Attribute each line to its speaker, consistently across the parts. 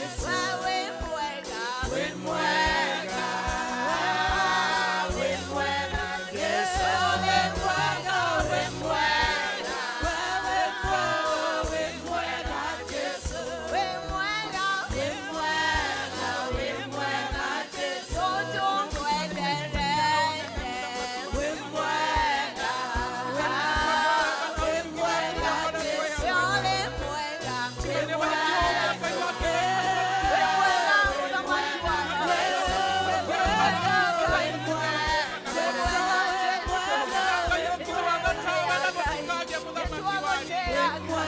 Speaker 1: We wĩ mwega, wĩ mwega, wĩ mwega Jesu, wĩ mwega, wĩ mwega, we wĩ mwega, wĩ mwega Jesu, wĩ mwega, wĩ mwega, wĩ mwega Jesu, tũmwendete, wĩ mwega, wĩ mwega Jesu, wĩ mwega, wĩ mwega, wĩ mwega mũthamaki wa wĩ mwega, wĩ mwega,
Speaker 2: We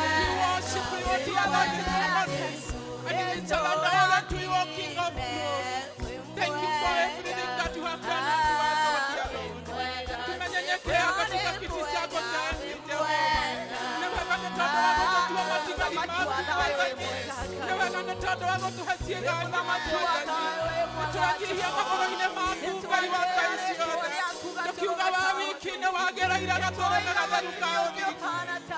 Speaker 2: worship you, dear Lord, this morning. And we surrender all unto you, O King of glory. Thank you for everything that you have done unto us, O dear Lord. Tunanyenyekea katika kiti chako cha enzi, Jehova. Nĩ wega nĩ tondũ wa gũtũtua matigari maku, Mwathani. Nĩ wega nĩ tondũ wa gũtũhe ciĩga ng'ima, Mwathani. Nĩ tũrenyihia magũrũ-inĩ maku, Ngai wa ngai ciothe. Tũkiuga wa wiki nĩ wagĩrĩire gatũrũme gatheru ka ũthingu.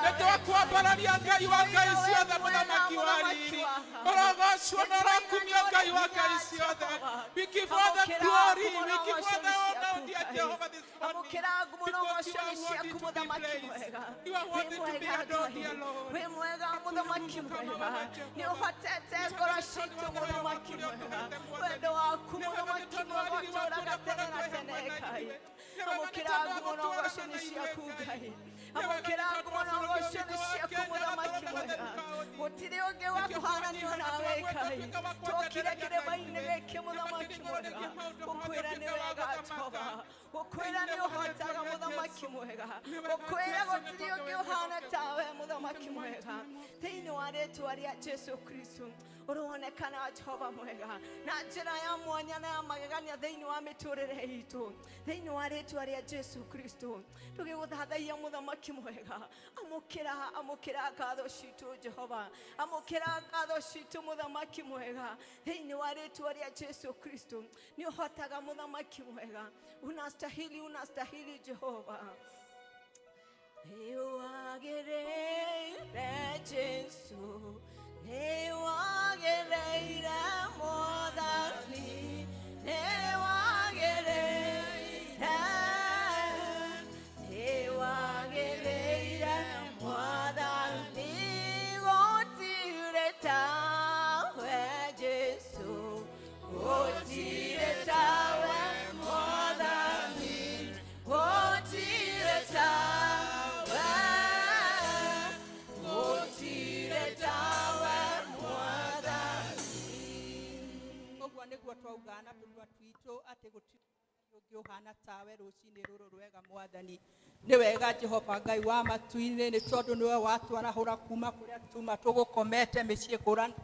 Speaker 2: Nĩ twakwambararia Ngai wa ngai ciothe, mũthamaki wa riri. Ũrogocwo na ũrokumio Ngai wa ngai ciothe. We give all the glory, we give all the honor, dear Jehovah, this morning.
Speaker 1: Amũkĩra ngumo na
Speaker 2: Because you
Speaker 1: ũgoco
Speaker 2: are
Speaker 1: nĩ
Speaker 2: worthy
Speaker 1: ciaku
Speaker 2: to be
Speaker 1: mũthamaki
Speaker 2: praised.
Speaker 1: mwega.
Speaker 2: You are
Speaker 1: Wĩ
Speaker 2: worthy to be
Speaker 1: mwega
Speaker 2: adored,
Speaker 1: Ngai.
Speaker 2: dear Lord.
Speaker 1: Wĩ mwega mũthamaki mwega. Nĩ ũhotete ngoro citũ mũthamaki mwega. Wendo waku mũthamaki mwega ũtũũraga tene na tene Ngai. Amũkĩra ngumo na ũgoco nĩ ciaku Ngai. Amũkĩra ngumo na ũgoco nĩ ciaku mũthamaki mwega. Gũtirĩ ũngĩ wa kũhananio nawe Ngai. Twokire kĩrĩma-inĩ gĩkĩ mũthamaki mwega. Gũkwĩra nĩ wega Jehova. Gũkwĩra nĩ ũhotaga mũthamaki mwega. Gũkwĩra gũtirĩ ũngĩ ũhana tawe mũthamaki mwega. Thĩinĩ wa rĩtwa rĩa Jesu Kristo ũronekana Jehova mwega na njĩra ya mwanya na ya magegania thĩinĩ wa mĩtũrĩre itũ thĩinĩ wa rĩtwa rĩa Jesu Kristo tũgĩgũthathaiya mũthamaki mwega. Amũkĩra, amũkĩra ngatho citũ Jehova, amũkĩra ngatho citũ mũthamaki mwega thĩinĩ wa rĩtwa rĩa Jesu Kristo. Nĩ ũhotaga mũthamaki mwega, unastahili, unastahili Jehova. Nĩwagĩrĩire Jesu, nĩwagĩrĩire Mwathani, nĩwagĩrĩire, nĩwagĩrĩire Mwathani, gũtirĩ tawe Jesu, gũtirĩ tawe Mwathani, gũtirĩ tawe, gũtirĩ tawe Mwathani.
Speaker 3: Ũguo nĩguo twauga na tũnua twitũ atĩ gũtirĩ ũngĩ ũhana tawe rũcinĩ rũrũ rwega. Mwathani, nĩ wega Jehova Ngai wa matu-inĩ, nĩ tondũ nĩwe watwarahũra kuma kũrĩa tuma tũgũkomete mĩciĩ ngũrani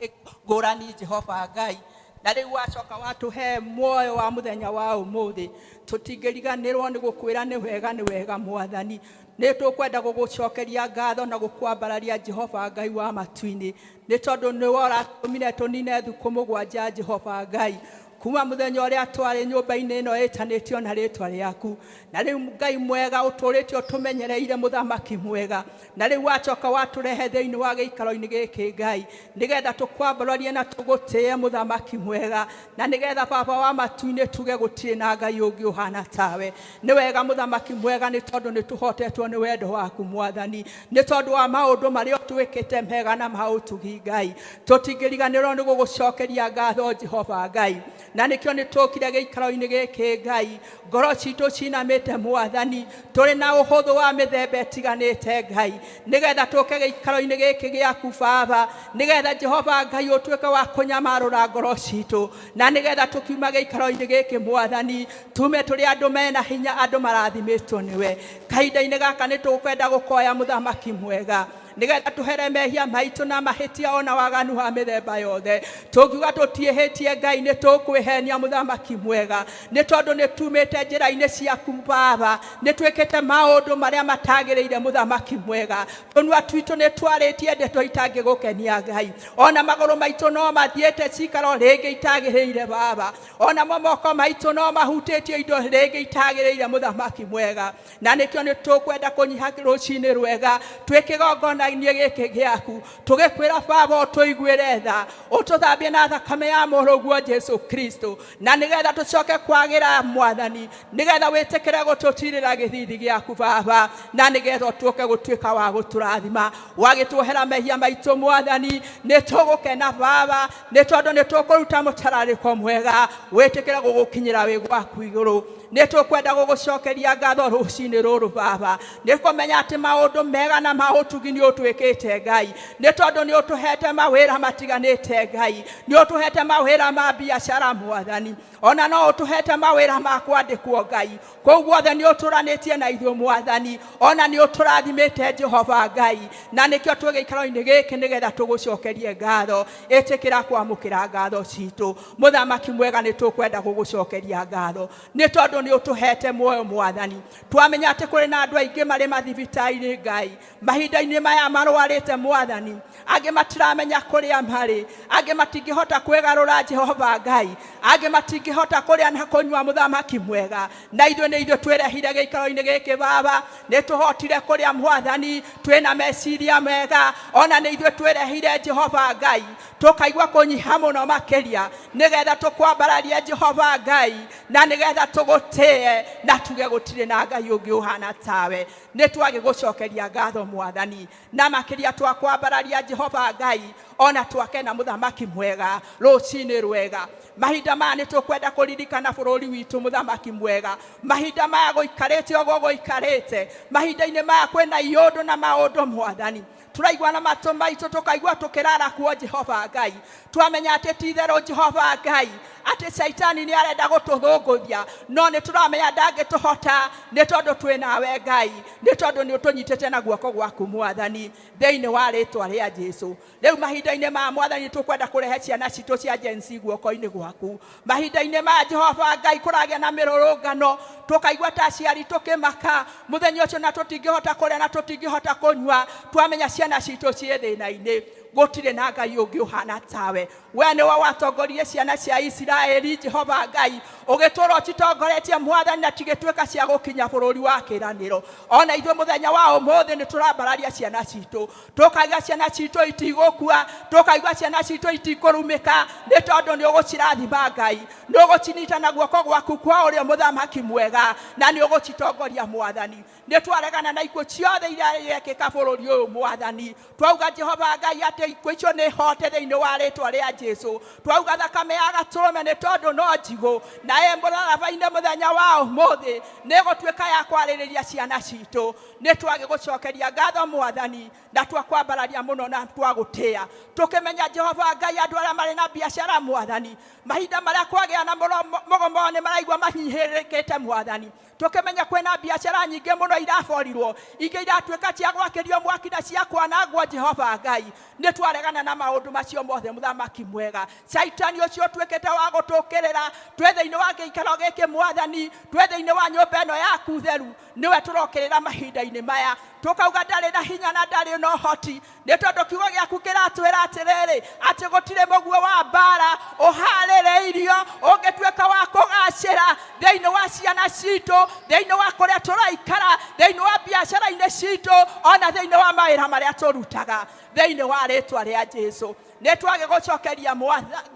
Speaker 3: ngũrani, Jehova Ngai, na rĩu wacoka watũhe muoyo wa mũthenya wa ũmũthĩ. Tũtingĩriganĩrwo nĩ gũkwĩra nĩ wega, nĩ wega Mwathani. Nĩ tũkwenda gũgũcokeria ngatho na gũkwambararia, Jehova Ngai wa matu-inĩ, nĩ tondũ nĩwe ũratũmire tũnine thukũ 7, Jehova Ngai, kuma mũthenya ũrĩa twarĩ nyũmba-inĩ ĩno ĩtanĩtio na rĩtwa rĩaku. Na rĩu Ngai mwega, ũtũrĩte ũtũmenyereire, mũthamaki mwega, na rĩu wacoka watũrehe thĩinĩ wa gĩikaro-inĩ gĩkĩ, Ngai, nĩgetha tũkwambararie na tũgũtĩe, mũthamaki mwega, na nĩgetha Baba wa matu-inĩ tuge gũtirĩ na Ngai ũngĩ ũhana tawe. Nĩ wega mũthamaki mwega, nĩ tondũ nĩ tũhotetwo nĩ wendo waku, Mwathani, nĩ tondũ wa maũndũ marĩa ũtwĩkĩte mega na ma ũtugi. Ngai, tũtingĩriganĩrwo nĩ gũgũcokeria ngatho, Jehova Ngai, na nĩkĩo nĩ tũkire gĩikaro-inĩ gĩkĩ, Ngai, ngoro citũ cinamĩte, Mwathani, tũrĩ na ũhũthũ wa mĩthemba ĩtiganĩte, Ngai, nĩgetha tũke gĩikaro-inĩ gĩkĩ gĩaku, Baba, nĩgetha Jehova Ngai ũtuĩke wa kũnyamarũra ngoro citũ, na nĩgetha tũkiuma gĩikaro-inĩ gĩkĩ, Mwathani, tume tũrĩ andũ mena hinya, andũ marathimĩtwo nĩwe. Kahinda-inĩ gaka nĩ tũkwenda gũkoya, mũthamaki mwega, nĩgetha tũhere mehia maitũ na mahĩtia ona waganu wa mĩthemba yothe. Tũngiuga tũtiĩhĩtie, Ngai, nĩ tũkwĩhenia, mũthamaki mwega, nĩ tondũ nĩ tumĩte njĩra-inĩ ciaku, Baba, nĩ twĩkĩte maũndũ marĩa matagĩrĩire, mũthamaki mwega. Tũnua twitũ nĩ twarĩtie ndeto itangĩgũkenia, Ngai, ona magũrũ maitũ no mathiĩte cikaro rĩngĩ itagĩrĩire, Baba, onamo moko maitũ no mahutĩtie indo rĩngĩ itagĩrĩire, mũthamaki mwega, na nĩkĩo nĩ tũkwenda kũnyiha rũcinĩ rwega twĩ kĩgongona. Kĩgongona-inĩ gĩkĩ gĩaku tũgĩkwĩra baba ũtũiguĩre tha, ũtũthambie na thakame ya mũrũguo Jesu Kristo, na nĩgetha tũcoke kwagĩra mwathani, nĩgetha wĩtĩkĩre gũtũtirĩra gĩthithi gĩaku baba, na nĩgetha ũtuĩke gũtuĩka wa gũtũrathima. Wagĩtuohera mehia maitũ mwathani, nĩ tũgũkena baba, nĩ tondũ nĩ tũkũruta mũtararĩko mwega wĩtĩkĩre gũgũkinyĩra wĩ gwaku igũrũ. Nĩ tũkwenda gũgũcokeria ngatho rũcinĩ rũrũ baba, nĩ kũmenya atĩ maũndũ mega na ma ũtugi nĩ ũtwĩkĩte Ngai, nĩ tondũ nĩ ũtũhete mawĩra matiganĩte Ngai, nĩ ũtũhete mawĩra ma biacara mwathani, ona no ũtũhete mawĩra ma kwandĩkwo Ngai. Kũu guothe nĩ ũtũranĩtie na ithuĩ mwathani, ona nĩ ũtũrathimĩte Jehova Ngai, na nĩkĩo twĩ gĩikaro-inĩ gĩkĩ nĩgetha tũgũcokerie ngatho. Ĩtĩkĩra kwamũkĩra ngatho citũ mũthamaki mwega, nĩ tũkwenda gũgũcokeria ngatho nĩ tondũ nĩ ũtũhete muoyo mwathani. Twamenya atĩ kũrĩ na andũ aingĩ marĩ mathibitarĩ Ngai, mahinda-inĩ maya marwarĩte mwathani, angĩ matiramenya kũrĩa marĩ, angĩ matingĩhota kwĩgarũra Jehova Ngai, angĩ matingĩhota kũrĩa na kũnyua mũthamaki mwega, na ithuĩ nĩ ithuĩ twĩrehire gĩikaro-inĩ gĩkĩ baba, nĩ tũhotire kũrĩa mwathani, twĩna meciria mega, ona nĩ ithuĩ twĩrehire Jehova Ngai, tũkaigua kũnyiha mũno makĩria, nĩgetha tũkwambararie Jehova Ngai, na nĩgetha tũgũtĩe na tuge gũtirĩ na Ngai ũngĩ ũhana tawe. Nĩ twagĩgũcokeria ngatho mwathani, na makĩria twakwambararia Jehova Ngai, ona twakena mũthamaki mwega rũcinĩ rwega. Mahinda maya nĩ tũkwenda kũririkana bũrũri witũ mũthamaki mwega, mahinda maya gũikarĩte ũguo gũikarĩte, mahinda-inĩ maya kwĩna iũndũ na maũndũ mwathani, tũraigua na matũ maitũ tũkaigua tũkĩrara kuo Jehova Ngai. Twamenya atĩ ti itherũ Jehova Ngai atĩ caitani nĩ arenda gũtũthũngũthia, no nĩ tũramenya ndangĩtũhota nĩ tondũ twĩ nawe Ngai, nĩ tondũ nĩ ũtũnyitĩte na guoko gwaku mwathani, thĩinĩ wa rĩtwa rĩa Jesu. Rĩu mahinda-inĩ maya mwathani tũkwenda kũrehe ciana citũ cia Gen Z guoko-inĩ gwaku. Mahinda-inĩ maya Jehova Ngai kũragĩa na mĩrũrũngano, tũkaigua ta aciari tũkĩmaka mũthenya ũcio, na tũtingĩhota kũrĩa na tũtingĩhota kũnyua, twamenya ciana citũ ciĩ thĩna-inĩ. Gũtirĩ na Ngai ũngĩ ũhana tawe. We nĩwe watongoririe ciana cia Isiraeli Jehova Ngai, ũgĩtũũra ũcitongoretie mwathani, na cigĩtuĩka cia gũkinya bũrũri wa kĩĩranĩro. Ona ithuĩ mũthenya wa ũmũthĩ nĩ tũrambararia ciana citũ, tũkaiga ciana citũ itigũkua, tũkaigua ciana citũ itikũrumĩka, nĩ tondũ nĩ ũgũcirathima Ngai, nĩ ũgũcinyita na guoko gwaku kwa ũrĩo mũthamaki mwega, na nĩ ũgũcitongoria mwathani. Nĩ twaregana na ikuũ ciothe iria irekĩka bũrũri ũyũ mwathani, twauga Jehova Ngai atĩ ikuũ icio nĩ hote thĩinĩ wa rĩtwa rĩa Jesu. Twauga thakame ya gatũrũme nĩ tondũ no njigũ na ĩ mũtharaba-inĩ mũthenya wa ũmũthĩ nĩ ĩgũtuĩka ya kwarĩrĩria ciana citũ. Nĩ twagĩgũcokeria ngatho mwathani, na twakwambararia mũno na twagũtĩa, tũkĩmenya Jehova Ngai andũ arĩa marĩ na biacara mwathani, mahinda marĩa kwagĩa na mũgomo nĩ maraigua mahinyĩrĩrĩkĩte mwathani, tũkĩmenya kwĩna biacara nyingĩ mũno iraborirwo, ingĩ iratuĩka cia gwakĩrio mwaki na cia kwanangwo Jehova Ngai. Nĩ twaregana na maũndũ macio mothe mũthamaki mwega. Caitani ũcio ũtuĩkĩte wa gũtũkĩrĩra twĩ thĩinĩ wa gĩikaro gĩkĩ mwathani, twĩ thĩinĩ wa nyũmba ĩno yaku theru, nĩwe tũrokĩrĩra mahinda-inĩ maya, tũkauga ndarĩ na hinya na ndarĩ na ũhoti, nĩ tondũ kiugo gĩaku kĩratwĩra atĩrĩrĩ, atĩ gũtirĩ mũguo wa mbara ũharĩrĩirio ũngĩtuĩka wa kũgacĩra thĩinĩ wa ciana citũ, thĩinĩ wa kũrĩa tũraikara, thĩinĩ wa biacara-inĩ citũ, ona thĩinĩ wa mawĩra marĩa tũrutaga, thĩinĩ wa rĩtwa rĩa Jesu. Nĩ twagĩgũcokeria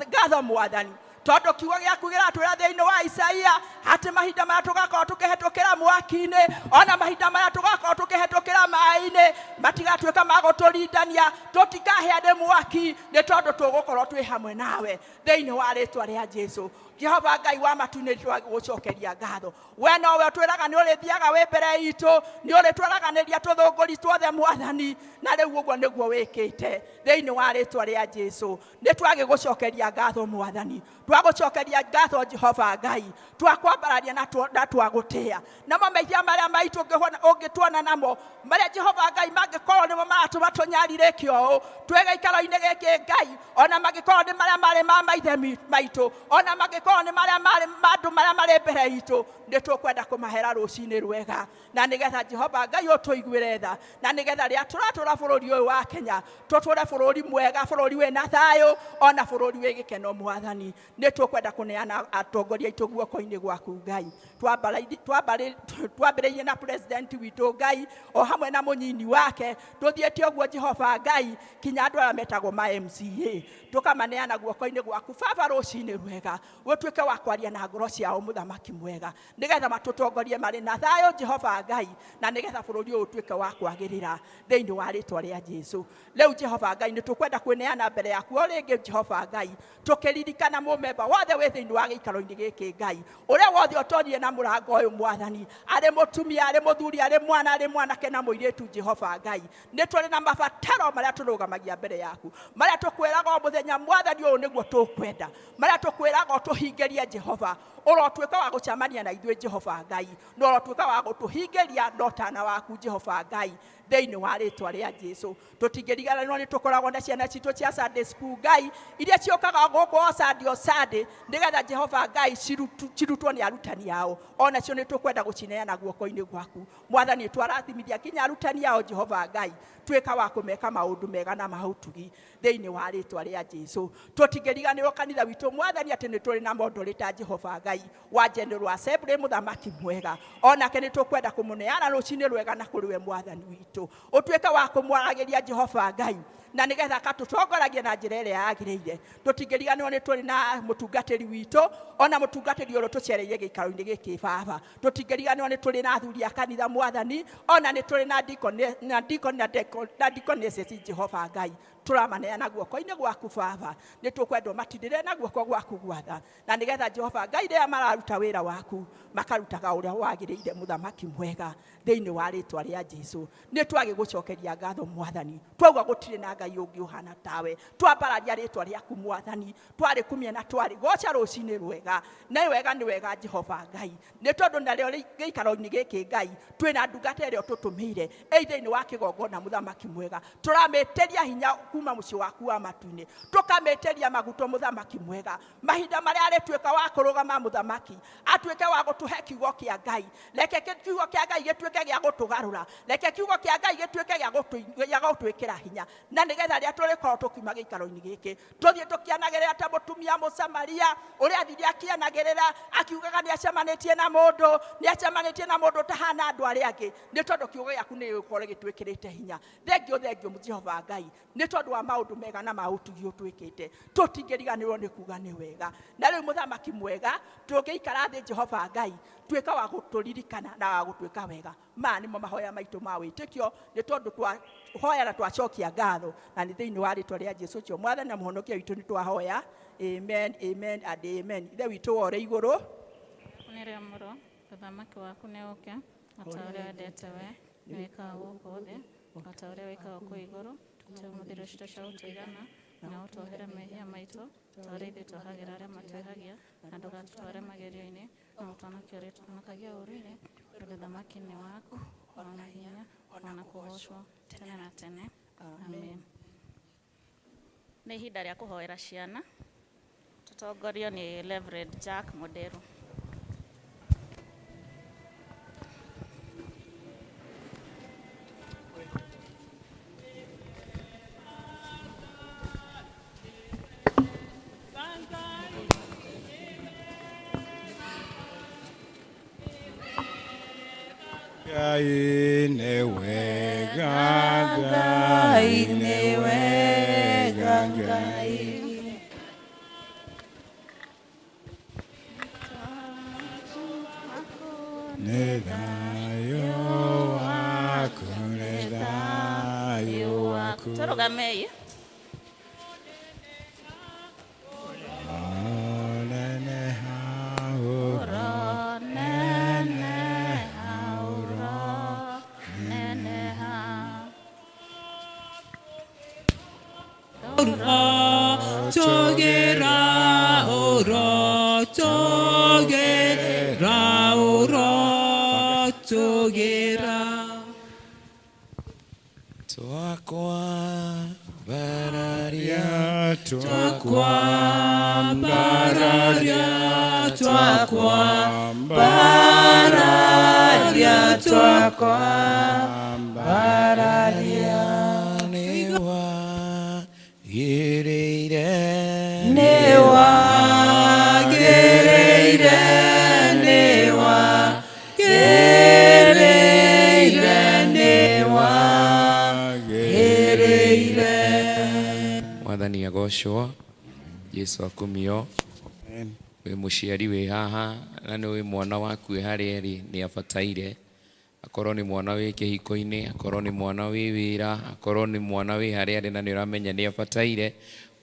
Speaker 3: ngatho mwathani, tondũ kiugo gĩaku kĩratwĩra thĩinĩ wa Isaia atĩ mahinda maya tũgakorwo tũkĩhetũkĩra mwaki-inĩ, ona mahinda maya tũgakorwo tũkĩhetũkĩra maĩ-inĩ, matigatuĩka ma gũtũrindania, tũtikahĩa nĩ mwaki, nĩ tondũ tũgũkorwo twĩ hamwe nawe thĩinĩ wa rĩtwa rĩa Jesu. Jehova Ngai wa matu-inĩ, twagũcokeria ngatho. We nowe ũtwĩraga nĩ ũrĩthiaga wĩ mbere itũ, nĩ ũrĩtwaraganĩria tũthũngũri tuothe mwathani, na rĩu ũguo nĩguo wĩkĩte thĩinĩ wa rĩtwa rĩa Jesu. Nĩ twagĩgũcokeria ngatho mwathani, twagũcokeria ngatho Jehova Ngai, twakwambararia na twagũtĩa. Namo mehia marĩa maitũ ũngĩtuona namo, marĩa Jehova Ngai mangĩkorwo nĩmo maratũma tũnyarirĩke ũũ twĩ gĩikaro-inĩ gĩkĩ Ngai, ona mangĩkorwo nĩ marĩa marĩ ma maithe maitũ, ona mangĩkorwo nĩ marĩa marĩ ma andũ marĩa marĩ mbere itũ, nĩ tũkwenda kũmahera rũcinĩ rwega, na nĩgetha Jehova Ngai ũtũiguĩre tha, na nĩgetha rĩrĩa tũratũra bũrũri ũyũ wa Kenya tũtũre bũrũri mwega, bũrũri wĩna thayũ, ona bũrũri wĩ gĩkeno mwathani. Nĩ Nĩ tũkwenda kũneana atongoria aitũ guoko-inĩ gwaku Ngai. Twambĩrĩirie na president witũ Ngai, o hamwe na mũnyini wake, tũthiĩte ũguo Jehova Ngai kinya andũ arĩa metagwo ma MCA, tũkamaneana guoko-inĩ gwaku Baba. Rũcinĩ rwega gũtuĩke wa kwaria na ngoro ciao, mũthamaki mwega, nĩgetha matũtongorie marĩ na thayũ, Jehova Ngai, na nĩgetha bũrũri ũyũ ũtuĩke wa kwagĩrĩra thĩinĩ wa rĩtwa rĩa Jesu. Rĩu Jehova Ngai, nĩ tũkwenda kwĩneana mbere yaku o rĩngĩ, Jehova Ngai, tũkĩririkana mũmemba wothe wĩ thĩinĩ wa gĩikaro-inĩ gĩkĩ, Ngai, ũrĩa wothe ũtonyire na mũrango ũyũ, Mwathani, arĩ mũtumia, arĩ mũthuri, arĩ mwana, arĩ mwanake na mũirĩtu. Jehova Ngai, nĩ tũrĩ na mabataro marĩa tũrũgamagia mbere yaku, marĩa tũkwĩraga o mũthenya, Mwathani, ũyũ nĩguo tũkwenda, marĩa tũkwĩraga ũtũhingĩrie. Jehova, ũrotuĩka wa gũcemania na ithuĩ, Jehova Ngai, na ũrotuĩka wa gũtũhingĩria ndotana waku, Jehova Ngai, thĩinĩ wa rĩtwa rĩa Jesu. Tũtingĩriganĩrwo nĩ tũkoragwo na ciana citũ cia Sunday school, Ngai, iria ciũkaga gũkũ o Sunday o Sunday, nĩgetha Jehova Ngai cirutwo nĩ arutani ao. Onacio nĩ tũkwenda gũcineana guoko-inĩ gwaku, Mwathani. Twarathimithia nginya arutani ao, Jehova Ngai, tuĩka wa kũmeka maũndũ mega na maũtugi thĩinĩ wa rĩtwa rĩa Jesu. Tũtingĩriganĩrwo kanitha witũ, Mwathani, atĩ nĩ tũrĩ na moderator, Jehova Ngai, wa General Assembly, mũthamaki mwega, onake nĩ tũkwenda kũmũneana rũcinĩ rwega na kũrĩ we, Mwathani witũ, ũtuĩke wa kũmwaragĩria, Jehova Ngai, na nĩgetha akatũtongoragia na njĩra ĩrĩa yagĩrĩire. Tũtingĩriganĩrwo nĩ tũrĩ na mũtungatĩri witũ, ona mũtungatĩri ũrĩa tũcereire gĩikaro-inĩ gĩkĩ, Baba. Tũtingĩriganĩrwo nĩ tũrĩ na athuri a kanitha, Mwathani, ona nĩ tũrĩ na deacon na deacon na deacon na deaconesses. Jehova Ngai, tũramaneana guoko-inĩ gwaku, Baba. Nĩ tũkwenda ũmatindĩrĩre na guoko gwaku gwatha, na nĩgetha, Jehova Ngai, rĩrĩa mararuta wĩra waku makarutaga ũrĩa wagĩrĩire, mũthamaki mwega, thĩinĩ wa rĩtwa rĩa Jesu. Nĩ twagĩgũcokeria ngatho, Mwathani, twauga gũtirĩ na Ngai ũngĩ ũhana tawe. Twambararia rĩtwa rĩaku, Mwathani, twarĩkumia na twarĩgoca rũcinĩ rwega. Nĩ wega, nĩ wega, Jehova Ngai, nĩ tondũ narĩo gĩikaro-inĩ gĩkĩ, Ngai, twĩna ndungata ĩrĩa ũtũtũmĩire ĩ thĩinĩ wa kĩgongona, mũthamaki mwega. Tũramĩtĩria hinya kuma mũciĩ waku wa matu-inĩ, tũkamĩtĩria maguto, mũthamaki mwega, mahinda marĩa arĩtuĩka wa kũrũgama, mũthamaki, atuĩke wa gũtũhe kiugo kĩa Ngai. Reke kiugo kĩa Ngai gĩtuĩke gĩa gũtũgarũra, reke kiugo kĩa Ngai gĩtuĩke gĩa gũtwĩkĩra hinya, na nĩgetha rĩrĩa tũrĩkorwo tũkiuma gĩikaro-inĩ gĩkĩ, tũthiĩ tũkĩanagĩrĩra ta mũtumia Mũsamaria ũrĩa athire akĩanagĩrĩra akiugaga nĩ acemanĩtie na mũndũ, nĩ acemanĩtie na mũndũ ũtahana andũ arĩa angĩ, nĩ tondũ kiugo gĩaku nĩ gĩgũkorwo gĩtwĩkĩrĩte hinya. Thengio, thengio, Jehova Ngai, nĩ tondũ wa maũndũ mega na ma ũtugi ũtwĩkĩte. Tũtingĩriganĩrwo nĩ kuga nĩ wega. Na rĩu, mũthamaki mwega, tũngĩikara thĩ, Jehova Ngai, tuĩka wa gũtũririkana na wa gũtwĩka wega. Maya nĩmo mahoya maitũ ma wĩtĩkio, nĩ tondũ twahoya na twacokia ngatho, na nĩ thĩinĩ wa rĩtwa rĩa Jesu ũcio Mwathani na Mũhonokia witũ nĩ twahoya. Amen, amen and amen. Ithe witũ wa ũrĩ igũrũ,
Speaker 4: nĩ rĩamũrwo, ũthamaki waku nĩ ũke, o ta ũrĩa wendete we nĩ wĩkaga gũkũ thĩ, o ta ũrĩa wĩkaga kũu igũrũ. Tũhe ũmũthĩ irio citũ cia gũtũigana, na ũtuohere mehia maitũ ta ũrĩa ithuĩ tuohagĩra arĩa matwĩhagia, na ndũgatũtware magerio-inĩ, no ũtũhonokie ũrĩa tũhonokagia ũũru-inĩ, tondũ ũthamaki nĩ waku, ona hinya, ona kũgoocwo tene na tene. Amen. Nĩ ihinda rĩa kũhoera ciana, tũtongorio nĩ Reverend Jack Moderu.
Speaker 5: Ngai nĩ wega, Ngai nĩ wega, Ngai. Nĩ thayũ waku, nĩ thayũ waku.
Speaker 4: Tũrũgamei.
Speaker 5: Neneha uro, neneha uro,
Speaker 4: neneha.
Speaker 2: Tũgĩra uro, tũgĩra uro, tũgĩra.
Speaker 5: Twakwambararia,
Speaker 2: Twakwambararia, twakwambararia, twakwambararia.
Speaker 5: Nĩ wagĩrĩire,
Speaker 1: nĩ
Speaker 6: Agocwo. Jesu akumio. Wĩ mũciari wĩ haha na nĩ wĩ mwana waku wĩ harĩa ĩrĩ nĩ abataire, akorwo nĩ mwana wĩ kĩhiko-inĩ, akorwo nĩ mwana wĩ wĩra, akorwo nĩ mwana wĩ harĩa arĩ na nĩ ũramenya nĩ abataire,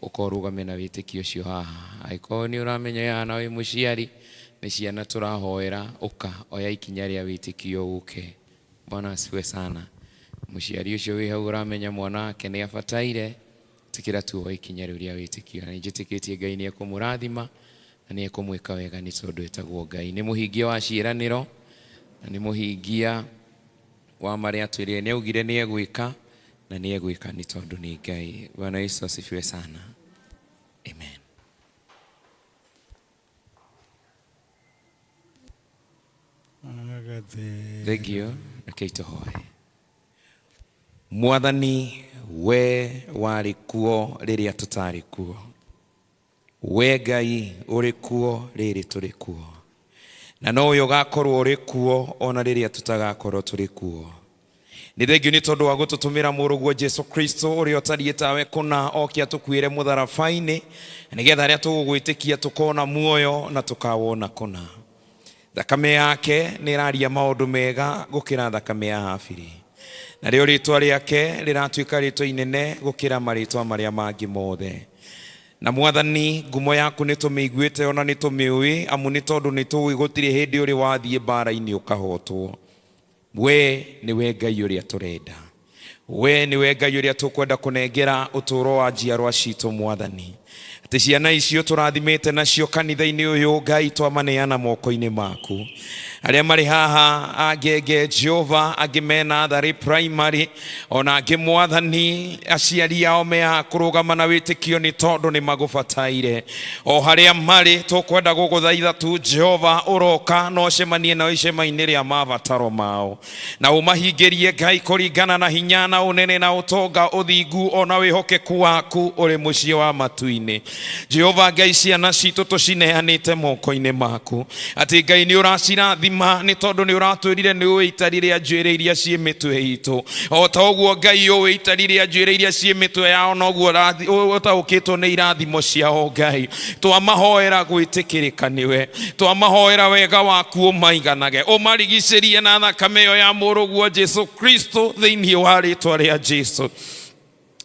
Speaker 6: ũka ũrũgame na wĩtĩkio ũcio haha. Angĩkorwo nĩ ũramenya wĩ haha na wĩ mũciari, nĩ ciana tũrahoera, ũka oya ikinya rĩa wĩtĩkio ũke. Bwana asifiwe sana. Mũciari ũcio wĩ hau ũramenya mwana wake nĩ abataire, tĩkĩra tu oe ikinya rĩu rĩa wĩtĩkio. Na nĩ njĩtĩkĩtie Ngai nĩ ekũmũrathima na nĩ ekũmwĩka wega nĩ tondũ etagwo Ngai. Nĩ mũhingia wa ciĩranĩro na nĩ mũhingia wa marĩa atwĩrĩire. Nĩ augire nĩ egwĩka na nĩ egwĩka nĩ tondũ nĩ Ngai. Bwana Yesu asifiwe sana. Amen. Thank you. Rekei tũhoe. Mwathani, we warĩ kuo rĩrĩa tũtarĩ kuo. We Ngai ũrĩ kuo rĩrĩ tũrĩ kuo. Na nowe ũgakorwo ũrĩ kuo ona rĩrĩa tũtagakorwo tũrĩ kuo. Nĩ thengio nĩ tondũ wa gũtũtũmĩra mũrũguo Jesu Kristo ũrĩa ũtariĩ tawe kũna oke atũkuĩre mũtharaba-inĩ, nĩgetha arĩa tũgũgwĩtĩkia tũkona muoyo na tũkawona kũna. Thakame yake nĩ ĩraria maũndũ mega gũkĩra thakame ya Habili. Narĩo rĩtwa rĩake rĩratuĩka rĩtwa inene gũkĩra marĩtwa marĩa mangĩ mothe. Na Mwathani, ngumo yaku nĩ tũmĩiguĩte ona nĩ tũmĩũĩ, amu nĩ tondũ nĩ tũĩ gũtirĩ hĩndĩ ũrĩ wathiĩ mbara-inĩ ũkahotwo. We nĩwe Ngai ũrĩa tũrenda. We nĩwe Ngai ũrĩa tũkwenda kũnengera ũtũũro wa njiarwa citũ Mwathani. Atĩ ciana icio tũrathimĩte nacio kanitha-inĩ ũyũ Ngai twamaneana moko-inĩ maku. Arĩa marĩ haha angenge Jehova, angĩ mena Natharĩ primary, ona angĩ Mwathani aciari ao me haha kũrũgama na wĩtĩkio nĩ tondũ nĩ magũbataire. O harĩa marĩ tũkwenda gũgũthaitha tu Jehova ũroka na ũcemanie nao icema-inĩ rĩa mabataro mao. Na ũmahingĩrie Ngai kũringana na hinya na ũnene na ũtonga ũthingu ona wĩhokeku waku ũrĩ mũciĩ wa matu-inĩ. Jehova Ngai, ciana citũ tũcineanĩte moko-inĩ maku. Atĩ Ngai nĩ ũracirathima nĩ tondũ nĩ ũratwĩrire nĩ ũĩ itari rĩa njuĩrĩ iria ciĩ mĩtwe itũ. O ta ũguo Ngai ũĩ itari rĩa njuĩrĩ iria ciĩ mĩtwe yao, noguo ũtaũkĩtwo nĩ irathimo ciao Ngai. Twamahoera gwĩtĩkĩrĩka nĩwe. Twamahoera wega waku ũmaiganage. Ũmarigicĩrie na thakame ĩyo ya mũrũguo Jesu Kristo thĩinĩ wa rĩtwa rĩa Jesu.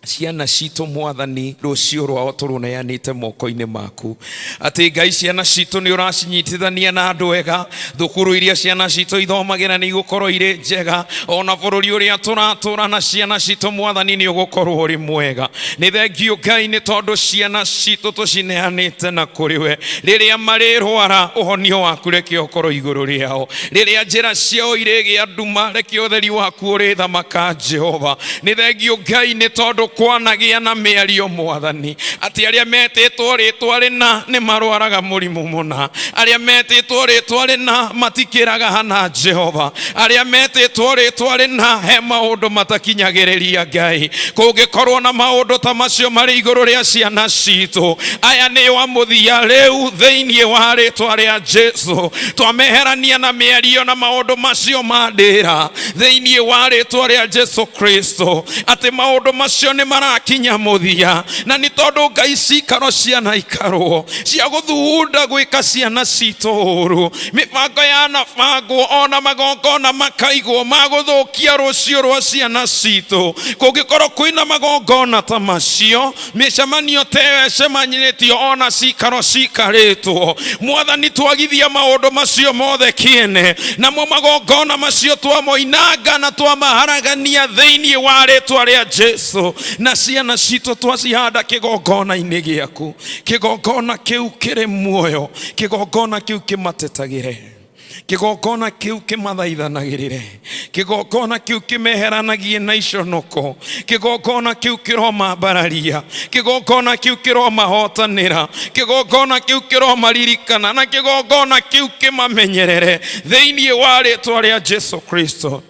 Speaker 6: Ciana citũ Mwathani, rũciũ rwao tũrũneanĩte moko-inĩ maku. Atĩ Ngai, ciana citũ nĩ ũracinyitithania na andũ ega. Thukuru iria ciana citũ ithomagĩra nĩ igũkorwo irĩ njega. Ona bũrũri ũrĩa tũratũra na ciana citũ Mwathani nĩ ũgũkorwo ũrĩ mwega. Nĩ thengio Ngai nĩ tondũ ciana citũ tũcineanĩte na kũrĩ we. Rĩrĩa marĩrwara, ũhonio waku reke ũkorwo igũrũ rĩao. Rĩrĩa njĩra ciao irĩgĩa nduma, reke ũtheri waku ũrĩthamaka Jehova. Nĩ thengio Ngai nĩ tondũ kwanagĩa na mĩario Mwathani, atĩ arĩa metĩtwo rĩtwa rĩna nĩ marwaraga mũrimũ mũna, arĩa metĩtwo rĩtwa rĩna matikĩraga hana Jehova, arĩa metĩtwo rĩtwa rĩna he maũndũ matakinyagĩrĩria Ngai. Kũngĩkorwo na maũndũ ta macio marĩ igũrũ rĩa ciana citũ, aya nĩo a mũthia rĩu thĩinĩ wa rĩtwa rĩa Jesu. Twameherania na mĩario na maũndũ macio ma ndĩra thĩinĩ wa rĩtwa rĩa Jesu Kristo, atĩ maũndũ macio nĩ marakinya mũthia. Na nĩ tondũ Ngai cikaro ciana ikarwo cia gũthugunda gwĩka ciana citũ ũru, mĩbango yanabangwo ona magongona makaigwo ma gũthũkia rũciũ rwa ciana citũ. Kũngĩkorwo kwĩna magongona ta macio, mĩcemanio ta ĩyo ĩcemanĩtio ona cikaro cikarĩtwo, Mwathani twagithia maũndũ macio mothe kĩene, namo magongona macio twamoinanga na twamaharagania thĩinĩ wa rĩtwa rĩa Jesu. Na ciana citũ twacihanda kĩgongona-inĩ gĩaku, kĩgongona kĩu kĩrĩ muoyo, kĩgongona kĩu kĩmatetagĩre, kĩgongona kĩu kĩmathaithanagĩrĩre, kĩgongona kĩu kĩmeheranagie na iconoko, kĩgongona kĩu kĩromambararia, kĩgongona kĩu kĩromahotanĩra, kĩgongona kĩu kĩromaririkana, na kĩgongona kĩu kĩmamenyerere thĩinĩ wa rĩtwa rĩa Jesu Kristo.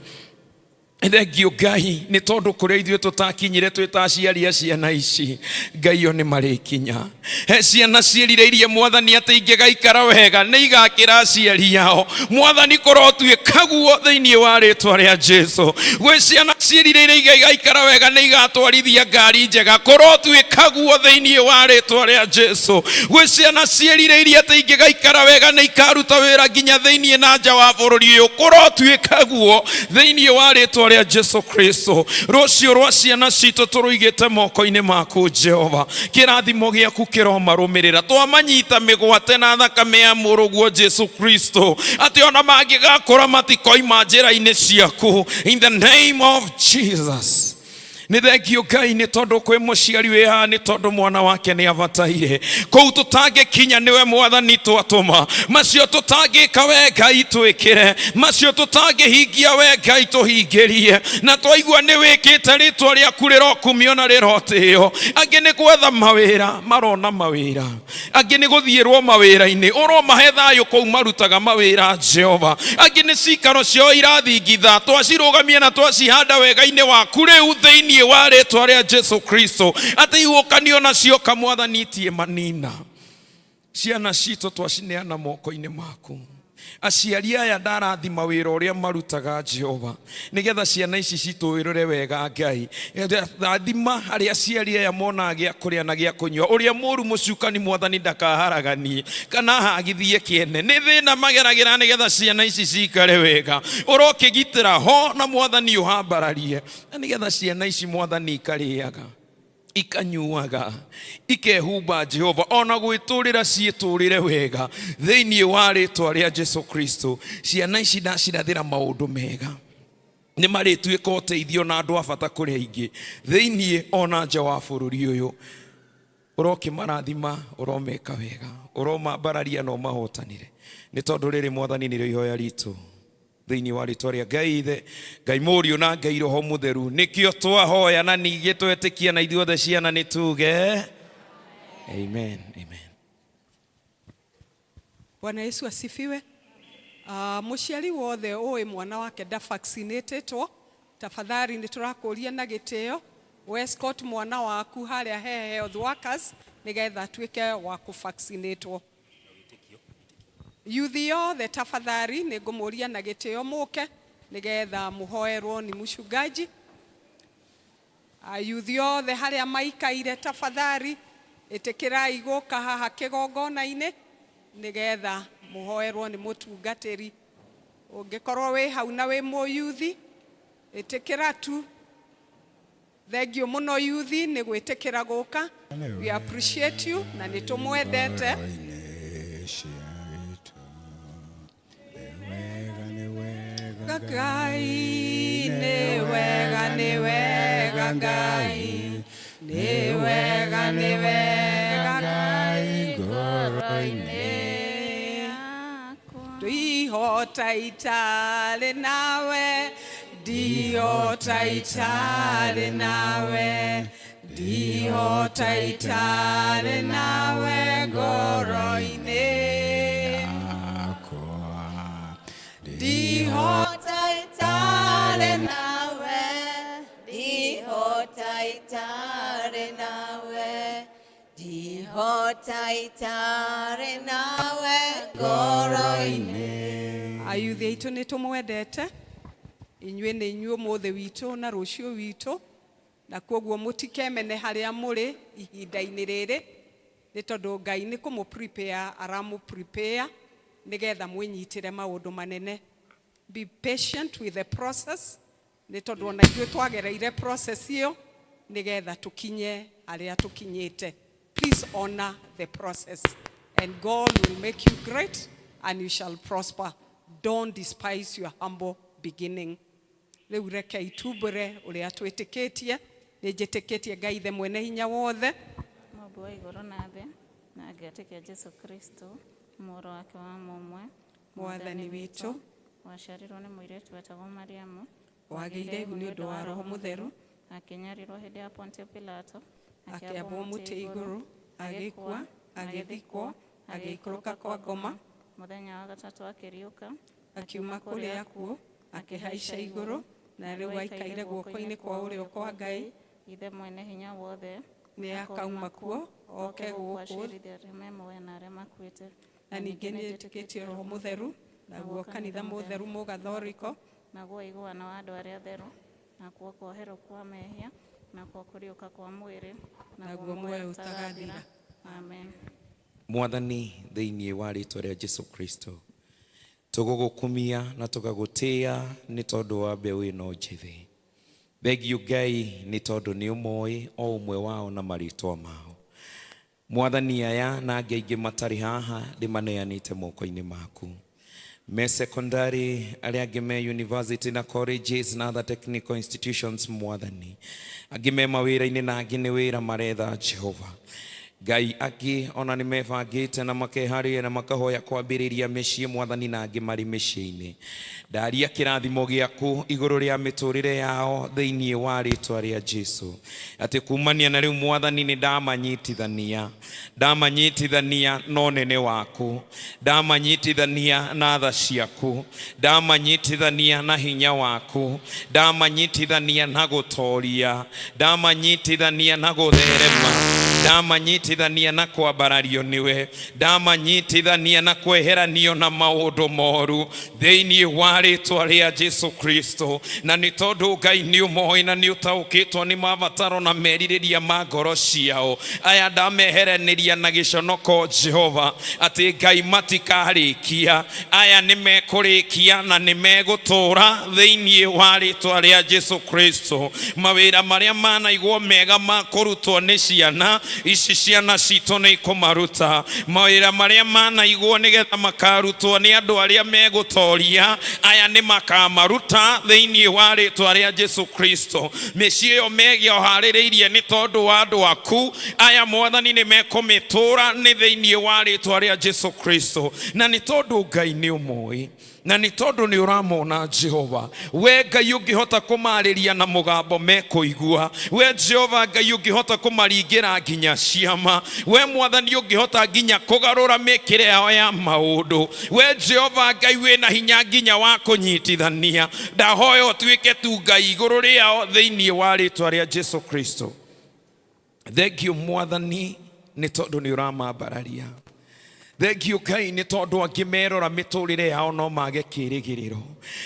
Speaker 6: Thengio Ngai nĩ tondũ kũrĩa ithuĩ tũtakinyire twĩ ta aciari a ciana ici, Ngai o nĩ marĩkinya. He ciana ciĩrirĩirie Mwathani atĩ ingĩgaikara wega nĩ igakĩra aciari ao. Mwathani kũrotuĩka guo thĩinĩ wa rĩtwa rĩa Jesu. Gwĩ ciana ciĩrirĩire igaikara wega nĩ igatwarithia ngari njega kũrotuĩka guo thĩinĩ wa rĩtwa rĩa Jesu. Gwĩ ciana ciĩrirĩirie atĩ ingĩgaikara wega nĩ ikaruta wĩra nginya thĩinĩ na nja wa bũrũri ũyũ kũrotuĩka guo thĩinĩ wa rĩtwa rĩa Jesu Kristo. Rũciũ rwa ciana citũ tũrũigĩte moko-inĩ maku Jehova, kĩrathimo gĩaku kĩromarũmĩrĩra. Twamanyita mĩgwate na thakame ya mũrũguo Jesu Kristo, atĩ ona mangĩgakũra matikoima njĩra-inĩ ciaku, in the name of Jesus. Nĩ thengio Ngai nĩ tondũ kwĩ mũciari wĩ haha, nĩ tondũ mwana wake nĩ abataire kũu tũtangĩkinya nĩwe Mwathani twatũma. Macio tũtangĩka we Ngai twĩkĩre, macio tũtangĩhingia we Ngai tũhingĩrie, na twaigua nĩ wĩkĩte rĩtwa rĩaku rĩrokumio na rĩrotĩo. Angĩ nĩ gwetha mawĩra marona mawĩra, angĩ nĩ gũthiĩrwo mawĩra-inĩ, ũromahe thayũ kũu marutaga mawĩra Jehova. Angĩ nĩ cikaro ciao irathingitha, twacirũgamia na twacihanda wega-inĩ waku rĩu thĩinĩ wa rĩtwa rĩa Jesu Kristo, atĩ ihuhũkanio nacioka Mwathani itie manina. Ciana citũ twacineana moko-inĩ maku. Aciari aya ndarathima wĩra ũrĩa marutaga Jehova, nĩgetha ciana ici citũĩrĩre wega Ngai. Rathima harĩa aciari aya monaga gĩa kũrĩa na gĩa kũnyua. Ũrĩa mũru mũcukani Mwathani ndakaharaganie kana hagithie kĩene. Nĩ thĩna mageragĩra nĩgetha ciana ici cikare wega. Ũrokĩgitĩra ho na Mwathani ũhambararie, na nĩgetha ciana ici Mwathani ikarĩaga ikanyuaga ikehumba Jehova, ona gwĩtũrĩra ciĩtũrĩre wega thĩinĩ wa rĩtwa rĩa Jesu Kristo. Ciana ici ndacirathĩra maũndũ mega, nĩ marĩtuĩka ũteithio na andũ a bata kũrĩ aingĩ thĩinĩ ona nja wa bũrũri ũyũ. Ũrokĩmarathima, ũromeka wega, ũromambararia na ũmahotanĩre, nĩ tondũ rĩrĩ Mwathani nĩrĩo ihoya ritũ thĩinĩ wa rĩtwa rĩa Ngai Ithe, Ngai Mũriũ na Ngai Roho Mũtheru. Nĩkĩo twahoya na ningĩ twetĩkia na ithuothe ciana nĩ tuge amen, amen.
Speaker 7: Bwana Yesu asifiwe. Mũciari wothe ũĩ mwana wake ndavaccinatĩtwo, tafadhali nĩ tũrakũria na gĩtĩo escort mwana waku harĩa he health workers nĩgetha atuĩke wa kũvaccinatwo. Yuthi yothe tafadhali nĩ ngũmũria na gĩtĩo mũke nĩgetha mũhoerwo nĩ mũchungaji. Yuthi yothe harĩa maikaire tafadhali ĩtĩkĩrai gũka haha kĩgongona-inĩ nĩgetha mũhoerwo nĩ mũtungatĩri. Ũngĩkorwo wĩ hau na wĩ mũyuthi, ĩtĩkĩra tu. Thengio mũno yuthi nĩ gwĩtĩkĩra gũka. We appreciate you na nĩ tũmwendete. Ngai nĩ wega, nĩ wega Ngai, nĩ wega, nĩ wega Ngai ngoro-inĩ. Ndihota itarĩ nawe, ndihota itarĩ nawe, ndihota itarĩ nawe ngoro-inĩ. Ndihota
Speaker 1: itarĩ nawe, ndihota itarĩ nawe, ndihota itarĩ nawe ngoro-inĩ.
Speaker 7: Ayuthi aitũ nĩ tũmwendete, inyuĩ nĩ inyuĩ ũmũthĩ witũ na rũciũ witũ, na koguo mũtikemene harĩa mũrĩ ihinda-inĩ rĩrĩ, nĩ tondũ Ngai nĩ kũmũ prepare aramũ prepare nĩgetha mwĩnyitĩre maũndũ manene. Be patient with the process, nĩ tondũ ona ithuĩ twagereire process ĩyo nĩgetha tũkinye harĩa tũkinyĩte. Please honor the process and God will make you great and you shall prosper. Don't despise your humble beginning. Rĩu reke itumbũre ũrĩa twĩtĩkĩtie. Nĩ njĩtĩkĩtie Ngai Ithe mwene hinya wothe,
Speaker 4: Mũmbi wa igũrũ na thĩ, na ngetĩkia Jesu Kristo mũrũ wake wa mũmwe,
Speaker 7: Mwathani witũ,
Speaker 4: waciarirwo nĩ mũirĩtu wetagwo Mariamu,
Speaker 7: wagĩire ihu nĩ ũndũ wa Roho Mũtheru,
Speaker 4: akĩnyarirwo hĩndĩ ya Pontio Pilato,
Speaker 7: akĩambwo mũtĩ igũrũ, agĩkua, agĩthikwo, agĩikũrũka kwa ngoma,
Speaker 4: mũthenya wa gatatũ akĩriũka,
Speaker 7: akiuma kũrĩa akuũ, akĩhaica igũrũ, na rĩu aikaire guoko-inĩ kwa ũrĩo kwa Ngai,
Speaker 4: Ithe mwene hinya wothe,
Speaker 7: nĩ akauma kuo oke gũkũ thĩ.
Speaker 4: Acirithie arĩa me muoyo na arĩa makuĩte.
Speaker 7: Na ningĩ nĩ njĩtĩkĩtie Roho Mũtheru, naguo kanitha mũtheru mũgathoriko,
Speaker 4: naguo ũiguano wa andũ arĩa atheru, Nakuo kuoherwo kwa mehia, nakuo kũriũka kwa mwĩrĩ,
Speaker 7: Naguo muoyo ũtagathira.
Speaker 4: Amen.
Speaker 6: Mwathani, thĩinĩ wa rĩtwa rĩa Jesu Kristo, tũgũgũkumia na tũgagũtĩa nĩ tondũ wa mbeũ ĩno njĩthĩ. Thengiũ Ngai nĩ tondũ nĩ ũmoĩ o ũmwe wao na marĩtwa mao. Mwathani, aya na angĩ aingĩ matarĩ haha ndĩmaneanĩte moko-inĩ maku. Me secondary, arĩa angĩ me university na colleges na other technical institutions, Mwathani. Angĩ me mawĩra-inĩ na angĩ nĩ wĩra maretha, Jehova Ngai. Angĩ ona nĩ mebangĩte na makeharĩria na makahoya kwambĩrĩria mĩciĩ, Mwathani, na angĩ marĩ mĩciĩ-inĩ. Ndaria kĩrathimo gĩaku igũrũ rĩa mĩtũrĩre yao thĩinĩ wa rĩtwa rĩa Jesu, atĩ kumania na rĩu, Mwathani, nĩ ndamanyitithania, ndamanyitithania na ũnene waku, ndamanyitithania na tha ciaku, ndamanyitithania na hinya waku, ndamanyitithania na gũtoria, ndamanyitithania na gũtherema, ndamanyitithania na kwambarario nĩwe, ndamanyitithania na kweheranio na maũndũ moru thĩinĩ wa rĩtwa rĩa Jesu Kristo. Na nĩ tondũ Ngai nĩ ũmoĩ na nĩ ũtaũkĩtwo nĩ mabataro na merirĩria ma ngoro ciao, aya ndameheranĩria na gĩconoko, Jehova, atĩ Ngai matikarĩkia, aya nĩ mekũrĩkia na nĩ megũtũũra thĩinĩ wa rĩtwa rĩa Jesu Kristo. Mawĩra marĩa manaigwo mega ma kũrutwo nĩ ciana ici, ciana citũ nĩ ikũmaruta. Mawĩra marĩa manaigwo nĩgetha makarutwo nĩ andũ arĩa megũtoria, aya nĩ makamaruta thĩinĩ wa rĩtwa rĩa Jesu Kristo. Mĩciĩ ĩyo megĩoharĩrĩirie nĩ tondũ wa andũ aku aya, Mwathani, nĩ mekũmĩtũũra nĩ thĩinĩ wa rĩtwa rĩa Jesu Kristo. Na nĩ tondũ Ngai nĩ ũmoĩ na nĩ tondũ nĩ ũramona, Jehova, we Ngai ũngĩhota kũmarĩria na mũgambo mekũigua, we Jehova Ngai ũngĩhota kũmaringĩra nginya ciama, we Mwathani ũngĩhota nginya kũgarũra mĩkĩre yao ya maũndũ, we Jehova Ngai wĩna hinya nginya wa kũnyitithania, ndahoya ũtuĩke tu Ngai igũrũ rĩao thĩinĩ wa rĩtwa rĩa Jesu Kristo. Thengiũ Mwathani nĩ tondũ nĩ ũramambararia. Thengiũ Ngai nĩ tondũ angĩ merora mĩtũrĩre yao no mage kĩrĩgĩrĩro,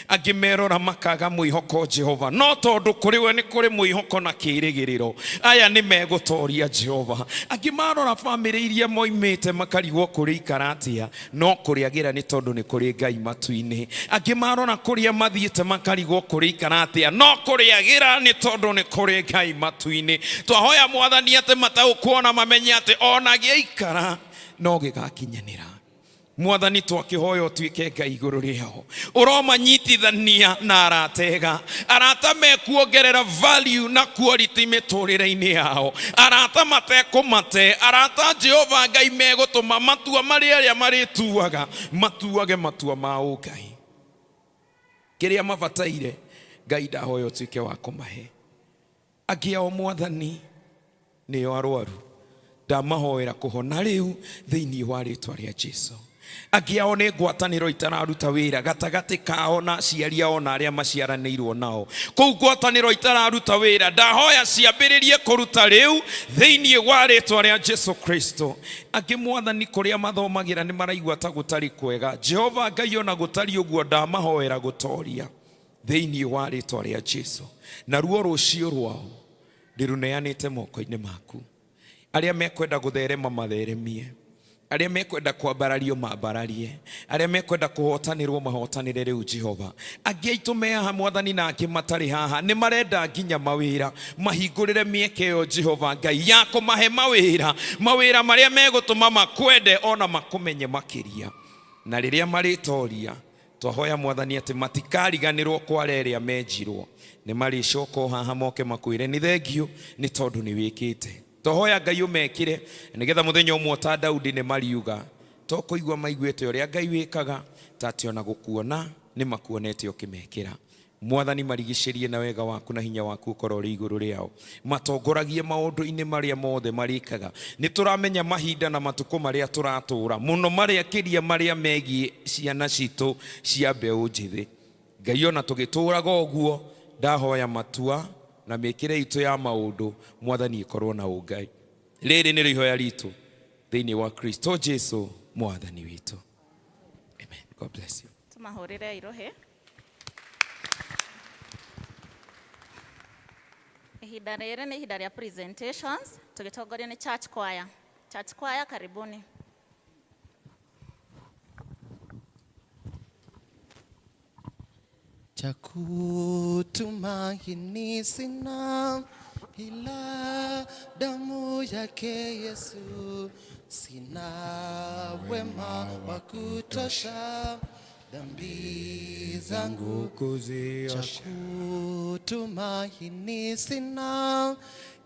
Speaker 6: angĩ merora makaga mwĩhoko, Jehova, no tondũ kũrĩ we nĩ kũrĩ mwĩhoko na kĩrĩgĩrĩro, aya nĩ megũtoria, Jehova. Angĩ marora bamĩrĩ iria moimĩte makarigwo kũrĩ ikara atĩa, no kũrĩagĩra nĩ tondũ nĩ kũrĩ Ngai matu-inĩ. Angĩ marora kũrĩa mathiĩte makarigwo kũrĩ ikara atĩa, no kũrĩagĩra nĩ tondũ nĩ kũrĩ Ngai matu-inĩ. Twahoya Mwathani atĩ mataũkwo na mamenye atĩ ona gĩaikara no gĩgakinyanĩra. Mwathani, twakĩhoya ũtuĩke Ngai igũrũ rĩao, ũromanyitithania na arata ega, arata mekuongerera value na quality mĩtũrĩre-inĩ yao, arata matekũmate, arata, Jehova Ngai, megũtũma matua marĩa arĩa marĩtuaga matuage matua ma ũngai. Kĩrĩa mabataire, Ngai, ndahoya ũtuĩke wa kũmahe. Angĩ ao, Mwathani, nĩo arwaru, ndamahoera kũhona rĩu thĩinĩ wa rĩtwa rĩa Jesu. Angĩ ao nĩ ngwatanĩro itararuta wĩra gatagatĩ kao na aciari ao na arĩa maciaranĩirwo nao, kũu ngwatanĩro itararuta wĩra, ndahoya ciambĩrĩrie kũruta rĩu thĩinĩ wa rĩtwa rĩa Jesu Kristo. Angĩ, Mwathani, kũrĩa mathomagĩra nĩ maraigua ta gũtarĩ kwega. Jehova Ngai, ona gũtariĩ ũguo, ndamahoera gũtoria thĩinĩ wa rĩtwa rĩa Jesu. Naruo rũciũ rwao ndĩrũneanĩte moko-inĩ maku. Arĩa mekwenda gũtherema matheremie, arĩa mekwenda kwambarario mambararie, arĩa mekwenda kũhotanĩrwo mahotanĩre rĩu, Jehova. Angĩ aitũ me haha, Mwathani, na angĩ matarĩ haha nĩ marenda nginya mawĩra, mahingũrĩre mĩeke ĩyo, Jehova Ngai, ya kũmahe mawĩra, mawĩra marĩa megũtũma makwende ona makũmenye makĩria. Na rĩrĩa marĩtoria, twahoya Mwathani atĩ matikariganĩrwo kwara ĩrĩa menjirwo, nĩ marĩcoka o haha moke makwĩre nĩ thengiũ nĩ tondũ nĩ wĩkĩte. Twahoya Ngai ũmekĩre nĩgetha mũthenya ũmwe ta Daudi nĩ mariuga to kũigua maiguĩte ũrĩa Ngai wĩkaga, ta atĩ ona gũkuona nĩ makuonete ũkĩmekĩra. Mwathani, marigicĩrie na wega waku na hinya waku ũkorwo ũrĩ igũrũ rĩao, matongoragie maũndũ-inĩ marĩa mothe marĩkaga. Nĩ tũramenya mahinda na matukũ marĩa tũratũra mũno, marĩa kĩria marĩa megiĩ ciana citũ cia mbeũ njĩthĩ. Ngai, ona tũgĩtũraga ũguo, ndahoya matua na mĩkĩre itũ ya maũndũ, Mwathani, ĩkorwo na ũngai. Rĩrĩ nĩrĩo ihoya ritũ thĩinĩ wa Kristo Jesu Mwathani witũ. Amen. God bless you.
Speaker 4: Tũmahũrĩre irohe. Ihinda rĩrĩ nĩ ihinda rĩa presentations tũgĩtongorio nĩ church choir. Church choir, karibuni.
Speaker 8: Cha kutumaini sina ila damu yake Yesu, sina wema wa kutosha dhambi zangu cha
Speaker 5: kuziosha
Speaker 8: kutumaini sina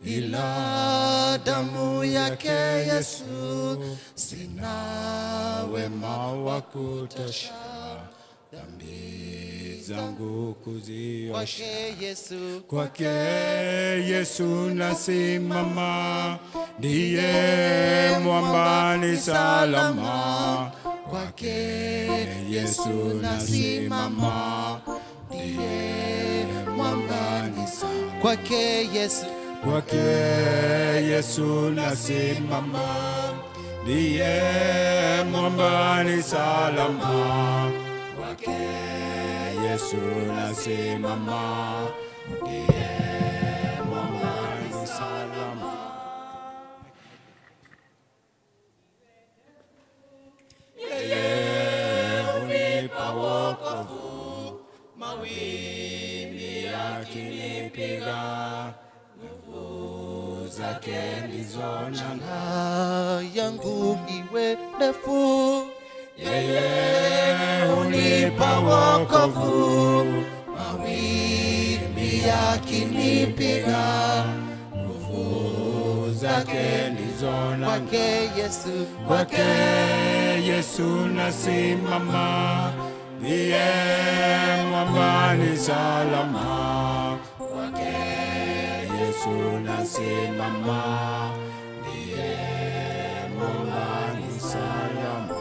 Speaker 8: ila damu yake Yesu, sina wema wa kutosha
Speaker 5: dhambi zangu kuziosha
Speaker 8: kwake Yesu,
Speaker 5: kwake Yesu nasimama, ndiye mwamba ni salama.
Speaker 8: Kwake
Speaker 5: Yesu nasimama,
Speaker 8: ndiye mwamba ni salama. Kwake Yesu,
Speaker 5: kwake Yesu nasimama, ndiye mwamba ni salama. Kwake Yesu nasimama, ndiye mwamba ni salama. Yeye hunipa wokovu, mawimbi yakinipiga, nguvu zake ndizo nanga
Speaker 8: yangu iwe ndefu,
Speaker 5: Yeye hunipa wokovu,
Speaker 8: mawimbi yakinipiga,
Speaker 5: nguvu zake ndizo nanga.
Speaker 8: Kwake Yesu,
Speaker 5: Kwake Yesu nasimama, ndiye mwamba ni salama. Kwake Yesu nasimama, ndiye mwamba ni salama.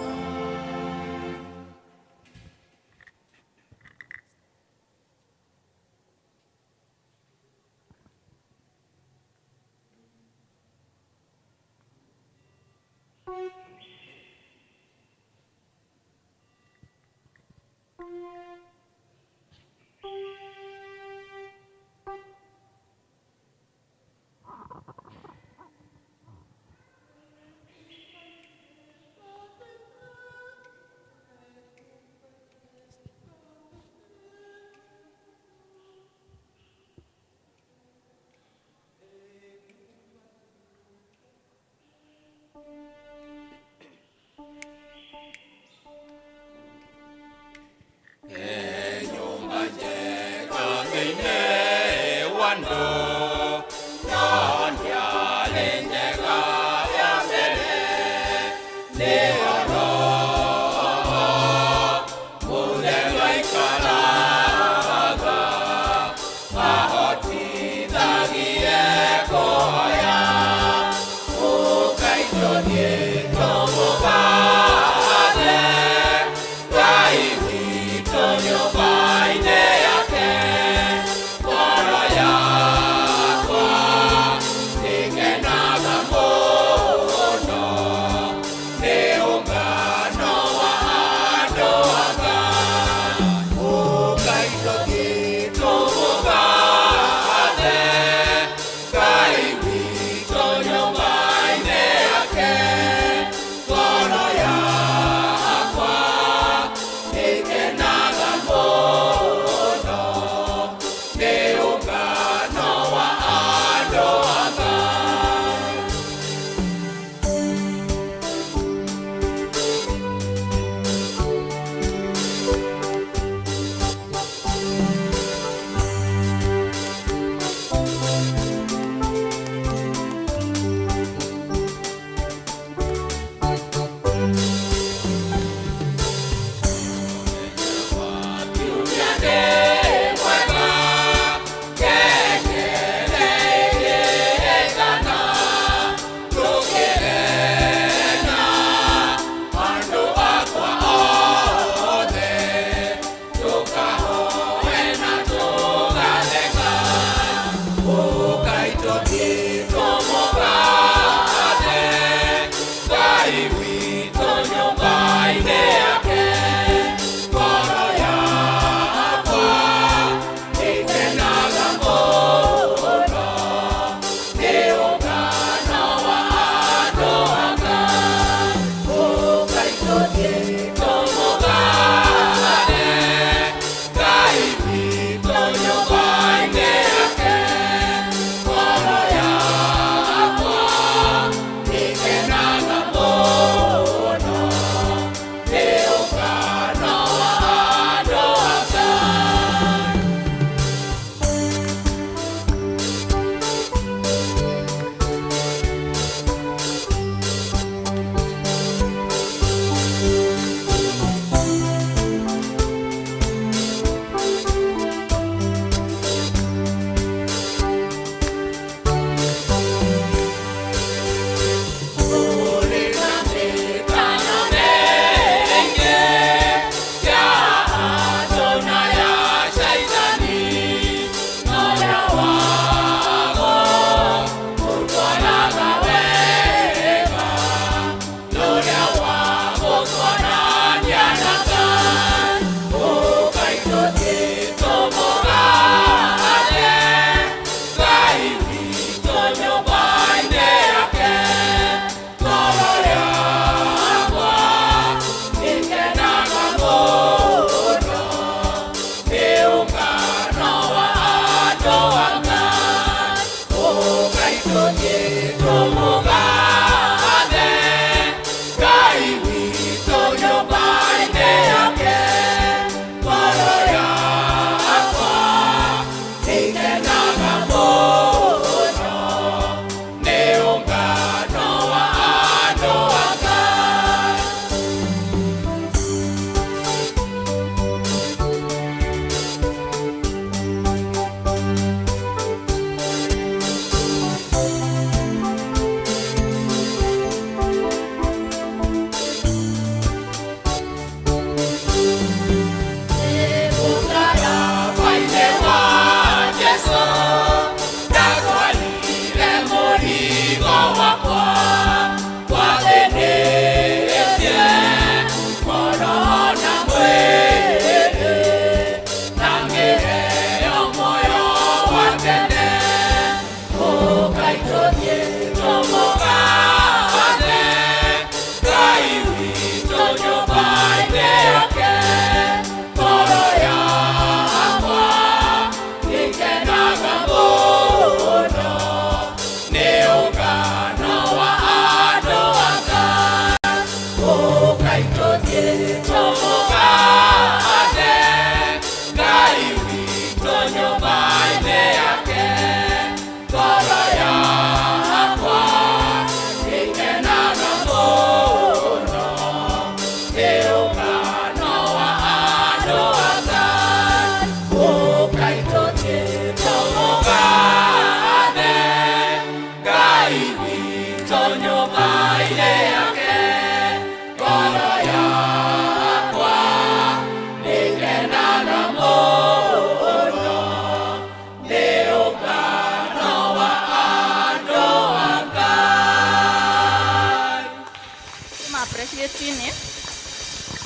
Speaker 2: Ngai witũ nyũmba-inĩ yake, ngoro ya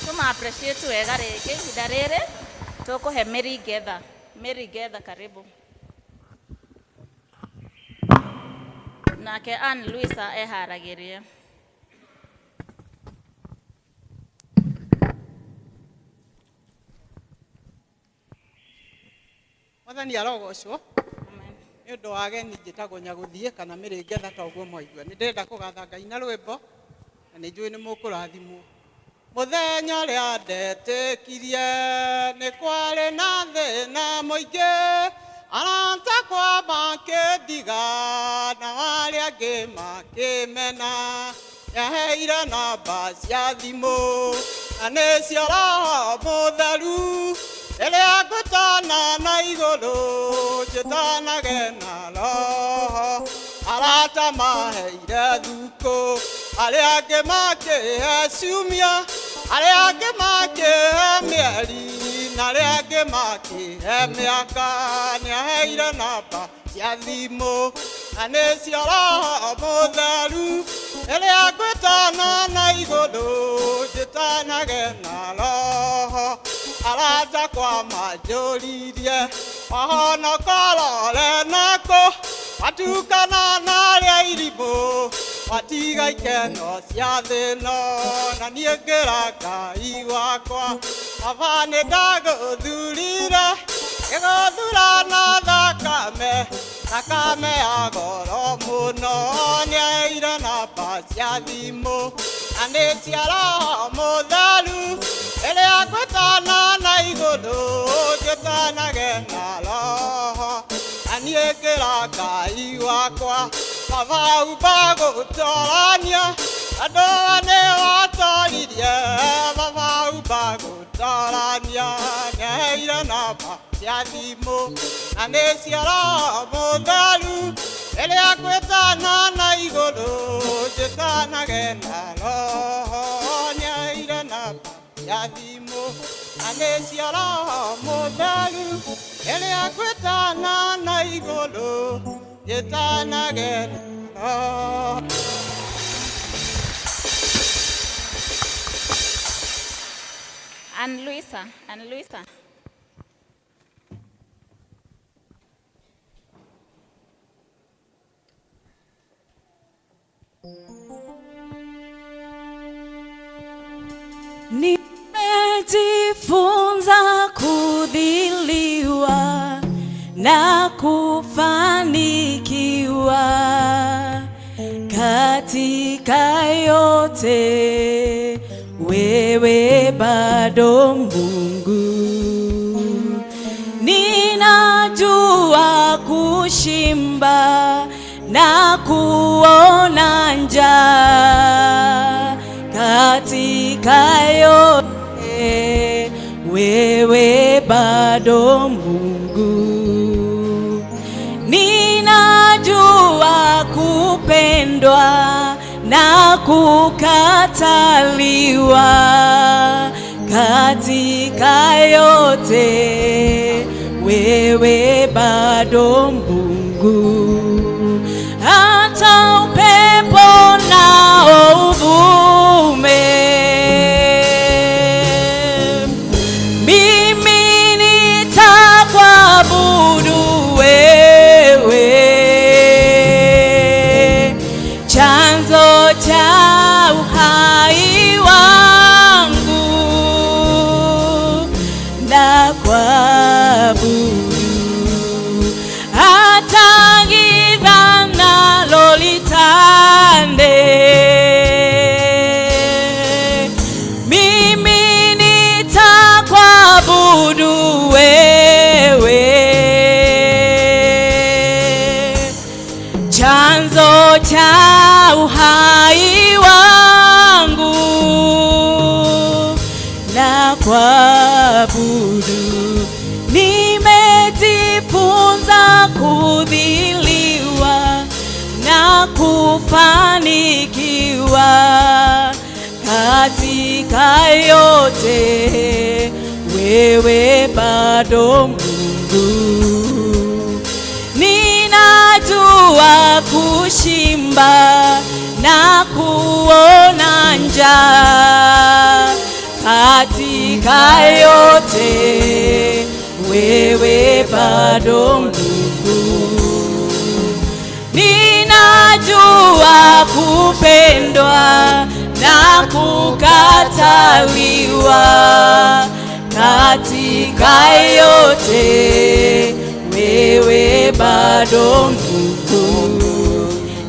Speaker 4: Tuma appreciate wega rĩngĩ ihinda rĩrĩ tũkũhe Mary Getha. Mary Getha, karibu. Nake Ann Luisa eharagĩrie.
Speaker 9: Mwathani arogocwo nĩ ũndũ wa ageni. Njĩtagwo Nyagũthiĩ kana Mĩrĩngetha ta ũguo mwaigua. Nĩ ndĩrenda kũgatha Ngai na rwĩmbo na nĩ njũĩ nĩ mũkũrathimwo. Mũthenya ũrĩa ndetĩkirie nĩ kwarĩ na thĩna mũingĩ, arata kwa makĩndiga na arĩa angĩ makĩmena. Nĩaheire namba cia thimũ na nĩcio Roho Mũtheru. Rĩrĩa ngũtana na igũrũ njĩtanage na Roho. Arata maheire thukũ, arĩa angĩ makĩhe ciumia, arĩa angĩ makĩhe mĩeri, na arĩa angĩ makĩhe mĩaka. Nĩaheire namba cia thimũ na nĩcio Roho Mũtheru. Rĩrĩa ngwĩtana na igũrũ njĩtanage na Roho. Arata kwa manjũririe wahonoka rore nakũ, watukana na arĩa irimũ. Watiga ikeno cia thĩ-ĩno na niĩ ngĩra Ngai wakwa. Baba nĩ ndagũthurire ngĩgũthura na thakame, thakame ya goro mũno. Nĩaheire namba cia thimũ na nĩ cia Roho Mũtheru. Rĩrĩa ngwĩtana na igũrũ njĩtanage na Roho, na niĩ ngĩra Ngai wakwa. Baba umba gũtorania andũ nĩ watoririe. Baba umba gũtorania nĩaheire namba cia thimũ na nĩ cia Roho Mũtheru. Rĩrĩa ngwĩtana na igũrũ njĩtanage na Roho, nĩaheire namba cia thimũ na nĩ cia Roho Mũtheru. Rĩrĩa ngwĩtana na igũrũ njĩtanage na Roho.
Speaker 4: Ann Luisa, Ann Luisa.
Speaker 10: Nimejifunza kudhiliwa na kufanikiwa katika yote, wewe bado Mungu. Ninajua kushimba na kuona njaa katika yote, wewe bado Mungu. Ninajua kupendwa na kukataliwa katika yote, wewe bado Mungu. Hata upepo nao uvume, mimi nitakuabudu wewe, chanzo cha uhai wangu na kuabudu. Hata giza nalo litande, mimi nitakuabudu wewe, chanzo cha uhai wangu na kuabudu. Nimejifunza kudhiliwa na kufanikiwa katika yote, wewe bado Mungu. Ninajua kushimba na kuona njaa katika yote, wewe bado Mungu. Ninajua kupendwa na kukataliwa katika yote, wewe bado Mungu.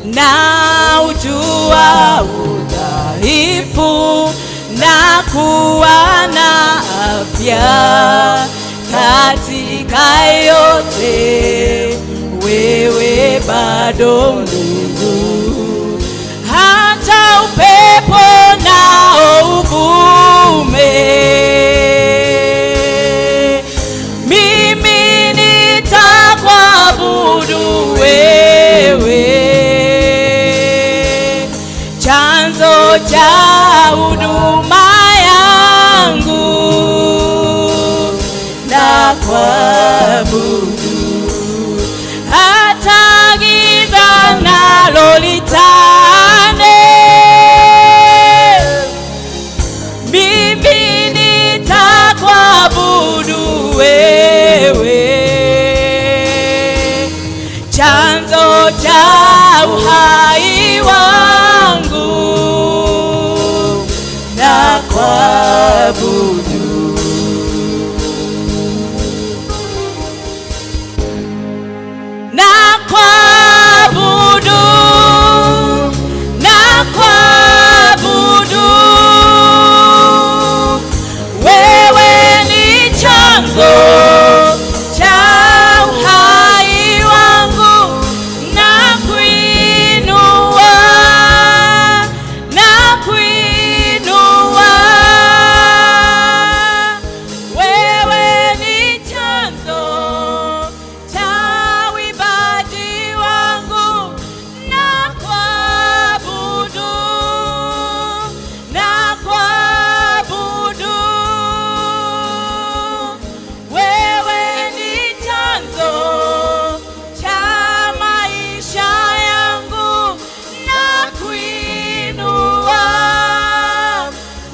Speaker 10: Na ujua udhaifu na kuwa na afya katika yote, wewe bado Mungu. Hata upepo nao uvume, mimi nitakuabudu wewe, chanzo cha huduma yangu na kuabudu. Hata giza nalo litande, mimi nitakuabudu wewe, chanzo cha uhai wangu. Nakuabudu.
Speaker 1: Nakuabudu, nakuabudu. Wewe ni chanzo cha uhai wangu, nakuinua, nakuinua. Wewe ni chanzo cha uimbaji wangu, nakuabudu, nakuabudu. Wewe ni chanzo cha maisha yangu, nakuinua,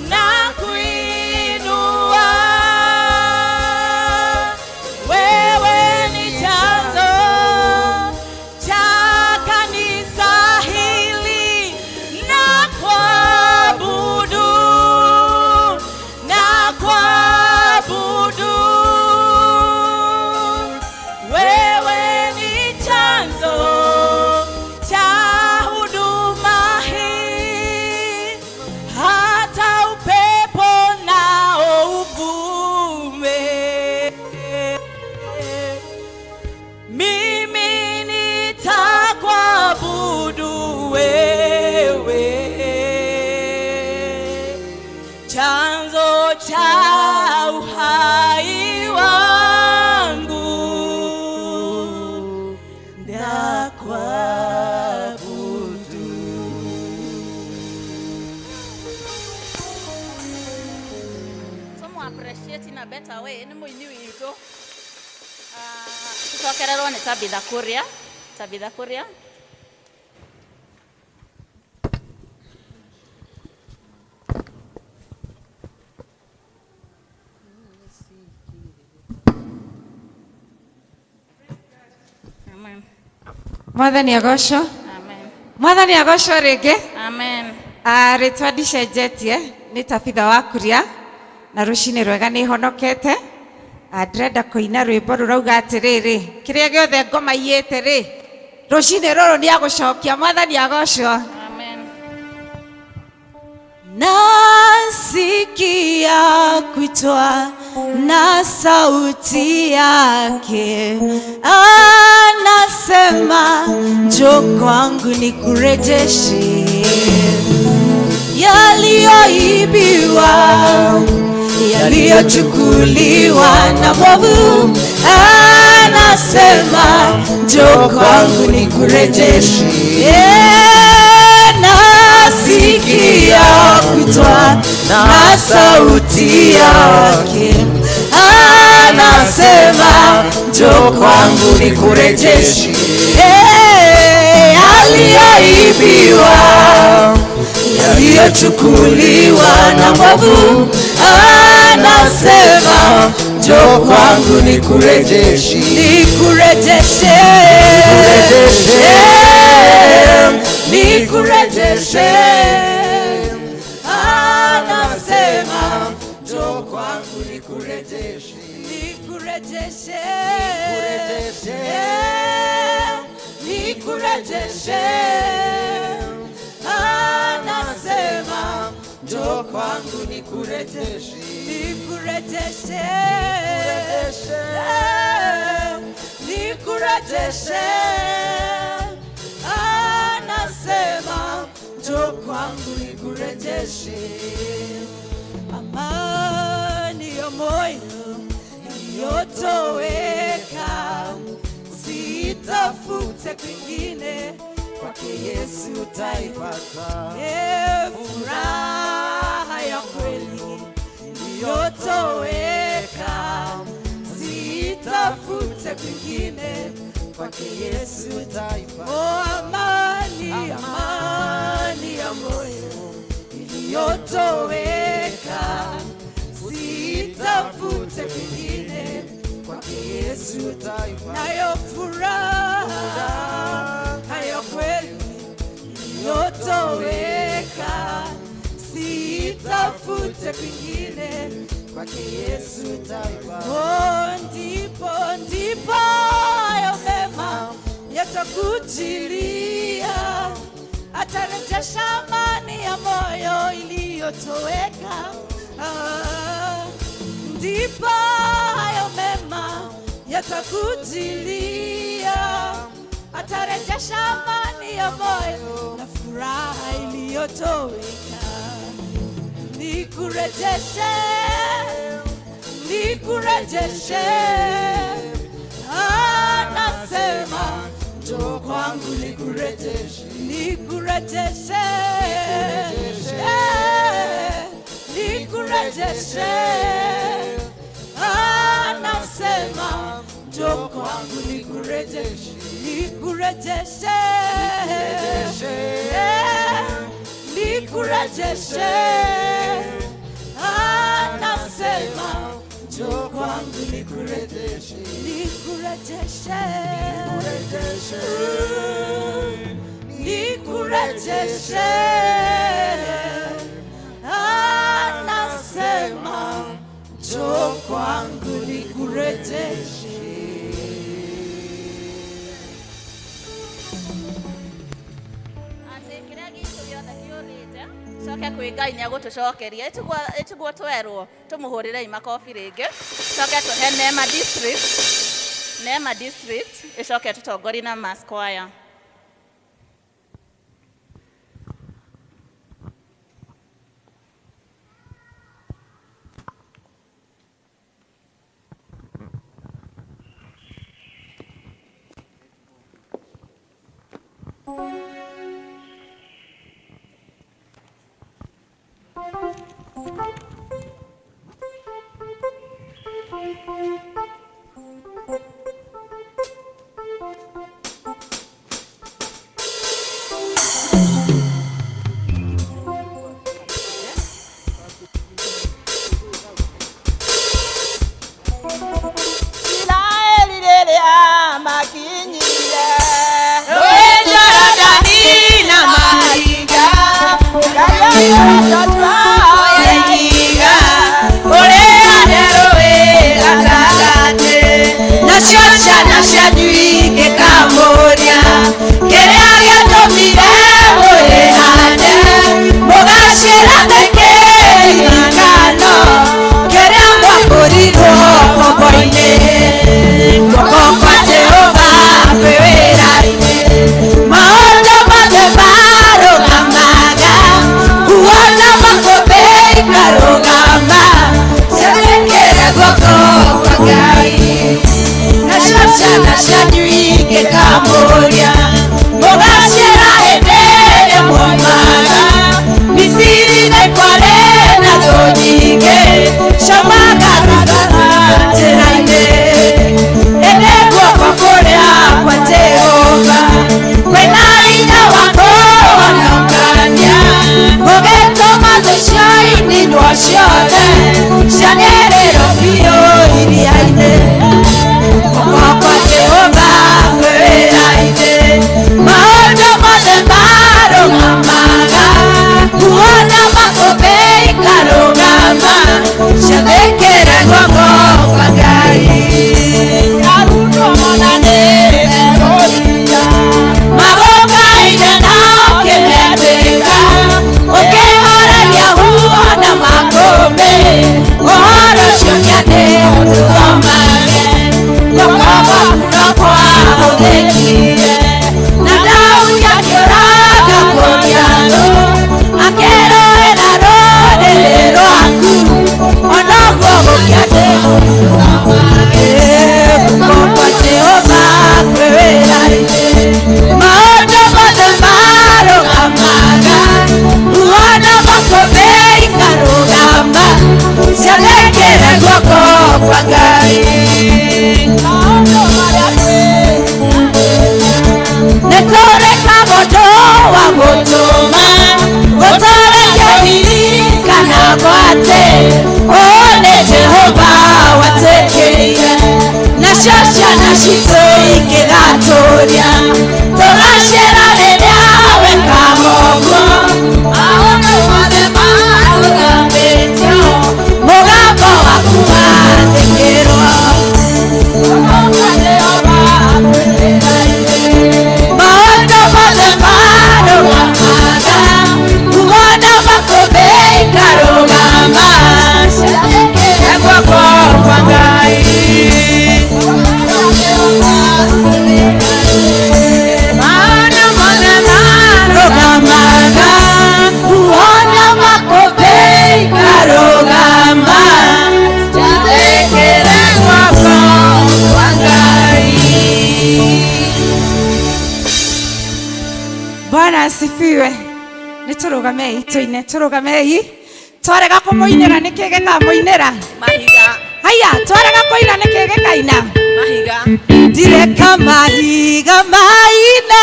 Speaker 1: nakuinua. Wewe ni chanzo cha kanisa hili, nakuabudu, nakuabudu. Wewe ni chanzo cha huduma hii, hata upepo nao uvume. Mimi nitakuabudu wewe, chanzo cha uhai wangu, nakuabudu.
Speaker 4: Tũmũ appreciate in a better way nĩ mũini witũ. Tũcokererwo nĩ Tabitha Kuria. Tabitha Kuria. Amen.
Speaker 11: Mwathani agocwo.
Speaker 4: Amen.
Speaker 11: Mwathani agocwo rĩngĩ.
Speaker 4: Amen.
Speaker 11: Ah, rĩtwa ndicenjetie nĩ Tabitha wa Kuria na rũcinĩ rwega nĩ honokete. Ah, ndĩrenda kũina rwĩmbo rũrauga atĩrĩrĩ, kĩrĩa gĩothe ngoma iyĩte rĩ, rũcinĩ rũrũ nĩ agũcokia. Mwathani agocwo.
Speaker 4: Amen.
Speaker 1: Nasikia kuitwa na sauti yake, anasema njoo kwangu nikurejeshe yaliyoibiwa, yaliyochukuliwa na mwovu. Anasema njoo kwangu nikurejeshe. Nasikia kuitwa na sauti yake, anasema njoo kwangu nikurejeshe yaliyoibiwa, yaliyochukuliwa na mwovu. Anasema njoo kwangu nikurejeshe, nikurejeshe, nikurejeshe. Anasema njoo kwangu nikurejeshe, nikurejeshe, nikurejeshe. Anasema njoo kwangu nikurejeshe, nikurejeshe, nikurejeshe. Anasema njoo kwangu nikurejeshe. Amani ya moyo iliyotoweka, sitafute kwingine, kwake Yesu utaipata. Furaha ya kweli iliyotoweka, sitafute kwingine, kwake Yesu utaipata. Oh, amani, amani ya moyo iliyotoweka, sitafute kwingine, kwake Yesu utaipata. Nayo furaha ya kweli iliyotoweka, sitafute kwingine.
Speaker 10: kwingine,
Speaker 8: Kwake Yesu taiba.
Speaker 10: Oh, ndipo ndipo hayo mema yatakujilia, atarejesha amani ya moyo iliyotoweka. Ah, ndipo hayo mema yatakujilia, atarejesha amani ya moyo na furaha iliyotoweka. Nikurejeshe, nikurejeshe, anasema njoo kwangu nikurejeshe, nikurejeshe, eh, nikurejeshe, anasema njoo kwangu nikurejeshe, nikurejeshe, eh, nikurejeshe, anasema njoo kwangu nikurejeshe, nikurejeshe, nikurejeshe, anasema njoo kwangu nikurejeshe.
Speaker 4: Atĩ kĩrĩa gitũ gĩothe kĩũrĩte coke kwĩ Ngai nĩ agũtũcokeria. Ĩtiguo twerwo tũmũhũrĩrei makobi rĩngĩ, coke tũhe Neema District, Neema District ĩcoke tũtongorie na Mass Choir.
Speaker 12: Isiraeli rĩrĩa makinyire
Speaker 10: Rũĩ Jorodani na maringa Oya ihiga ũrĩane rũĩ gatagatĩ, nacio ciana cianyu ingĩkamũria kĩrĩa gĩatũmire mũrĩhande, mũgacĩra kĩririkano kĩrĩa mwakũrirwo ngombo-inĩ. Guoko kwa Jehova kwĩ wĩra-inĩ, maũndũ mothe marũgamaga, kuona makũmbĩ ikarũgama, ciathĩkĩre guoko kwa Ngai. Nacio ciana cianyu ingĩkamũria, mũgacĩra hĩndĩ ĩrĩa mwoimaga Misiri na ikware na thũ nyingĩ, ciamagaragara njĩra-inĩ. Ĩndĩ guoko kũrĩa kwa Jehova kwĩna hinya wa kũhonokania, gũgĩtũma thũ icio ininwo ciothe, cianĩrĩrwo biũ iria-inĩ. Guoko kwa Jehova kwĩ wĩra-inĩ, maũndũ mothe marũgamaga, kuona makũmbĩ ikarũgama, ciathĩkĩre guoko kwa Ngai. Arutwo monanĩte rũriya, magũkaire na ũkĩmetĩka, ũkĩhoreria huho na makũmbĩ, ũhoro ũcio nĩatĩ ũtũthomage. Guoko gwaku no kwahũthĩkire, na Daudi akĩũraga Goliathũ, akĩrũĩra rũrĩrĩ rwaku, onoguo gũkĩatĩ ũtũthomage. Guoko kwa Jehova kwĩ wĩra-inĩ, maũndũ mothe marũgamaga, kuona makũmbĩ ikarũgama, ciathĩkĩre guoko kwa Ngai. Nĩ tũrĩ kaũndũ wa gũtũma gũtũreke ririkana gwatĩ ũũ nĩ Jehova watwĩkĩire, nacio ciana citũ ingĩgatũria, tũgacĩra rĩrĩa weka ũguo, maũndũ mothe marũgamĩtio.
Speaker 11: Asifiwe. Nĩ tũrũgamei tũine, tũrũgamei. Twarega kũmũinĩra nĩkĩ gĩkamũinĩra?
Speaker 1: Mahiga.
Speaker 11: Haya, twarega kũina nĩkĩ gĩkaina?
Speaker 1: Mahiga.
Speaker 10: Ndireka mahiga maina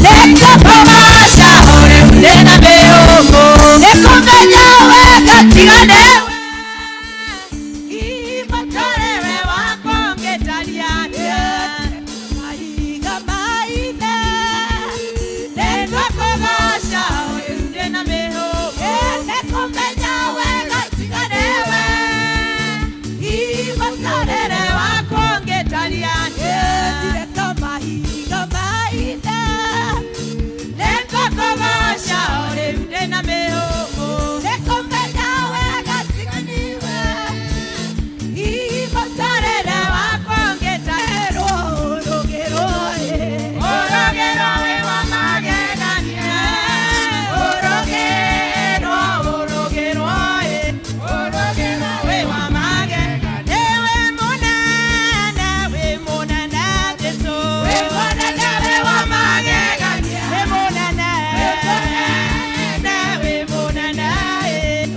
Speaker 10: nĩngũkũgoca ũrĩ ndĩna mĩhũmũ nĩkũmenya wega tiga nĩwe Mũtũrĩre wakwa ũngĩtariĩ atĩa? Mahiga maina nĩngũkũgoca ũrĩ ndĩna mĩhũmũ nĩkũmenya wega tiga nĩwe Mũtũrĩre wakwa ũngĩtariĩ atĩa? Ndireka mahiga maina nĩngũkũgoca ũrĩ ndĩna mĩhũmũ nĩkũmenya wega tiga nĩwe Mũtũrĩre wakwa ũngĩtariĩ ũrũgĩrwo ũrũgĩrwo wĩ wa magegania ũrũgĩrwo ũrũgĩrwo ũrũgĩrwo wĩ wa magegania wĩ mũnene wĩ mũnene Jesũ wĩ mũnene wĩ wa magegania wĩ mũnene wĩ mũnene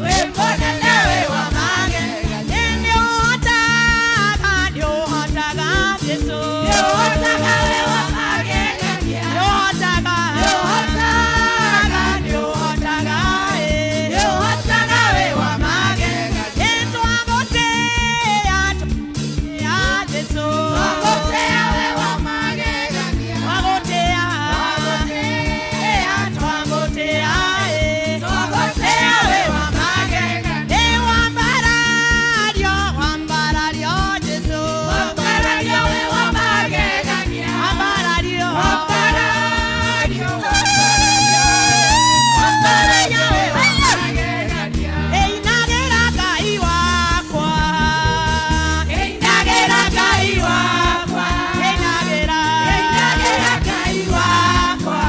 Speaker 10: wĩ mũnene wĩ wa magegania nĩũhotaga nĩũhotaga Jesũ nĩũhotaga wĩ wa magegania nĩũhotaga nĩũhotaga nĩũhotaga nĩũhotaga wĩ wa magegania twagũtĩĩa tũtĩĩa Jesũ twagũtĩĩa wĩ wa magegania twagũtĩĩa twagũtĩĩa twagũtĩĩa twagũtĩĩa wĩ wa magegania wambarario wambarario Jesũ wambarario wĩ wa magegania wambarario wambarario wambarario wĩ wa magegania ĩinagĩra Ngai wakwa ĩinagĩra Ngai wakwa ĩinagĩra ĩinagĩra Ngai wakwa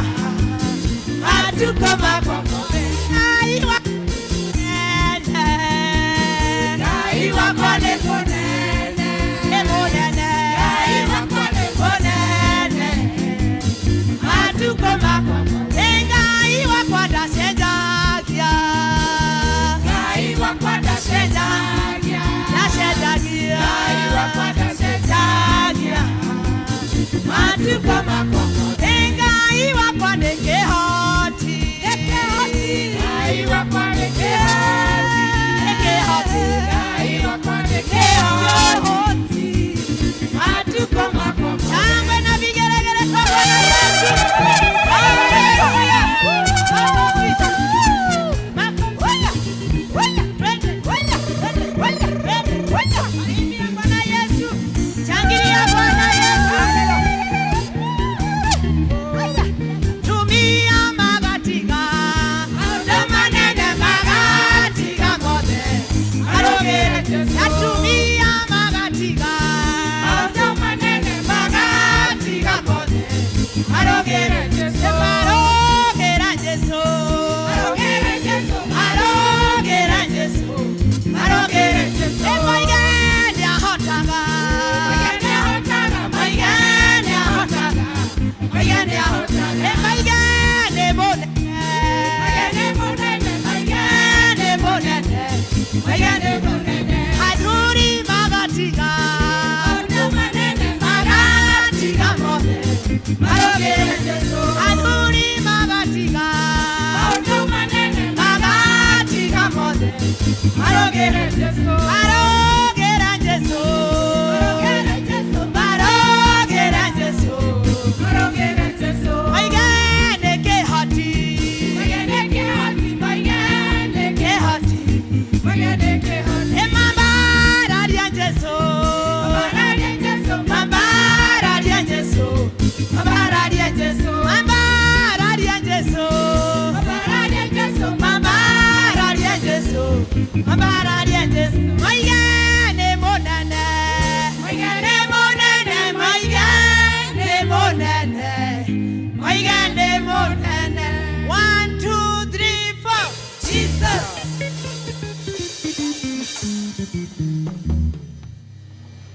Speaker 10: matukũ makwa mothe Ngai wa Ngai wakwa nĩ mũnene nĩ mũnene Ngai wakwa nĩ mũnene matukũ makwa mothe Ngai wakwa ndacenjagia Ngai wakwa ndacenjagia ndacenjagia Ngai wakwa ndacenjagia matukũ makwa mothe Ngai wakwa nĩ kĩhoti nĩ kĩhoti Ngai wakwa nĩ kĩhoti nĩ kĩhoti Ngai wakwa nĩ kĩhoti matukũ makwa shangwe na vigelegele kwa Bwana Yesu. Haleluya. Makofi. Twende, twende, twende, twende, twende. Karibia Bwana Yesu. Shangilia Bwana Yesu. Tumia magatiga maũndũ manene magatiga mothe arũmĩre Atumia magatiga maũndũ manene magatiga mothe arũmĩre Jesũ arũmĩra Jesũ arũmĩre Jesũ arũmĩra Jesũ arũmĩre Jesũ moige nĩahotaga moige nĩahotaga moige nĩahotaga moige nĩahotaga moige nĩ mũnene moige nĩ mũnene moige nĩ mũnene moige nĩ mũnene athuri magatiga maũndũ manene magatiga mothe marũmĩrĩre Jesũ athuri magatiga maũndũ manene magatiga mothe marũmĩrĩre Jesũ marũmĩrĩre Jesũ marũmĩrĩre Jesũ marũmĩrĩre Jesũ marũmĩrĩre Jesũ moige nĩ kĩhoti moige nĩ kĩhoti moige nĩ kĩhoti moige nĩ kĩhoti ĩmambararia Jesũ mambararia Jesũ mambararia Jesũ mambararia Jesũ mambararia Jesũ mambararia Jesũ mambararia Jesũ mambararia Jesũ moige nĩ mũnene moige nĩ mũnene moige nĩ mũnene moige nĩ mũnene 1 2 3 4 Jesus.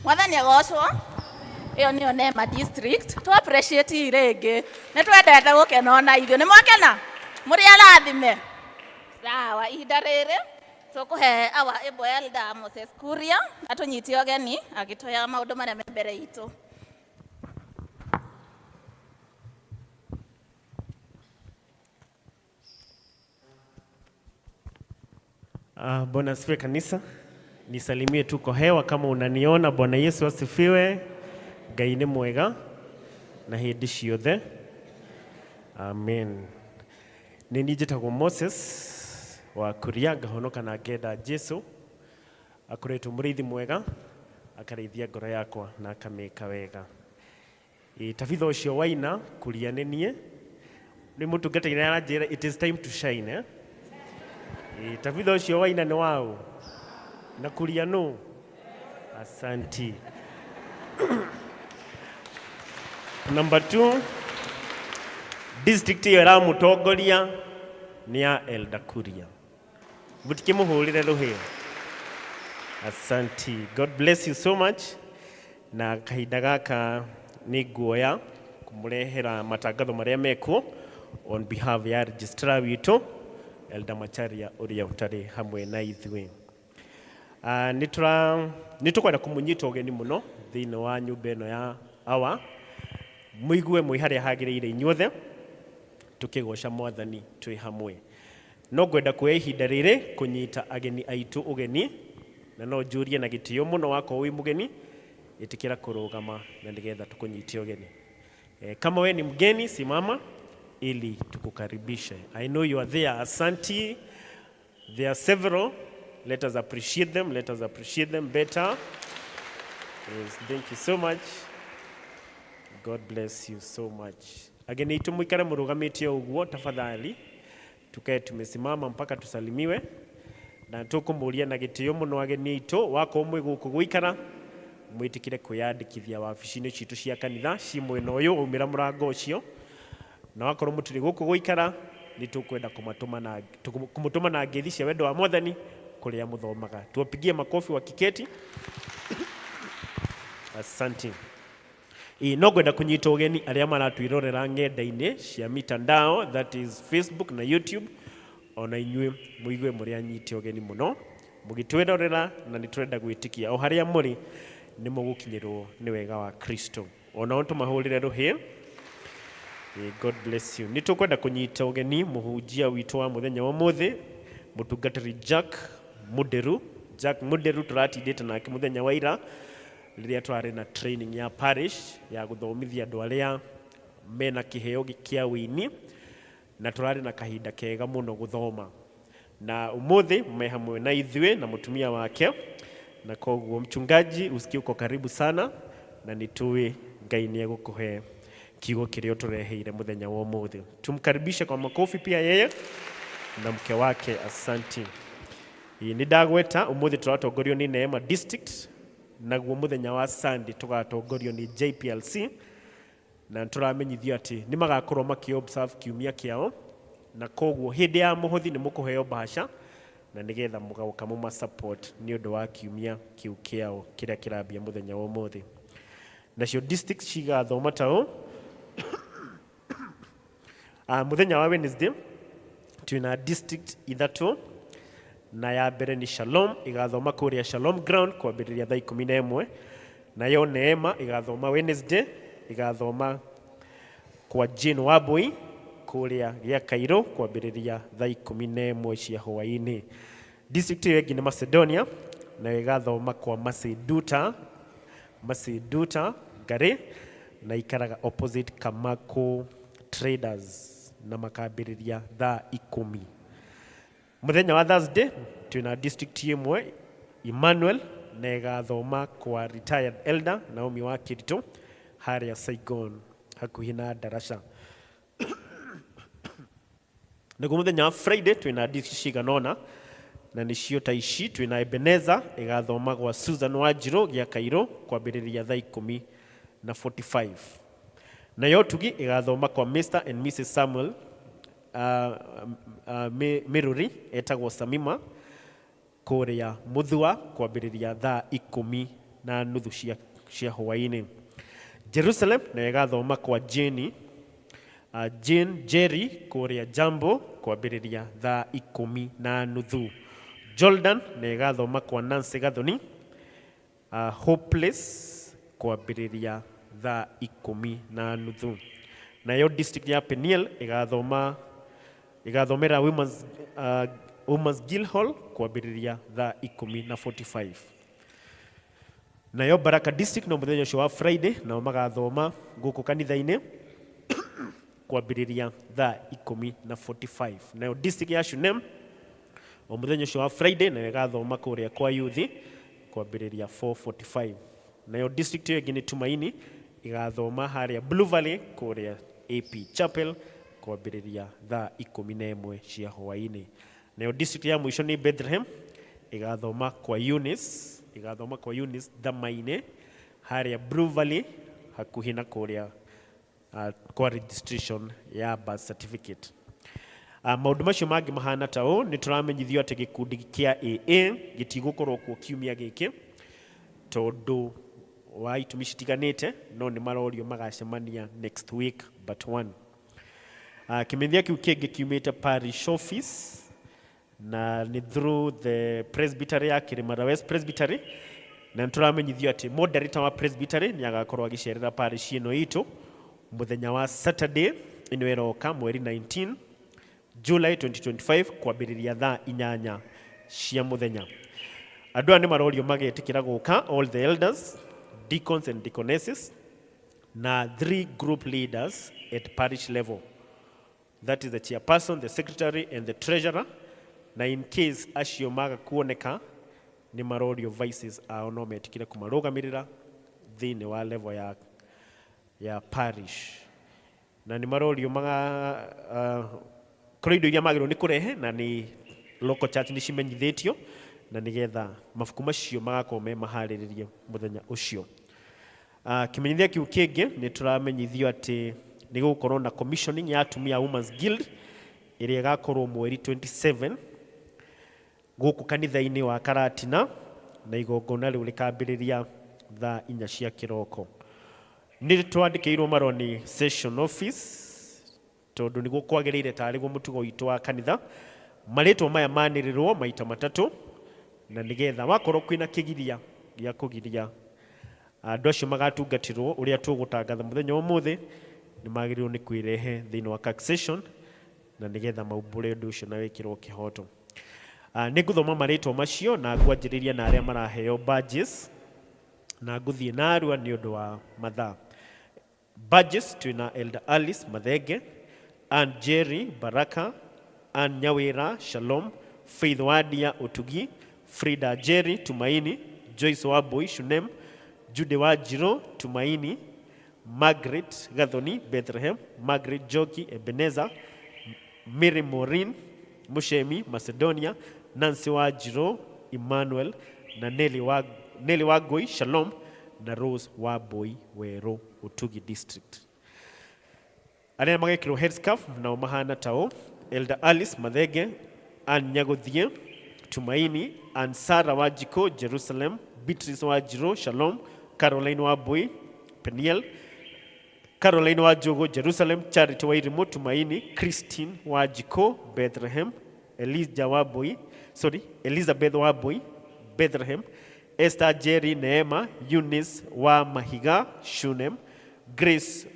Speaker 12: Mwathani agocwo.
Speaker 4: Ĩyo nĩyo Nema district. Tũ appreciate rĩngĩ. Nĩ twendete gũkena ona ithuĩ. Nĩ mwakena? Mũrĩ arathime? Sawa, ihinda rĩrĩ tũkũhe our able elder Moses Kuria atũnyite ũgeni agĩtũheaga maũndũ marĩa me mbere itũ.
Speaker 13: Bwana asifiwe kanisa. Nisalimie tu kwa hewa kama unaniona. Bwana Yesu asifiwe. Ngai nĩ mwega na hĩndĩ ciothe. Amen. Nĩ niĩ njĩtagwo Moses wa Kuria, ngahonoka na ngenda Jesu. Akoretwo mũrĩithi mwega, akarĩithia ngoro yakwa na akamĩka wega. Ĩ, tabitha ũcio waina Kuria nĩ niĩ. Nĩ mũtungatĩri aranjĩra it is time to shine, eh? Ĩ, tabitha ũcio waina nĩ waũ? Na Kuria nũ? Asanti. Number 2, district ĩyo ĩramũtongoria nĩ ya Elder Kuria. Mũtikĩmũhũrĩre rũhĩ. Asanti. God bless you so much. Na kahinda gaka nĩ nguoya kũmũrehera matangatho marĩa mekuo on behalf ya registrar witũ Elder Macharia ũrĩa ũtarĩ hamwe na ithuĩ. Nĩ tũkwenda kũmũnyita ũgeni mũno thĩinĩ wa nyũmba ĩno ya awa, mũigue mwĩ harĩa hagĩrĩire inyuothe, tũkĩgoca mwathani twĩ hamwe. No ngwenda kuoya ihinda rĩrĩ kũnyita ageni aitũ ũgeni, na no njũrie na gĩtĩo mũno wakorwo wĩ mũgeni, ĩtĩkĩra kũrũgama na nĩgetha tũkũnyite ũgeni. Kama we ni mgeni, simama ili tukukaribishe. I know you are there. Asanti. There are several. Let us appreciate them. Let us appreciate them better. Yes, thank you so much. God bless you so much. Ageni aitũ mũikare mũrũgamĩte o ũguo tafadhali. Tukae tumesimama mpaka tusalimiwe. Na tũkũmũria na gĩtĩo mũno ageni aitũ, wakorwo mwĩ gũkũ gũikara, mwĩtĩkĩre kwĩyandĩkithia wabici-inĩ citũ cia kanitha ci mwena ũyũ waumĩra mũrango ũcio. Na wakorwo mũtirĩ gũkũ gũikara, nĩ tũkwenda kũmũtũma na ngeithi cia wendo wa mwathani kũrĩa mũthomaga. Tuwapigie makofi wakiketi. Asante. Ĩ, no ngwenda kũnyita ũgeni arĩa maratwĩrorera ng'enda-inĩ cia mitandao, that is Facebook na YouTube, ona inyuĩ mũigue mũrĩ anyite ũgeni mũno mũgĩtwĩrorera, na nĩ tũrenda gwĩtĩkia o harĩa mũrĩ nĩ mũgũkinyĩrwo nĩ wega wa Kristo. Onao tũmahũrĩre rũhĩ. God bless you. Nĩ tũkwenda kũnyita ũgeni mũhunjia witũ wa mũthenya wa ũmũthĩ, mũtungatĩri Jack Muderu. Jack Muderu tũratindĩte nake mũthenya wa ira rĩrĩa tũrarĩ na training ya parish ya gũthomithia andũ arĩa mena kĩheo kĩa wĩini, na tũrarĩ na kahinda kega mũno gũthoma. Na ũmũthĩ me hamwe na ithuĩ na mũtumia wake, na koguo mchungaji usikie uko karibu sana, na nĩtũĩ Ngai nĩ egũkũhe kiugo kĩrĩa ũtũreheire mũthenya wa ũmũthĩ. Tumkaribishe kwa makofi pia yeye na mke wake. Asanti. Ĩ, nĩ ndagweta ũmũthĩ tũratongorio nĩ Neema District, naguo mũthenya wa Sunday tũgatongorio nĩ JPLC, na nĩtũramenyithio atĩ nĩ magakorwo makĩ observe kiumia kĩao, na koguo hĩndĩ ya mũhothi nĩ mũkũheo mbaca na nĩgetha mũgoka mũma support nĩ ũndũ wa kiumia kĩu kĩao kĩrĩa kĩrambia mũthenya wa ũmũthĩ. Nacio district cigathoma ta ũũ. Mũthenya wa Wednesday twĩna district ithatũ, na ya mbere nĩ Shalom, ĩgathoma kũrĩa Shalom Ground kwambĩrĩria thaa 11. Nayo Neema ĩgathoma Wednesday, ĩgathoma kwa Jane Wambui kũrĩa gĩa Cairo kwambĩrĩria thaa 11 cia hwaĩ-inĩ. District ĩyo ĩngĩ nĩ Macedonia, nayo ĩgathoma kwa Maceduta, Maceduta Ngari, na ikaraga opposite Kamako Traders, na makambĩrĩria thaa 10. Mũthenya wa Thursday twĩna district ĩmwe Emmanuel, na ĩgathoma kwa retired elder Naomi wa Kirito harĩa Saigon hakuhĩ na Darasha. Naguo mũthenya wa Friday twĩna district cigana ũna, na nĩcio ta ici. Twĩna Ebeneza, ĩgathoma gwa Susan Wanjirũ gĩa Cairo kwambĩrĩria thaa 10 na 45. Nayo Tugi ĩgathoma kwa Mr and Mrs Samuel Miruri, etagwo Samima, kũrĩa Muthua kwambĩrĩria thaa 10:30 cia hwaĩ-inĩ. Jerusalem nayo ĩgathoma kwa Jane, Jane Jerry kũrĩa Jambo kwambĩrĩria thaa 10:30. Jordan nayo ĩgathoma kwa Nancy Gathoni, Hopeless kwambĩrĩria thaa 10:30. Nayo district ya Peniel ĩgathomera Women's Guild Hall kwambĩrĩria thaa 10:45. Nayo Baraka district no mũthenya ũcio wa Friday nao magathoma gũkũ kanitha-inĩ kwambĩrĩria thaa 10:45. Nayo district ya Shunem o mũthenya ũcio wa Friday nayo ĩgathoma kũrĩa kwa youth kwambĩrĩria 4:45. Nayo district ĩyo ĩngĩ nĩ Tumaini ĩgathoma harĩa Blue Valley kũrĩa AP Chapel kwambĩrĩria thaa 11 cia hwaĩ-inĩ. Nayo district ya mũico nĩ Bethlehem ĩgathoma kwa Eunice, ĩgathoma kwa Eunice Thamaine harĩa Blue Valley hakuhĩ na kũrĩa kwa registration ya birth certificate. Maũndũ macio mangĩ mahana ta ũũ, nĩ tũramenyithio atĩ gĩkundi kĩa AA gĩtigũkorwo kuo kiumia gĩkĩ tondũ wa itũmi citiganĩte, no nĩ marorio magacemania next week but one. Kĩmenyithia kĩu kĩngĩ kiumĩte parish office na nĩ through the presbytery ya Kĩrĩmara West Presbytery, na nĩ tũramenyithio atĩ moderator wa presbytery nĩ agakorwo agĩcerera parish ĩno itũ mũthenya wa Saturday ĩno ĩroka mweri 19 July 2025 kwambĩrĩria thaa 8 cia mũthenya. Andũ aya nĩ marorio magetĩkĩra gũka, all the elders, deacons and deaconesses na 3 group leaders at parish level. That is the chairperson, the secretary and the treasurer. Na in case acio maga kuoneka nĩ marorio vices ao no metĩkĩre kũmarũgamĩrĩra thĩinĩ wa level ya parish. Na nĩ marorio maga kũrĩ indo iria magĩrĩirwo nĩ kũrehe na nĩ local church nĩ cimenyithĩtio na nĩgetha mabuku macio magakorwo me maharĩrĩrie mũthenya ũcio. Kĩmenyithia kĩu kĩngĩ nĩ tũramenyithio atĩ nĩ gũgũkorwo na commissioning ya atumia Women's Guild ĩrĩa ĩgakorwo mweri 27 gũkũ kanitha-inĩ wa Karatina, na igongona rĩu rĩkambĩrĩria thaa 4 cia kĩroko. Nĩ twandĩkĩirwo marũa nĩ session office tondũ nĩguo kwagĩrĩire tarĩ guo mũtugo witũ wa kanitha. Marĩtwa maya manĩrĩrwo maita matatũ na nĩgetha wakorwo kwĩna kĩgiria gĩa kũgiria andũ acio magatungatĩrwo ũrĩa tũgũtangatha mũthenya wa ũmũthĩ, nĩ magĩrĩirwo nĩ kwĩrehe thĩinĩ wa taxation na nĩgetha maumbũre ũndũ ũcio na wĩkĩrwo kĩhoto. Nĩ ngũthoma marĩtwa macio na ngwanjĩrĩria na arĩa maraheo badges na ngũthiĩ narua nĩ ũndũ wa mathaa. Badges twĩna Elder Alice Mathenge, Ann Jerry Baraka, Ann Nyawira Shalom, Faith Wadia Utugi, Frida Jerry Tumaini, Joyce Wambui Shunem, Jude Wanjiru Tumaini, Margaret Gathoni Bethlehem, Margaret Joki Ebenezer, Mary Maureen Mushemi Macedonia, Nancy Wanjiru Emmanuel na Nelly Wangui Shalom na Rose Wambui Weru Utugi District. Arĩa magekĩrwo headscarf nao mahana ta ũũ: Elder Alice Mathenge, Ann Nyaguthie Tumaini, Ann Sarah Wanjikũ Jerusalem, Beatrice Wanjiru Shalom, Caroline Wambui Peniel, Caroline Wanjũgũ Jerusalem, Charity Wairimu Tumaini, Christine Wanjikũ Bethlehem, Elijah Wambui, sorry, Elizabeth Wambui Bethlehem, Esther Jerry Neema, Eunice wa Mahiga Shunem, Grace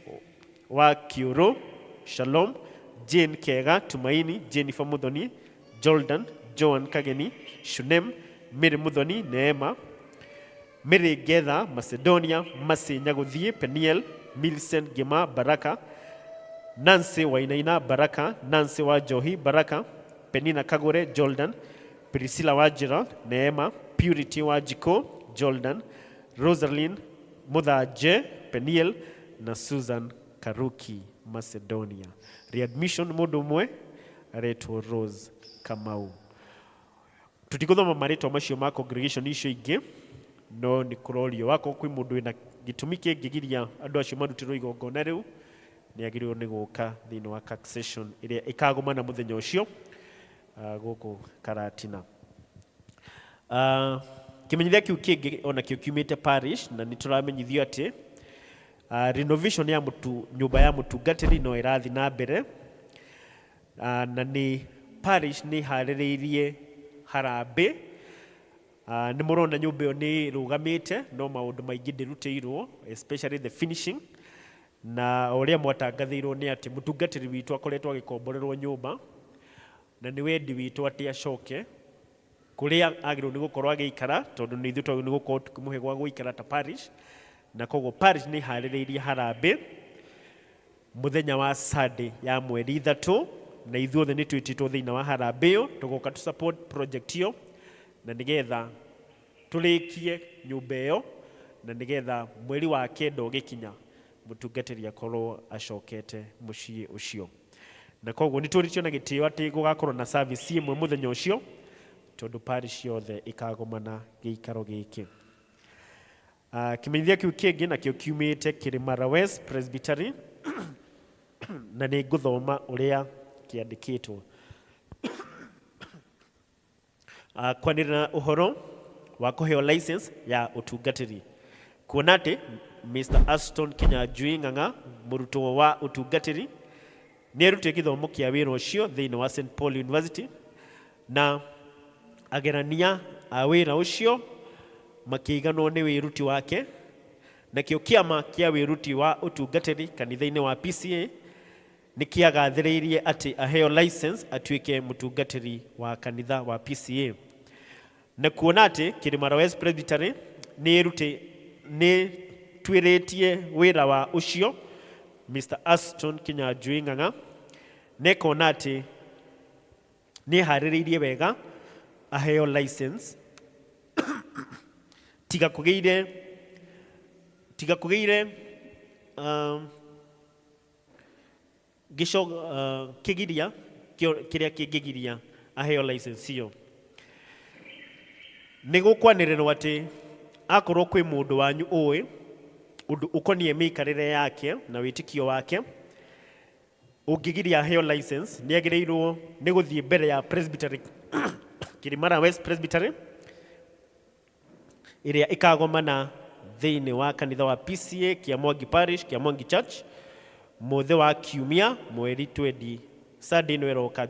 Speaker 13: wa Kiuru Shalom, Jane Kega Tumaini, Jennifer Muthoni Jordan, Joan Kageni Shunem, Mary Muthoni Neema, Mary Getha Macedonia, Mercy Nyaguthie Peniel, Millicent Gima Baraka, Nancy Wainaina Baraka, Nancy Wanjohi Baraka, Penina Kagure Jordan, Priscilla Wajira Neema, Purity Wanjiko Jordan, Rosalind Muthaje Peniel na Susan Karuki Macedonia. Readmission mũndũ ũmwe aretwo Rose Kamau. Tũtigũthoma marĩtwa macio ma congregation icio ingĩ, no nĩ kũrorio wakorwo kwĩ mũndũ wĩna gĩtũmi kĩngĩgiria andũ acio marutĩrwo igongona rĩu, nĩ agĩrĩirwo nĩ gũka thĩinĩ wa session ĩrĩa ĩkagomana mũthenya ũcio gũkũ Karatina. Kĩmenyithia kĩu kĩngĩ onakĩo kiumĩte parish na nĩ tũramenyithio atĩ Renovation ya mutu, nyũmba ya mũtungatĩri no ĩrathiĩ na mbere, na nĩ parish nĩ ĩharĩrĩirie harambĩ. Nĩ mũrona nyũmba ĩyo nĩ ĩrũgamĩte, no maũndũ maingĩ ndĩrutĩirwo, especially the finishing. Na o ũrĩa mwatangathĩirwo nĩ atĩ mũtungatĩri witũ akoretwo agĩkomborerwo nyũmba, na nĩ wendi witũ atĩ acoke kũrĩa agĩrĩirwo nĩ gũkorwo agĩikara, tondũ nĩ ithuĩ twagĩrĩirwo nĩ gũkorwo tũkĩmũhe gwa gũikara ta parish. Na koguo parish nĩ ĩharĩrĩirie harambĩ mũthenya wa Sunday ya mweri 3, na ithuothe nĩ twĩtĩtwo thĩinĩ wa harambĩ ĩyo tũgoka tũ support project ĩyo, na nĩgetha tũrĩkie nyũmba ĩyo, na nĩgetha mweri wa 9 ũgĩkinya mũtungatĩri akorwo acokete mũciĩ ũcio. Na koguo nĩ tũrĩtio na gĩtĩo atĩ gũgakorwo na service ĩmwe mũthenya ũcio, tondũ parish yothe ĩkagomana gĩikaro gĩkĩ. Kĩmenyithia kĩu kĩngĩ nakĩo kiumĩte Kĩrĩmara West Presbytery, na nĩ ngũthoma ũrĩa kĩandĩkĩtwo. Kwanĩrĩra ũhoro wa kũheo license ya ũtungatĩri, kuona atĩ Mr. Aston Kinyanjui Ng'ang'a, mũrutwo wa ũtungatĩri, nĩ erutire gĩthomo kĩa wĩra ũcio thĩinĩ wa St. Paul University, na agerania a wĩra ũcio makĩiganwo nĩ wĩruti wake. Nakĩo kĩama kĩa wĩruti wa ũtungatĩri kanitha-inĩ wa PCA nĩ kĩagathĩrĩirie atĩ aheo license atuĩke mũtungatĩri wa kanitha wa PCA. Na kuona atĩ Kĩrĩmara West Presbytery nĩ tuĩrĩtie wĩra wa ũcio Mr. Aston Kinyanjui Ng'ang'a, nĩkona atĩ nĩ eharĩrĩirie wega aheo license, tiga kũgĩire kĩgiria kĩrĩa kĩngĩgiria aheo license ĩyo. Nĩ gũkwanĩrĩrwo atĩ akorwo kwĩ mũndũ wanyu ũĩ ũndũ ũkoniĩ mĩikarĩre yake na wĩtĩkio wake ũngĩgiria aheo license, nĩ agĩrĩirwo nĩ gũthiĩ mbere ya Presbytery, Kĩrĩmara West Presbytery, ĩrĩa ĩkagomana thĩinĩ wa kanitha wa PCA Kĩamwangi Parish, Kĩamwangi Church, mũthĩ wa kiumia mweri 20, Sunday ĩno ĩroka,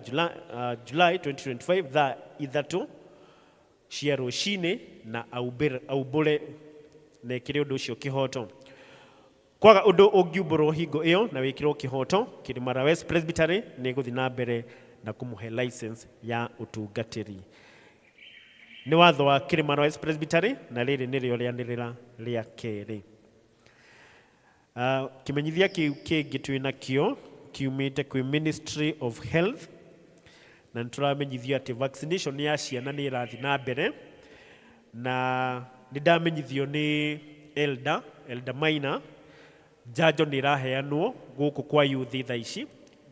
Speaker 13: July 2025, thaa 3 cia rũcinĩ, na aumbũre na ĩkĩre ũndũ ũcio kĩhoto. Kwaga ũndũ ũngiumbũrwo hingo ĩyo na wĩkĩrwo kĩhoto, Kĩrĩmara West Presbytery nĩ ĩgũthiĩ na mbere na kũmũhe license ya ũtungatĩri. Nĩ watho wa Kĩrĩmara West Presbytery, na rĩrĩ nĩrĩo rĩanĩrĩra rĩa kerĩ. Kĩmenyithia kĩu kĩngĩ twĩ nakĩo kiumĩte kwĩ Ministry of Health, na nĩ tũramenyithio atĩ vaccination ya ciana nĩ ĩrathiĩ na mbere, na nĩ ndamenyithio nĩ Elder Maina, njanjo nĩ ĩraheanwo gũkũ kwa youth thaa ici,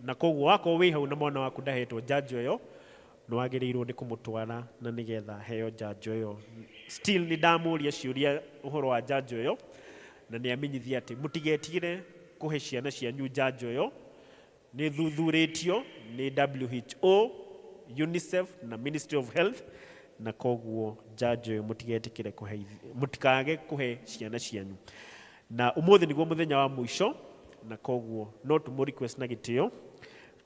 Speaker 13: na koguo wakorwo wĩ hau na mwana waku ndahetwo njanjo ĩyo, nĩ wagĩrĩirwo nĩ kũmũtwara na nĩgetha aheo njanjo ĩyo. Still nĩ ndamũria ciũria ũhoro wa njanjo ĩyo, na nĩ amenyithia atĩ mũtigetigĩre kũhe ciana cianyu njanjo ĩyo, nĩ thuthurĩtio nĩ WHO, UNICEF na Ministry of Health, na koguo njanjo ĩyo mũtigetĩkĩre kũhe, mũtikage kũhe ciana cianyu. Na ũmũthĩ nĩguo mũthenya wa mũico, na koguo no tũmũ request na gĩtĩo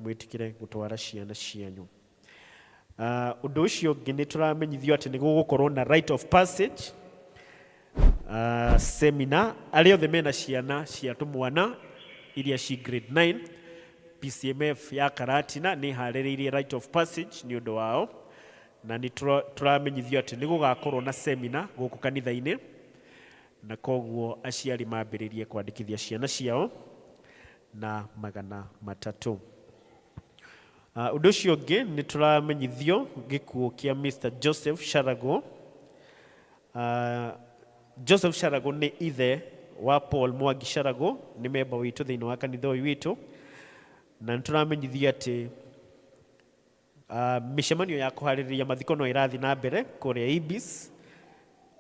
Speaker 13: mwĩtĩkĩre gũtwara ciana cianyu. Ũndũ ũcio ũngĩ nĩ tũramenyithio atĩ nĩ gũgũkorwo na rite of passage seminar, arĩa othe mena ciana cia tũmwana iria ci grade 9, PCMF ya Karatina nĩ ĩharĩrĩirie rite of passage nĩ ũndũ wao, na nĩ tũramenyithio atĩ nĩ gũgakorwo na seminar gũkũ kanitha-inĩ, na koguo aciari mambĩrĩrie kwandĩkithia ciana ciao na 300. Ũndũ ũcio ũngĩ nĩ tũramenyithio gĩkuũ kĩa Mr. Joseph Sharago. Joseph Sharago nĩ ithe wa Paul Mwangi Sharago, nĩ memba witũ thĩinĩ wa kanitha ũyũ witũ, na nĩ tũramenyithio atĩ mĩcemanio ya kũharĩrĩria mathiko no ĩrathiĩ na mbere kũrĩa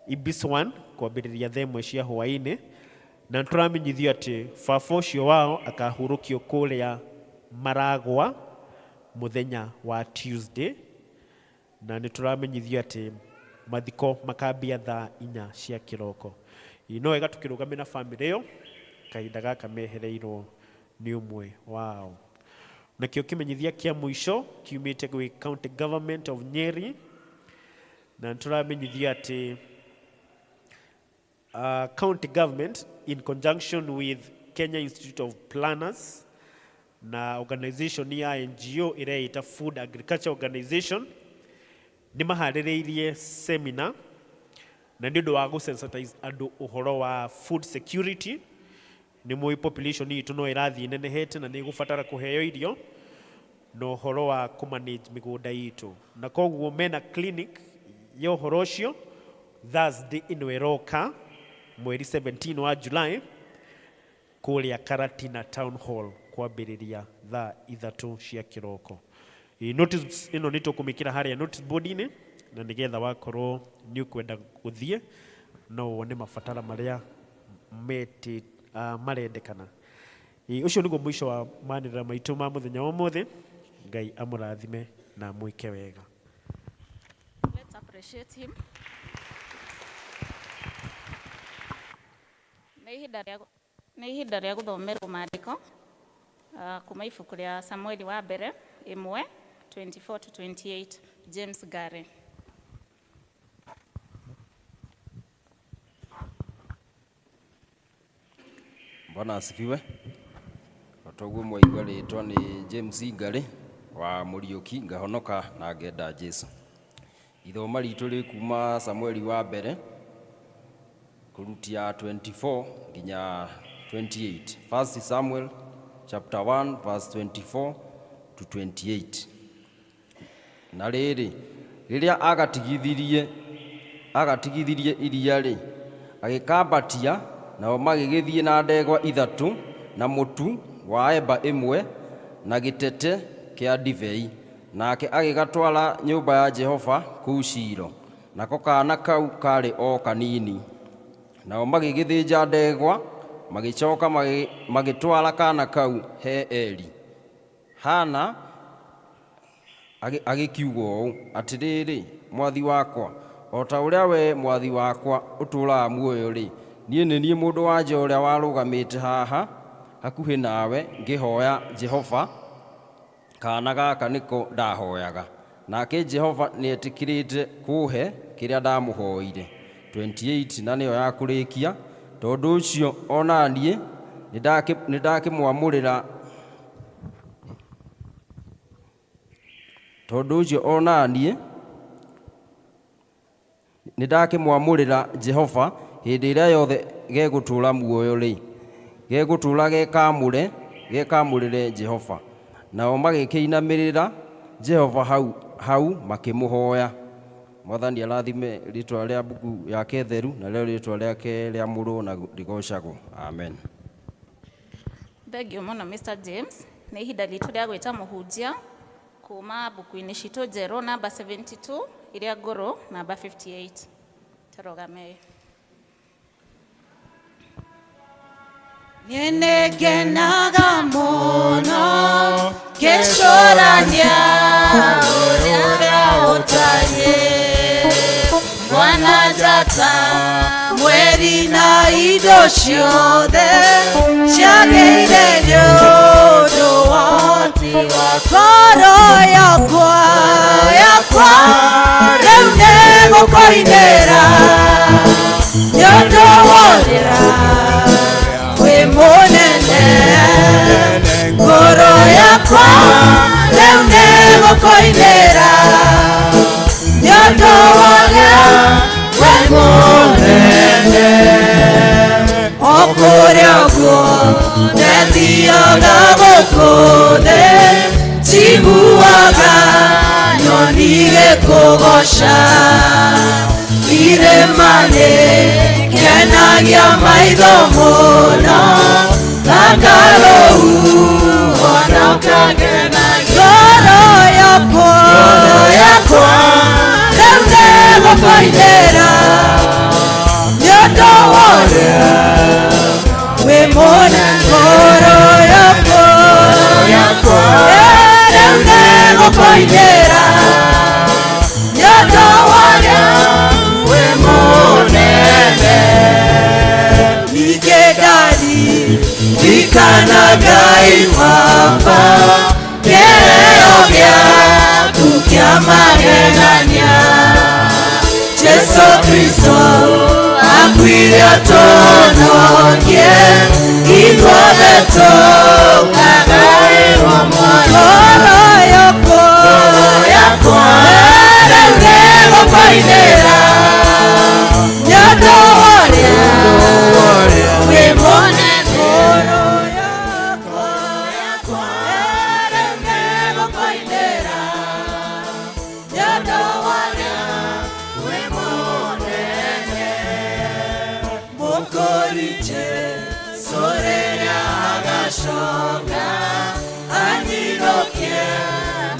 Speaker 13: Ibis 1 kwambĩrĩria thaa 1 cia hwaĩ-inĩ, na nĩ tũramenyithio atĩ baba ũcio wao akahurũkio kũrĩa Maragwa mũthenya wa Tuesday, na nĩ tũramenyithio atĩ mathiko makambia thaa 4 cia kĩroko. No wega tũkĩrũgame na bamĩrĩ ĩyo. Kahinda gaka mehereirwo nĩ ũmwe wao. Nakĩo kĩmenyithia kĩa mũico kiumĩte gwĩ County Government of Nyeri, na nĩtũramenyithia atĩ county government in conjunction with Kenya Institute of Planners na organization ya NGO ĩreĩta Food Agriculture Organization nĩ maharĩrĩirie seminar na nĩ ũndũ wa gũ-sensitize andũ ũhoro wa food security. Nĩ mũĩ population itũ no ĩrathiĩ ĩnenehete na nĩ ĩgũbatara kũheo irio na ũhoro wa kũ-manage mĩgũnda itũ, na koguo mena clinic ya ũhoro ũcio Thursday ĩno ĩroka, mweri 17 wa July, kũrĩa Karatina Town Hall kwambĩrĩria thaa 3 cia kĩroko. Notice ĩno nĩ tũkũmĩkĩra harĩa notice board-inĩ, na nĩgetha wakorwo nĩ ũkwenda gũthiĩ no wone mabatara marĩa meti marendekana. Ũcio nĩguo mũico wa manĩrĩra maitũ ma mũthenya wa ũmũthĩ. Ngai amũrathime na amwĩke wega.
Speaker 4: Let's appreciate him. Nĩ ihinda rĩa gũthomerwo maandĩko kuma ibuku rĩa Samueli wa mbere 1 24 to 28, James Gare.
Speaker 14: Bwana asifiwe. Otoguo mwaigua rĩtwa nĩ James Ngari wa Mũriũki, ngahonoka na ngenda Jesu. Ithoma ritũ rĩ kuma Samueli wa mbere kũrutia 24 nginya 28. First Samuel chapter 1 verse 24 to 28. Na rĩrĩ, rĩrĩa agatigithirie iria-rĩ, agĩkambatia, nao magĩgĩthiĩ na ndegwa 3 na mũtu wa eba 1 na gĩtete kĩa ndibei. Nake agĩgatwara nyũmba ya Jehova kũu Shilo. Nako kaana kau karĩ o kanini. Nao magĩgĩthĩnja ndegwa, magĩcoka magĩtwara kaana kau he Eli. Hana agĩkiuga ũũ, atĩrĩrĩ, mwathi wakwa, o ta ũrĩa we mwathi wakwa ũtũũraga muoyo-rĩ, niĩ nĩ niĩ mũndũ-wa-nja ũrĩa warũgamĩte haha hakuhĩ nawe ngĩhooya Jehova, kaana gaka nĩko ndahoyaga. Nake Jehova nĩetĩkĩrĩte kũũhe kĩrĩa ndamũhoire. 28 na nĩyo ya kũrĩkia, tondũ ũcio o na niĩ nĩndakĩmwamũrĩra, tondũ ũcio o na niĩ nĩndakĩmwamũrĩra Jehova hĩndĩ ĩrĩa yothe gegũtũũra muoyo-rĩ, gegũtũũra gekamũrĩre Jehova. Nao magĩkĩinamĩrĩra Jehova hau makĩmũhooya. Mwathani arathime rĩtwa rĩa mbuku yake theru na rĩo rĩtwa rĩake rĩamũrwo na rĩgocagwo. Amen.
Speaker 4: Thank you mũno Mr. James. Nĩ ihinda ritũ rĩa gwĩta mũhunjia kuma mbuku-inĩ citũ njerũ namba 72 iria ngũrũ namba 58. Tũrũgame.
Speaker 10: Niĩ nĩngenaga mũno ngĩcũrania ũrĩa ũtariĩ, Bwana njata mweri na indo ciothe ciagĩire nĩ ũndũ wa ngoro yakwa rĩu nĩgũkũinĩra nĩ ũndũ wa ũrĩa wĩ mũnene. Ngoro yakwa rĩu nĩgũkũinĩra nĩ ũndũ wa ũrĩa wĩ mũnene. O kũrĩa guothe thiaga gũkũ thĩ, njiguaga nyoni igĩkũgooca. Irĩma nĩngenagia maitho mũno, thaka rũhuho na ũkangenagia. Ngoro yakwa rĩu nĩgũkũinĩra nĩ ũndũ wa ũrĩa wĩ mũnene. Ngoro yakwa rĩu nĩgũkũinĩra nĩ ũndũ wa ũrĩa wĩ mũnene. Ningĩ Ririkana Ngai baba kĩheo gĩaku kĩa magegania. Jesu Kristo akuire atũhonokie, ithuothe tũkagaĩrwo muoyo. Ngoro yakwa, ngoro yakwa rĩu nĩgũkũinĩra, nĩ ũndũ wa ũrĩa wĩ mũnene. Ngoro yakwa, rĩu nĩgũkũinĩra, nĩ ũndũ wa ũrĩa wĩ mũnene. Mũkũri Jesũ rĩrĩa agacoka anyinũkie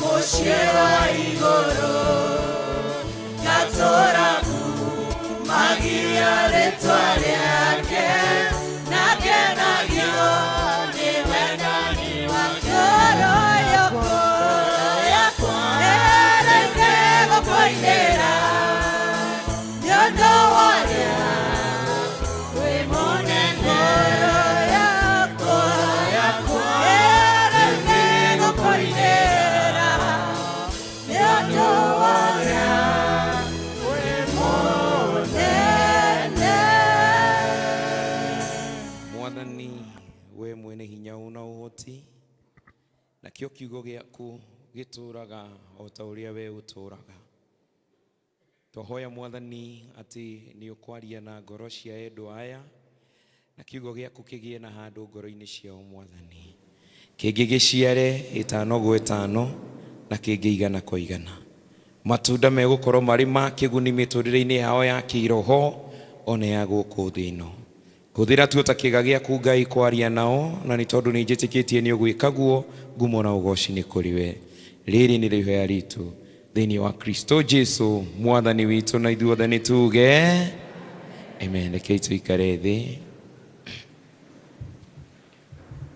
Speaker 10: mũciĩ wa igũrũ, ngatũũra magia rĩtwa rĩake, na kenagio nĩ wendani wake. Ngoro yakwa, rĩu nĩgũkũinĩra, nĩ ũndũ wa ũrĩa wĩ mũnene. Ngoro yakwa, rĩu nĩgũkũinĩra, nĩ ũndũ wa ũrĩa wĩ mũnene.
Speaker 6: Mwathani, we mwene hinya una ũhoti, nakĩo kiugo gĩaku gĩtũũraga o ta ũrĩa we ũtũũraga. Twahoya Mwathani atĩ nĩ ũkwaria na ngoro cia endwa aya, na kiugo gĩaku kĩgĩe na handũ ngoro-inĩ ciao Mwathani, kĩngĩ gĩciare ĩtano gwa ĩtano na kĩngĩ igana kwa igana. Matunda megũkorwo marĩ ma kĩguni mĩtũrĩre-inĩ yao ya kĩroho ona ya gũkũ thĩ ĩno. Hũthĩra tuo ta kĩga gĩaku Ngai kwaria nao, na nĩ tondũ nĩ njĩtĩkĩtie nĩ ũgwĩka guo, ngumo na ũgoci nĩ kũrĩ we. Rĩrĩ nĩ ihoya ritũ thĩinĩ wa Kristo Jesu Mwathani witũ, na ithuothe nĩ tuge amen. Rekei tũikare thĩ.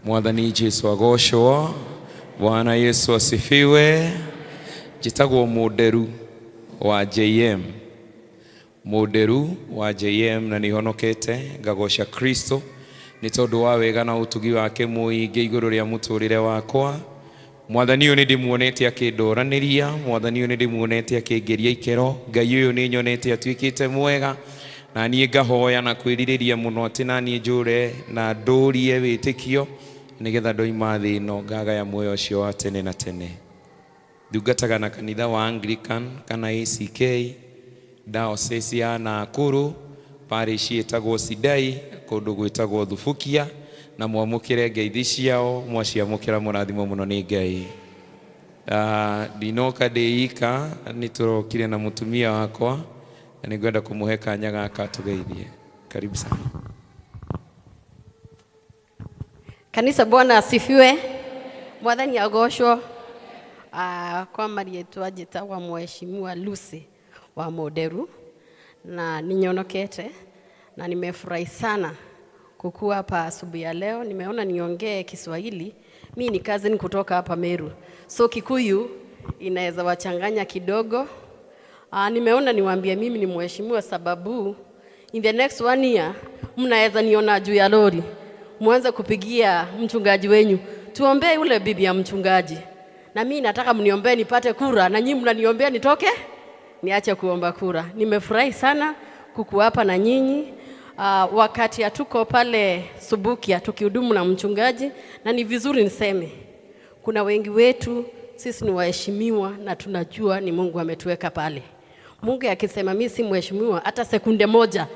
Speaker 6: Mwathani Jesu agocwo. Bwana Yesu asifiwe. Njĩtagwo Mũnderu wa JM, Mũnderu wa JM, na nĩ honokete ngagoca Kristo nĩ tondũ wa wega na ũtugi wake mũingĩ igũrũ rĩa mũtũrĩre wakwa. Mwathani ũyũ nĩ ndĩmuonete akĩndoranĩria, Mwathani ũyũ nĩ ndĩmuonete akĩngeria ikero, Ngai ũyũ nĩ nyonete atuĩkĩte mwega, na niĩ ngahoya na kwĩrirĩria mũno atĩ na niĩ njũre na ndũrie wĩtĩkio, nĩgetha ndoima thĩ ĩno ngagaya muoyo ũcio wa tene na tene. Ndungataga na kanitha wa Anglican kana ACK, diocese ya Nakuru, parish ĩtagwo Sidai, kũndũ gwĩtagwo Thubukia, na mwamũkĩre ngeithi ciao, mwaciamũkĩra mũrathimwo mũno nĩ Ngai. Ndinoka ndĩ ika, nĩ tũrokire na mũtumia wakwa, na nĩngwenda kũmũhe kanya gaka tũgeithie. Karibu sana.
Speaker 15: Kanisa, Bwana asifiwe. Mwathani agocwo. Kwa marĩtwa njĩtagwo Mheshimiwa Lucy wa Mũnderu, na ninyonokete na nimefurahi sana kukuwa hapa asubuhi ya leo. Nimeona niongee Kiswahili. Mi ni cousin kutoka hapa Meru, so Kikuyu inaweza wachanganya kidogo. Nimeona niwaambie mimi ni mheshimiwa sababu in the next one year mnaweza niona juu ya lori, mwanze kupigia mchungaji wenyu, tuombee yule bibi ya mchungaji. Na mimi nataka mniombee nipate kura, na nyinyi mnaniombea nitoke niache kuomba kura. Nimefurahi sana kukuwapa na nyinyi. Wakati hatuko pale Subukia tukihudumu na mchungaji, na ni vizuri niseme kuna wengi wetu sisi ni waheshimiwa na tunajua ni Mungu ametuweka pale. Mungu akisema mimi si mheshimiwa, hata sekunde moja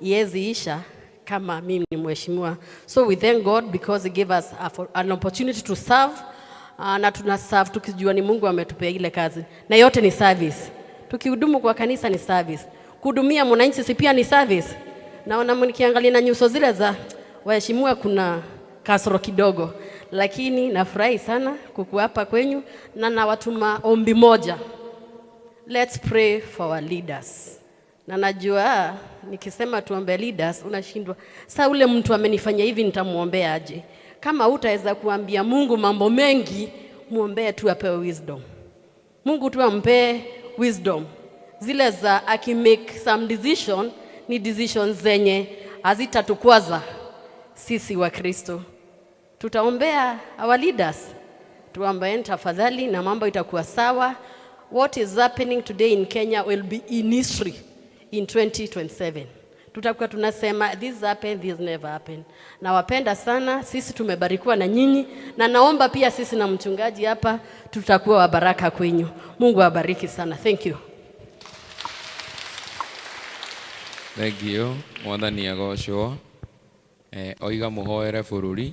Speaker 15: iwezi isha kama mimi ni mheshimiwa. So we thank God because he gave us an opportunity to serve, na tuna serve tukijua ni Mungu ametupea ile kazi, na yote ni service. Tukihudumu kwa kanisa ni service, kuhudumia mwananchi si pia ni service. Naona mnikiangalia na nyuso zile za waheshimiwa kuna kasoro kidogo, lakini nafurahi sana kukuapa kwenyu, na nawatuma ombi moja. Let's pray for our leaders. Na najua nikisema tuombe leaders unashindwa. Sa ule mtu amenifanyia hivi nitamuombea aje? Kama hutaweza kuambia Mungu mambo mengi, muombee tu apewe wisdom. Mungu tu ampe wisdom. Zile za akimake some decision ni decisions zenye hazitatukwaza sisi wa Kristo. Tutaombea our leaders, tuombeeni tafadhali, na mambo itakuwa sawa. What is happening today in Kenya will be in history in 2027. Tutakuwa tunasema this happened, this never happened. Nawapenda sana, sisi tumebarikiwa na nyinyi, na naomba pia sisi na mchungaji hapa tutakuwa wa baraka kwenyu. Mungu awabariki sana. Thank you.
Speaker 6: Thank you mwathani agocwo. Eh, oiga mũhoere bũrũri.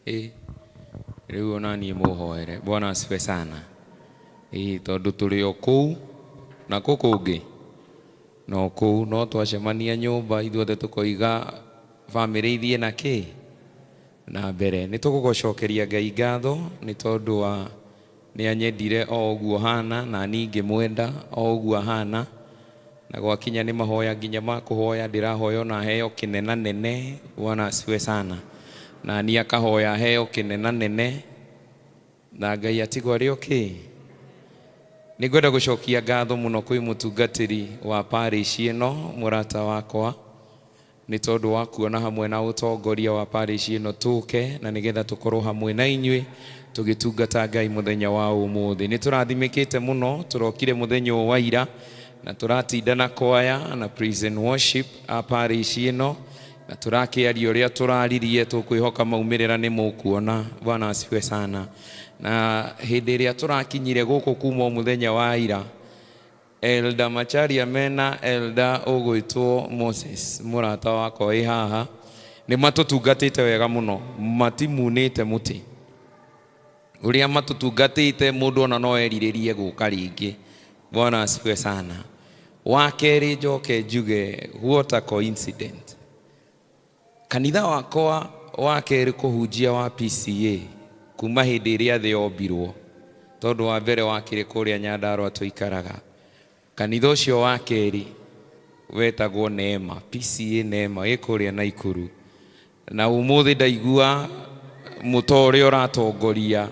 Speaker 6: Ĩ rĩu ona niĩ mũhoere. Bwana asifiwe sana. Ĩ tondũ tũrĩ o kũu na kũ kũngĩ no kũu, no twacemania nyũmba ithuothe tũkoiga bamĩrĩ ithiĩ na kĩ na mbere. Nĩ tũgũgũcokeria Ngai ngatho nĩ tondũ wa nĩ anyendire o ũguo hana na niĩ ngĩmwenda o ũguo ahana, na gwakinya nĩ mahoya nginya ma kũhoya ndĩrahoya ona heo kĩnena nene. Bwana asifiwe sana. Na niĩ akahoya heo kĩnena nene na Ngai atigwo arĩ okay. Nĩ ngwenda gũcokia ngatho mũno kwĩ mũtungatĩri wa parish ĩno mũrata wakwa, nĩ tondũ wa kuona hamwe na ũtongoria wa parish ĩno tũke na nĩgetha tũkorwo hamwe na inyuĩ tũgĩtungata Ngai mũthenya wa ũmũthĩ. Nĩ tũrathimĩkĩte mũno, tũrokire mũthenya ũyũ wa ira na tũratinda na kwaya na praise and worship a parish ĩno, na tũrakĩaria ũrĩa tũraririe, tũkwĩhoka maumĩrĩra nĩ mũkuona. Bwana asifiwe sana. Na hĩndĩ ĩrĩa tũrakinyire gũkũ kuma o mũthenya wa ira, Elder Macharia mena Elder ũgwĩtwo Moses mũrata wakwa wĩ haha, nĩ matũtungatĩte wega mũno, matimunĩte mũtĩ. Ũrĩa matũtungatĩte mũndũ ona no erirĩrie gũka rĩngĩ. Bwana asifiwe sana. Wa kerĩ njoke njuge what a coincidence. Kanitha wakwa wa kerĩ kũhunjia wa PCA kuma hĩndĩ ĩrĩa thĩ yombirwo, tondũ wa mbere wakĩrĩ kũrĩa Nyandarũa tũikaraga. Kanitha ũcio wa kerĩ wetagwo Neema, PCA Neema ĩ kũrĩa Naikuru. Na ũmũthĩ ndaigua mũto ũrĩa ũratongoria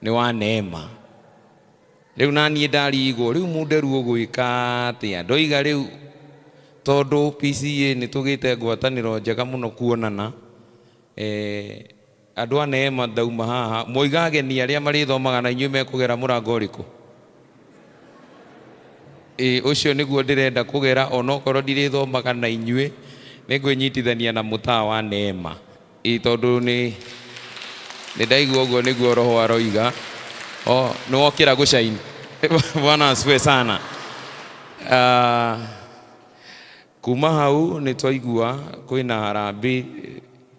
Speaker 6: nĩ wa Neema. Rĩu na niĩ ndarigwo rĩu mũnderu ũgwĩka atĩa, ndoiga rĩu tondũ PCA nĩ tũgĩte ngwatanĩro njega mũno kuonana, andũ a Neema ndauma haha moiga ageni arĩa marĩthomaga na inyuĩ mekũgera mũrango ũrĩkũ? Ĩ ũcio nĩguo ndĩrenda kũgera, onokorwo ndirĩthomaga na inyuĩ nĩ ngwĩnyitithania na mũtaa wa Neema. Ĩ tondũ nĩ ndaigua ũguo nĩguo roho aroiga. O nĩ wokĩra gũcaini. Bwana asifiwe sana. Kuma hau nĩ twaigua kwĩna harambĩ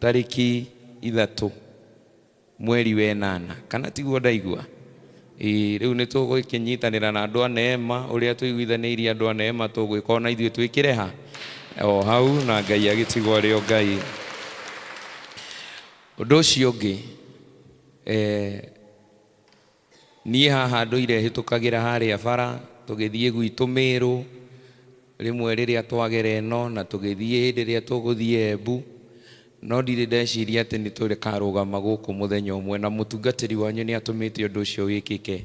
Speaker 6: tarĩki 3 mweri wa 8, kana tiguo ndaigua? Ĩ rĩu nĩ tũgũkĩnyitanĩra na andũ a Neema, ũrĩa tũiguithanĩirie andũ a Neema tũgwĩka ona ithuĩ twĩkĩre ha o hau, na Ngai agĩtigwo arĩ o Ngai. Ũndũ ũcio ũngĩ, niĩ haha ndũire hĩtũkagĩra harĩa bara tũgĩthiĩ gwitũ Mĩrũ rĩmwe rĩrĩa twagera ĩno, na tũgĩthiĩ hĩndĩ ĩrĩa tũgũthiĩ Embu, no ndirĩ ndeciria atĩ nĩ tũkarũgama gũkũ mũthenya ũmwe, na mũtungatĩri wanyu nĩ atũmĩte ũndũ ũcio wĩkĩke.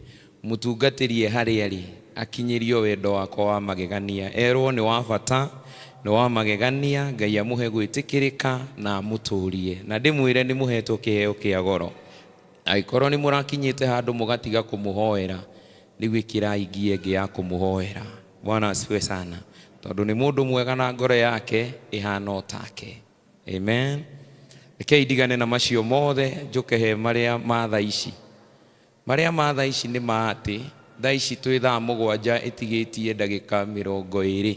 Speaker 6: Mũtungatĩri e harĩa arĩ akinyĩrio wendo wakwa wa magegania, erwo nĩ wa bata, nĩ wa magegania, Ngai amũhe gwĩtĩkĩrĩka na amũtũrie. Na ndĩmwĩre nĩ mũhetwo kĩheo kĩa goro. Angĩkorwo nĩ mũrakinyĩte handũ mũgatiga kũmũhoera, rĩu ĩkĩrai ngia ĩngĩ ya kũmũhoera. Bwana asifiwe sana. Tondũ nĩ mũndũ mwega na ngoro yake ĩhana o take. Amen. Rekei ndigane na macio mothe njũke he marĩa ma thaa ici. Marĩa ma thaa ici nĩ ma atĩ thaa ici twĩ thaa 7 ĩtigĩtie ndagĩka 20.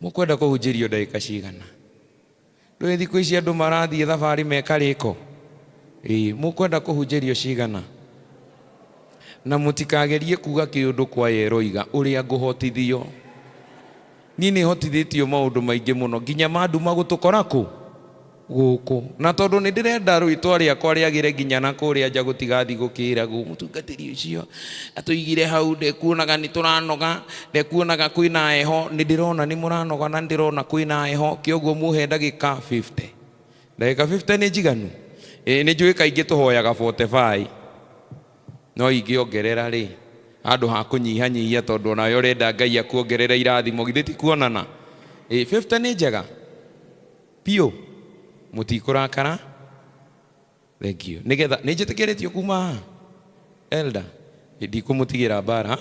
Speaker 6: Mũkwenda kũhunjĩrio ndagĩka cigana? Ndũĩ thikũ ici andũ marathiĩ thabarĩ mekarĩko? Ĩ, mũkwenda kũhunjĩrio cigana? Na mũtikagerie kuga kĩũndũ kwa yeroiga ũrĩa ngũhotithio. Niĩ nĩ hotithĩtio maũndũ maingĩ mũno nginya manduma gũtũkora kũ gũkũ, na tondũ nĩ ndĩrenda rwĩtwa rĩakwa rĩagĩre nginya na kũrĩa nja gũtigathiĩ gũkĩragwo mũtungatĩri ũcio atũigire hau, ndekuonaga nĩ tũranoga, ndekuonaga kwĩna heho. Nĩ ndĩrona nĩ mũranoga na ndĩrona kwĩna heho, kĩoguo mũhe ndagĩka 50. Ndagĩka 50 nĩ njiganu? Ĩ, nĩ njũĩ kaingĩ tũhoyaga 45, no ingĩongerera rĩ handũ ha kũnyihanyihia, tondũ onawe ũrenda Ngai akuongerere irathimo, githĩ ti kuonana? Ĩ, 50 nĩ njega biũ, mũtikũrakara. Thank you. Nigetha nĩ njĩtĩkĩrĩtio kuma haha elder, ndikũmũtigĩra mbara.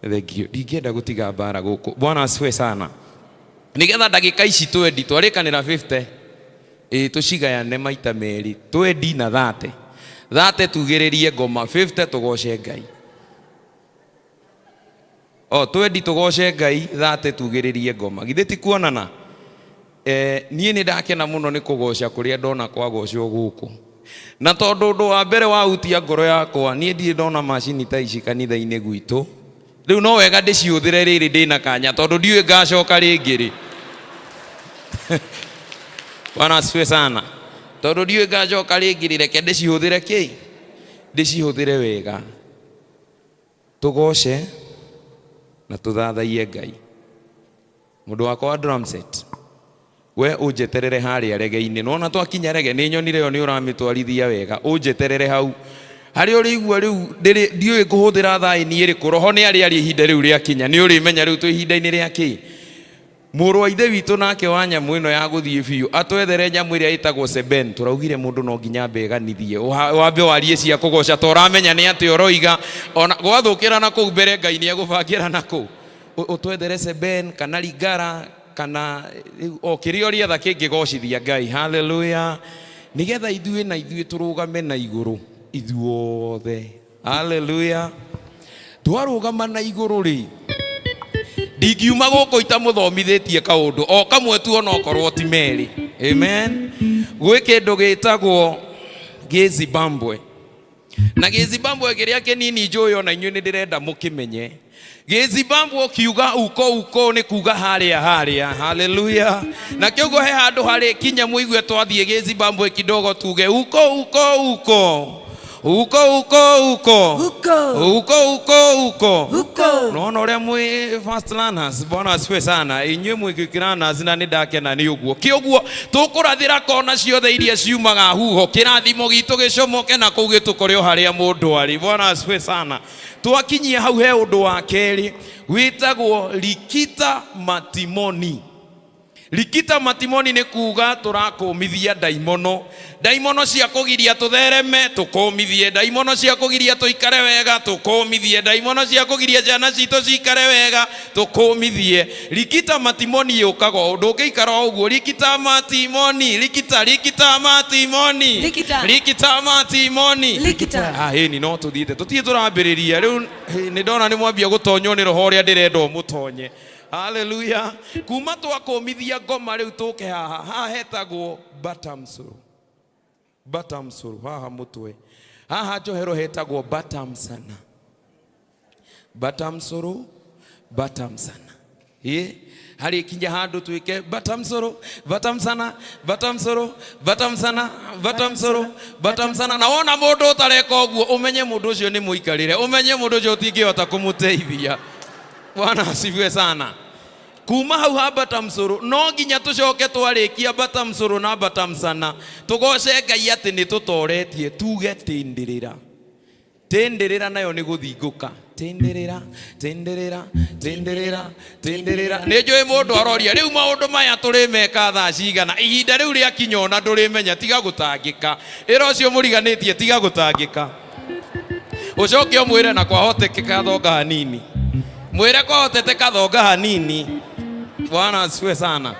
Speaker 6: Thank you. Ndingĩenda gũtiga mbara gũkũ. Bwana asifiwe sana. Nigetha ndagĩka ici twendi twarĩkanĩra 50 ĩ tũcigayane maita merĩ, twendi na 30. 30 tugĩrĩrie ngoma, 50 tũgoce Ngai. O twendi tũgoce Ngai, 30 tugĩrĩrie ngoma. Githĩ ti kuonana? Niĩ nĩ ndakena mũno nĩ kũgoca kũrĩa ndona kwagocwo gũkũ. Na tondũ ũndũ wa mbere wahutia ngoro yakwa, niĩ ndirĩ ndona macini ta ici kanitha-inĩ gwitũ. Rĩu no wega ndĩciũthĩre rĩrĩ ndĩna kanya tondũ ndiũĩ ngacoka rĩngĩ rĩ. Bwana asifiwe sana. Tondũ ndiũĩ ngacoka rĩngĩ rĩ, reke ndĩcihũthĩre kĩ? Ndĩcihũthĩre wega. Tũgoce na tũthathaiye Ngai. Mũndũ wakwa wa drum set, we ũnjeterere harĩa rege-inĩ. Nĩwona twakinya rege, nĩ nyonire ĩyo nĩ ũramĩtwarithia wega. Ũnjeterere hau. Harĩa ũrĩigua rĩu ndiũĩ ngũhũthĩra thaĩni ĩrĩkũ, roho nĩ arĩa arĩ ihinda rĩu rĩakinya. Nĩ ũrĩmenya rĩu twĩ ihinda-inĩ rĩa kĩ. Mũrũ wa ithe witũ nake wa nyamũ ĩno ya gũthiĩ biũ atwethere nyamũ ĩrĩa ĩtagwo seben. Tũraugire mũndũ no nginya ambe eganithie, wambe warie cia kũgoca ta ũramenya nĩ atĩ ũroiga. Ona gwathũkĩra na kũu mbere Ngai nĩ egũbangĩra na kũu. Ũtwethere seben kana ringara kana o kĩrĩa ũrĩetha kĩngĩgocithia Ngai. Hallelujah. Nĩgetha ithuĩ na ithuĩ tũrũgame na igũrũ ithuothe. Hallelujah. Twarũgama na igũrũ rĩ, ndingiuma gũkũ itamũthomithĩtie kaũndũ o kamwe tu onokorwo ti merĩ. Amen. Gwĩ kĩndũ gĩtagwo Gĩzimbabwe. Na Gĩzimbabwe kĩrĩa kĩnini njũĩ ona inyuĩ nĩ ndĩrenda mũkĩmenye. Gĩzimbabwe ũkiuga uko uko nĩ kuga harĩa harĩa. Hallelujah. Na kĩoguo he handũ harĩ kinya mũigue twathiĩ Gĩzimbabwe kidogo tuge uko uko uko. Uko uko uko.
Speaker 10: Uko.
Speaker 6: Uko uko uko.
Speaker 10: Uko.
Speaker 6: Naona ũrĩa mwĩ fast learners. Bwana asifiwe sana. Inyuĩ mwĩ quick learners na nĩ ndakena nĩ ũguo. Kĩũguo tũkũrathĩra kona ciothe iria ciumaga huho. Kĩrathimo gitũ gĩcomoke na kũu gĩtũkore o harĩa mũndũ arĩ. Bwana asifiwe sana. Twakinyia hau he ũndũ wa kerĩ wĩtagwo likita matimoni. Likita matimoni nĩ kuga tũrakũmithia ndaimono. Ndaimono cia kũgiria tũthereme tũkũmithie, ndaimono cia kũgiria tũikare wega tũkũmithie, ndaimono cia kũgiria ciana citũ cikare wega tũkũmithie. Likita matimoni yũkaga ũũ, ndũngĩikara o ũguo. Likita matimoni, likita, likita matimoni.
Speaker 10: Likita.
Speaker 6: Likita matimoni.
Speaker 10: Likita.
Speaker 6: Ah, ĩni no tũthiĩte, tũtirĩ tũrambĩrĩria. Rĩu nĩ ndona nĩ mwambia gũtonywo nĩ roho ũrĩa ndĩrenda ũmũtonye. Hallelujah. Kuma twakũmithia ngoma rĩu tũke haha. Haha hetagwo batamsuru. Batamsuru haha mũtwe. Haha njohero hetagwo batamsana. Batamsuru, batamsana. Ĩ, harĩ kinya handũ twĩke batamsuru, batamsana, batamsuru, batamsana, batamsuru, batamsana. Na wona mũndũ ũtareka ũguo, ũmenye mũndũ ũcio nĩ mũikarĩre, ũmenye mũndũ ũcio ũtingĩhota kũmũteithia. Bwana asifiwe sana. Kuma hau ha batamsuru no nginya tũcoke twarĩkia batamsuru na batamsana tũgoce Ngai atĩ nĩ tũtoretie, tuge tĩndĩrĩra. Tĩndĩrĩra nayo nĩ gũthingũka. Tĩndĩrĩra, tĩndĩrĩra, tĩndĩrĩra, tĩndĩrĩra. Nĩ njũĩ mũndũ aroria rĩu maũndũ maya tũrĩmeka thaa cigana? Ihinda rĩu rĩakinya ona ndũrĩmenya, tiga gũtangĩka. Ĩra ũcio mũriganĩtie tiga gũtangĩka. Ũcoke ũmwĩre na kwahotekeka thonga hanini. Mwĩre kwahotekeka thonga hanini. Bwana asifiwe sana.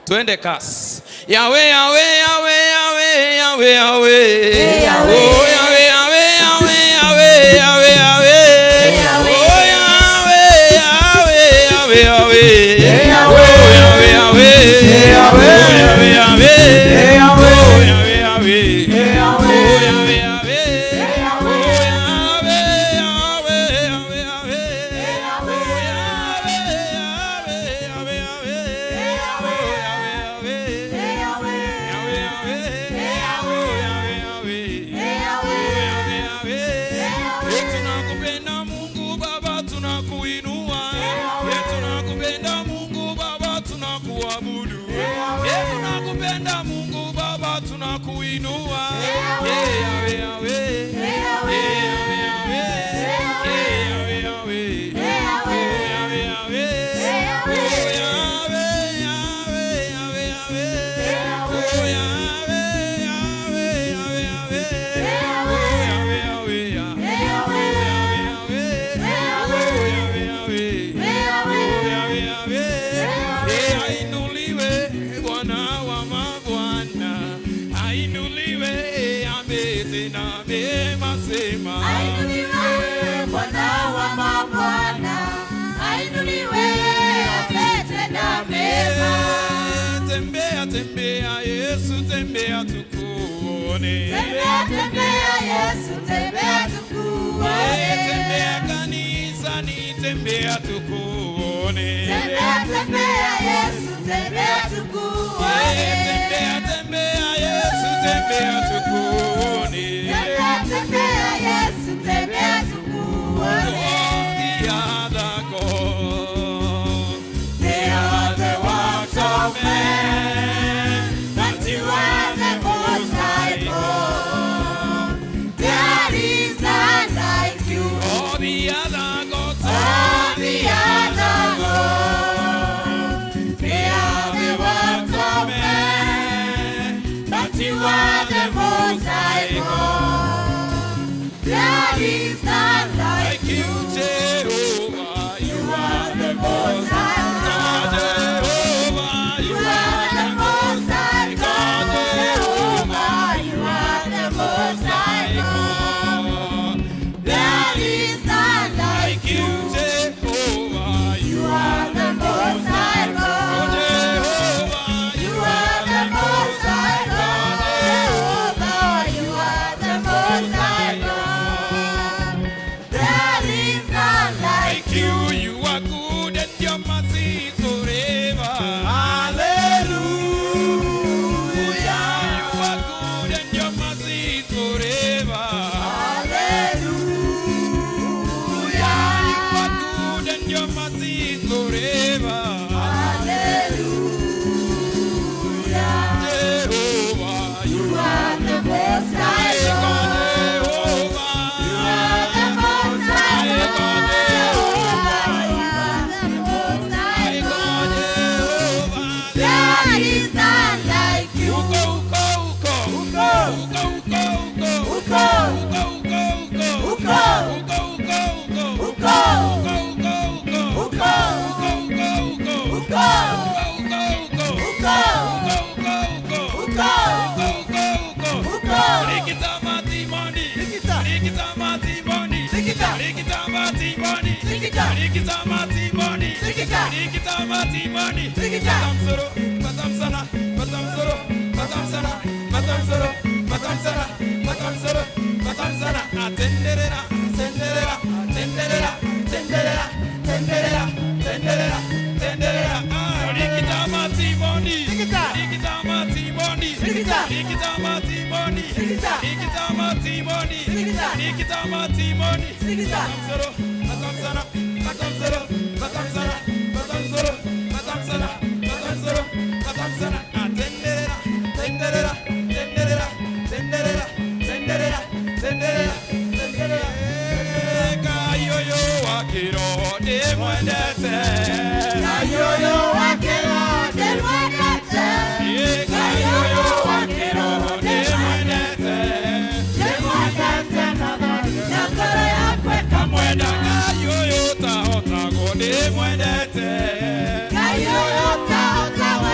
Speaker 6: Twende kasi. Yawe, yawe, yawe, yawe, yawe, yawe. Oh, yawe, yawe, yawe, yawe, yawe, yawe. Oh, yawe, yawe, yawe, yawe. Oh, yawe, yawe. Oh, yawe, yawe. Oh, yawe, yawe. Oh, yawe, yawe. Oh, yawe, yawe, yawe, yawe. Oh, yawe, yawe, yawe, yawe. Oh, yawe, yawe. Yawe, yawe. Oh, yawe, yawe. Oh, yawe, yawe. Tunakupenda Mungu Baba, tunakuinua. Tunakupenda Mungu Baba, tunakuabudu. Tunakupenda Mungu Baba, tunakuinua. Yawe, yawe. Yawe, yawe. Yawe, yawe. Oh, yawe, yawe. Oh, yawe, yawe, yawe, yawe. Oh, yawe, yawe, yawe, yawe. Ainuliwe Bwana wa mabwana, ainuliwe ametenda mema, sema.
Speaker 10: Ainuliwe Bwana wa mabwana, ainuliwe ametenda mema.
Speaker 6: Tembea, tembea Yesu, tembea tukuone.
Speaker 10: Tembea, tembea Yesu, tembea tukuone.
Speaker 6: Tembea kanisani, tembea tukuone.
Speaker 10: Tembea, tembea Yesu, tembea tukuone.
Speaker 6: Tembea, tembea Yesu, tembea tukuone.
Speaker 10: Tembea, tembea Yesu, tembea tukuone.
Speaker 6: The other God, they are the works of men, but you are the Most High God.
Speaker 10: There is none like you.
Speaker 6: All the other gods,
Speaker 10: All the other gods, they are the works of men, but you are the Most High God. There is none like
Speaker 6: like you, Jehovah. You are the Most High God, Jehovah.
Speaker 10: You are the Most High God, Jehovah. You are the Most High God. There is none like
Speaker 6: Like you, Jehovah.
Speaker 10: You are the Most High God.
Speaker 6: Jehovah.
Speaker 10: You are the Most High God, Jehovah. You are the Most High God. There is none like
Speaker 6: Like you, you are good and your mercy is forever. Hallelujah. You are good and your mercy is forever.
Speaker 10: Hallelujah.
Speaker 6: You are good and your mercy is forever.
Speaker 10: Hallelujah.
Speaker 6: Jehovah,
Speaker 10: You are the Most High God.
Speaker 6: Jehovah,
Speaker 10: You are the Most High God, Jehovah. You are the Most High God.
Speaker 6: Jehovah.
Speaker 10: There is none like you.
Speaker 6: Uko, uko, uko.
Speaker 10: Uko.
Speaker 6: Uko, uko, uko.
Speaker 10: Uko.
Speaker 6: Uko, uko, uko.
Speaker 10: Uko.
Speaker 6: Uko, uko, uko.
Speaker 10: Uko.
Speaker 6: Uko, uko, uko.
Speaker 10: Uko.
Speaker 6: Uko, uko, uko.
Speaker 10: Uko.
Speaker 6: Uko, uko, uko.
Speaker 10: Uko.
Speaker 6: Uko, uko, uko.
Speaker 10: Uko.
Speaker 6: Uko, uko, uko.
Speaker 10: Uko.
Speaker 6: Rikita matimoni. Rikita matimoni. Rikita matimoni. Rikita matimoni. Rikita matimoni. Batamsoro, batamsana, batamsoro, batamsana, batamsoro, batamsana, batamsoro, batamsana. Atenderera, tenderera, tenderera, tenderera, tenderera, tenderera, tenderera. Ah, Rikita matimoni. Rikita matimoni. Rikita matimoni. Rikita matimoni. Rikita matimoni. Batamsoro, batamsana, batamsoro, batamsana, batamsoro, batamsana, batamsoro, batamsana. Atenderera, tenderera, tenderera, tenderera, tenderera, tenderera, tenderera. Kayoyo wakiro ndimwendete.
Speaker 10: Kayoyo wakiro ndimwendete.
Speaker 6: Kayoyo wakiro ndimwendete.
Speaker 10: Ndimwendete na ngoro yakwe
Speaker 6: Kamwenda kayoyo tahotagwo ndimwendete.
Speaker 10: Kayoyo tahotagwo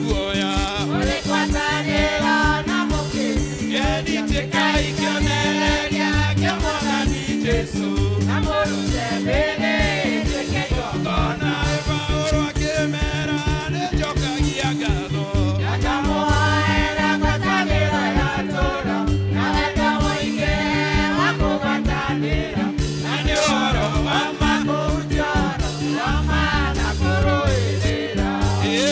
Speaker 6: guoya
Speaker 10: Mũrĩ ngwatanĩro na mũkĩri
Speaker 6: Eni tuĩkai kĩonereria kĩa Mwathani Jesũ
Speaker 10: na mũrute mĩĩrĩ ĩtuĩke
Speaker 6: igongona. Paũlũ akĩmera nĩnjokagia ngatho
Speaker 10: Ngakamũhoera ngwatanĩro ya tũũro na wendo mũingĩ wa kũgwatanĩra
Speaker 6: na nĩ ũhoro wa ma
Speaker 10: kũhunjia ũhoro wa ma na kũrũĩrĩra.
Speaker 6: Ĩĩ,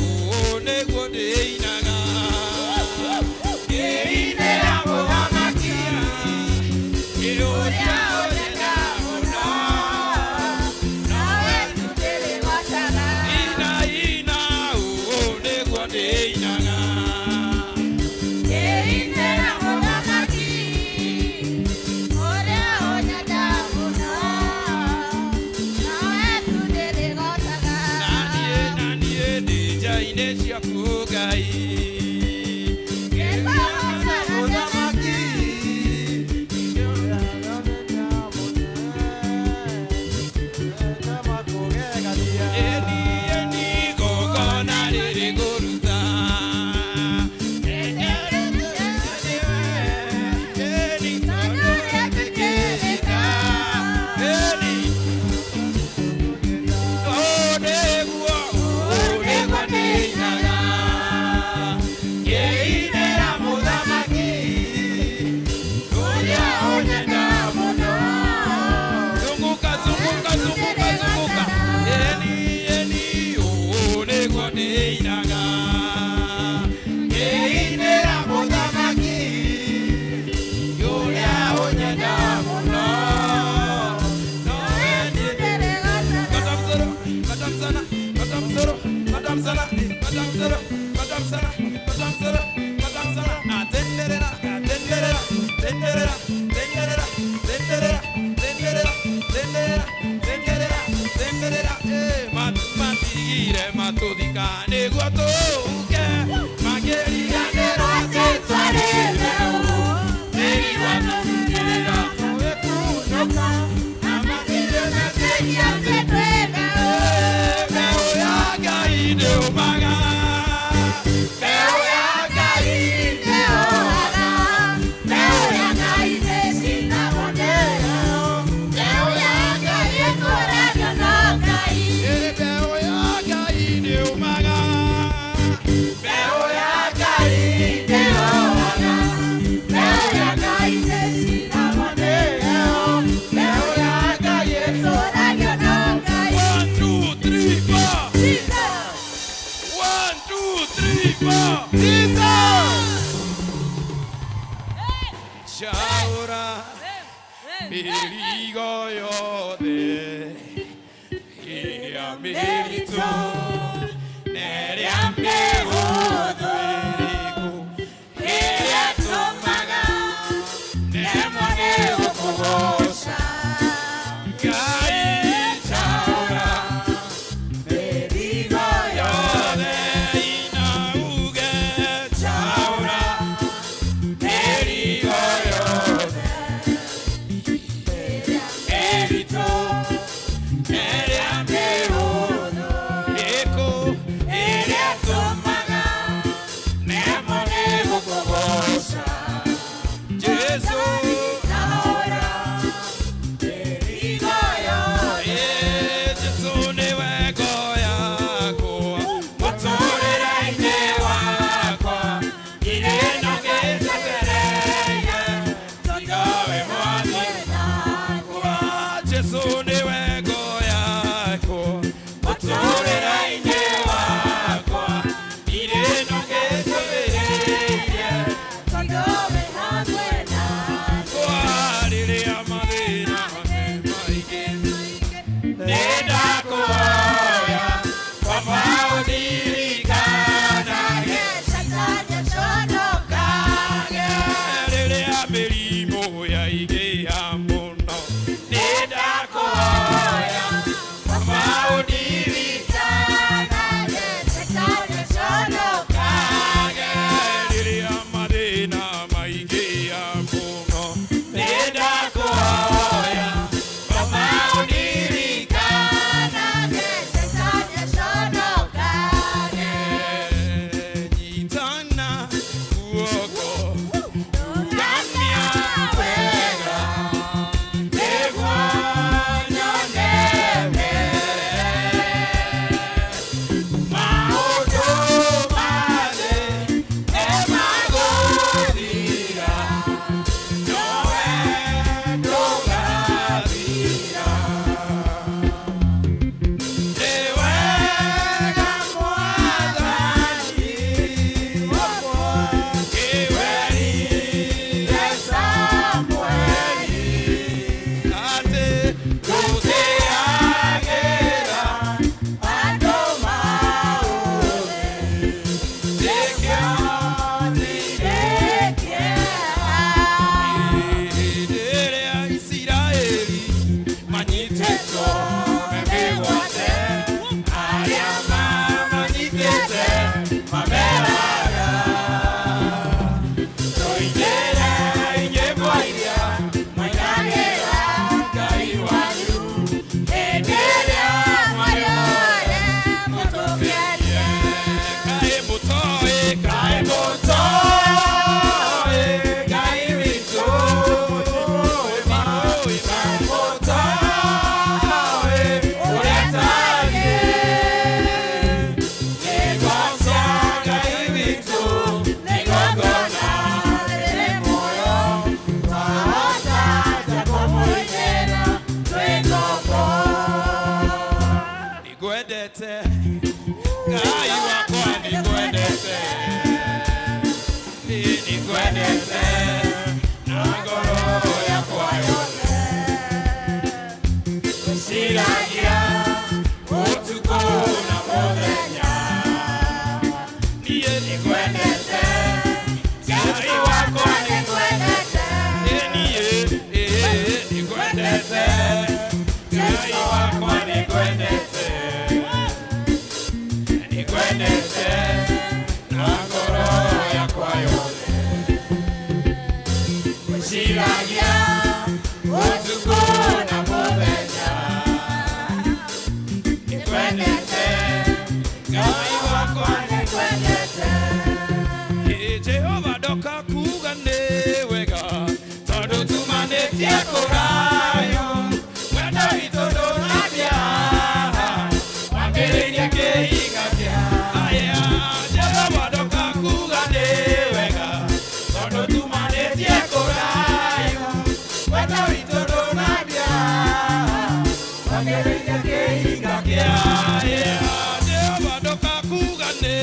Speaker 6: ũũ nĩguo ndĩinaga ngĩinĩra mũthamaki ũrĩa ũnyenda mũno
Speaker 10: Nawe tũtĩrĩgocaga.
Speaker 6: Ina ina ũũ nĩguo ndĩinaga
Speaker 10: Ngĩinĩra mũthamaki ũrĩa ũnyenda mũno nawe tũtĩrĩgocaga.
Speaker 6: Na niĩ ndĩ nja-inĩ ciaku Ngai
Speaker 10: Ngĩkũgoocaga
Speaker 6: mũthamaki Eni eni igongona rĩrĩ ngũruta Eni tondũ wetĩkĩrĩka Eni ũũ nĩguo ũũ nĩguo ndĩinaga ngĩinĩra mũthamaki ũrĩa ũnyenda mũno. Zunguka zunguka zunguka zunguka eni eni ũũ nĩguo ndĩinaga ngĩinĩra mũthamaki ũrĩa ũnyenda mũno. Katamsoro, katamsana, katamsoro, katamsana, katamsoro, katamsana, katamsana. Atenderera, atenderera, tenderera, tenderera, tenderera, tenderera, tenderera, tenderera, tenderera. Eh, matigire matuthika nĩguo tũũke makĩriganĩrwo atĩ twarĩ mbeũ nĩguo tũrutĩra tũgĩkunũka na matirĩ metĩkia atĩ twĩ mbeũ. Mbeũ ya Ngai ndĩũmaga mbeũ ya Ngai
Speaker 10: ndĩũmaga mbeũ ya Ngai ndĩcinagwo nĩyo mbeũ ya Ngai ĩkũragio no Ngai.
Speaker 6: Mbeũ ya Ngai ndĩũmaga mbeũ ya Ngai
Speaker 10: ndĩũmaga mbeũ ya Ngai ndĩcinagwo nĩyo mbeũ ya Ngai ĩkũragio no Ngai.
Speaker 6: 1 2 3 4
Speaker 10: Jesus.
Speaker 6: 1 2 3 4 Jesus. Shaura mĩrigo yothe ĩrĩa mĩritũ na ĩrĩa mĩhũthũ ĩrĩkũ ĩrĩa tũmaga nemwo nĩ gũkũgooca Ngai shaura mĩrigo yothe inauge shaura mĩrigo yothe mĩritũ na ĩrĩa mĩhũthũ ndoka kuga nĩ wega tondũ tumanĩtie kũrayo wendo witũ ndũnambia wambĩrĩirie kĩhinga kĩa aya Jehova ndoka kuga nĩ wega tondũ tumanĩtie kũrayo wendo witũ ndũnambia wambĩrĩirie kĩhinga kĩa aya Jehova ndoka kuga nĩ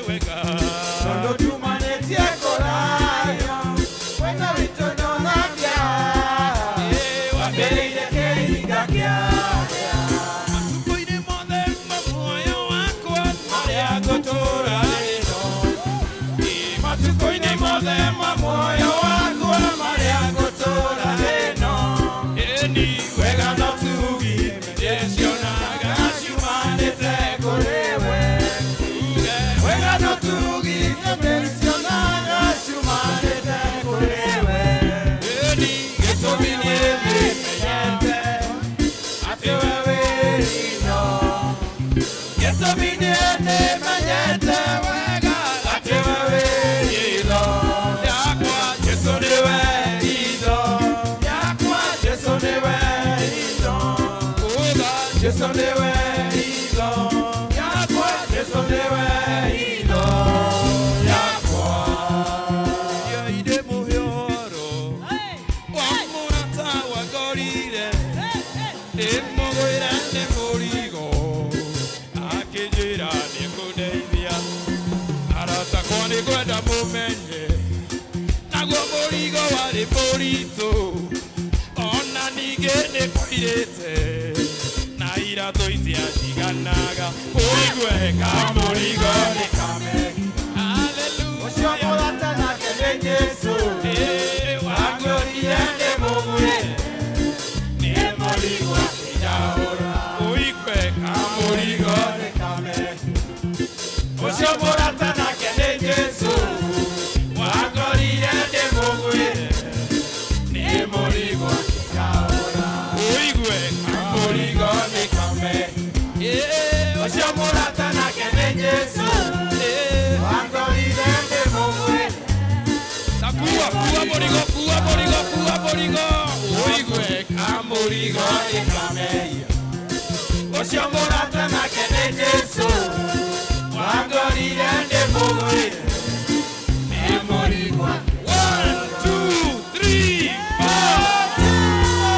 Speaker 6: wega
Speaker 8: Tondũ tumanĩtie kũrayo wendo witũ ndũnambia wambĩrĩirie kĩhinga kĩa
Speaker 6: matukũ-inĩ mothe ma muoyo wakwa marĩa ngũtũũra rĩno Ĩ, matukũ-inĩ mothe ma muoyo wakwa marĩa ngũtũũra rĩno ĩni wega no tugi ndĩcionaga ciumanĩte kũrĩ we Tuge, wega no tugi
Speaker 8: ndĩcionaga ciumanĩte kũrĩ we
Speaker 6: ĩni gĩtũmi nĩ ndĩmenyete atĩ we wĩ hitho gĩtũmi nĩ ndĩmenyete wega atĩ we wĩ hitho yakwa Jesũ nĩwe hitho yakwa Jesũ nĩwe hitho uga Jesũ nĩwe hitho yakwa Jesũ nĩwe hitho yakwa Ndiaire mũhĩoro wa mũrata wangorire ndĩmũgwĩre nĩ mũrigo akĩnjĩra nĩekũndeithia arata akwa nĩngwenda mũmenye naguo mũrigo warĩ mũritũ ona ningĩ nĩ kwairĩte na iratũ itiaciganaga ũigue kamũrigo nĩ kame
Speaker 8: ũcio mũrata nake nĩ Jesũ wangũrire ndĩmũgwĩre
Speaker 6: nĩ mũrigo akĩnjaũra ũigue kamũrigo nĩ
Speaker 8: kame
Speaker 6: ũcio mũrata nake nĩ Jesũ wangorire ndĩmũgwĩre nĩ mũrigo akĩnjaũra ũigue kamũrigo nĩ kame
Speaker 8: ũcio mũrata nake nĩ Jesũ wangorire ndĩmũgwĩre
Speaker 6: Ta kuua kuua mũrigo kuua mũrigo kuua mũrigo ũigue kamũrigo nĩ kame
Speaker 8: ũcio mũrata nake nĩ Jesũ wangorire ndĩmũgwĩre nĩ mũrigo
Speaker 6: One, two, three, four.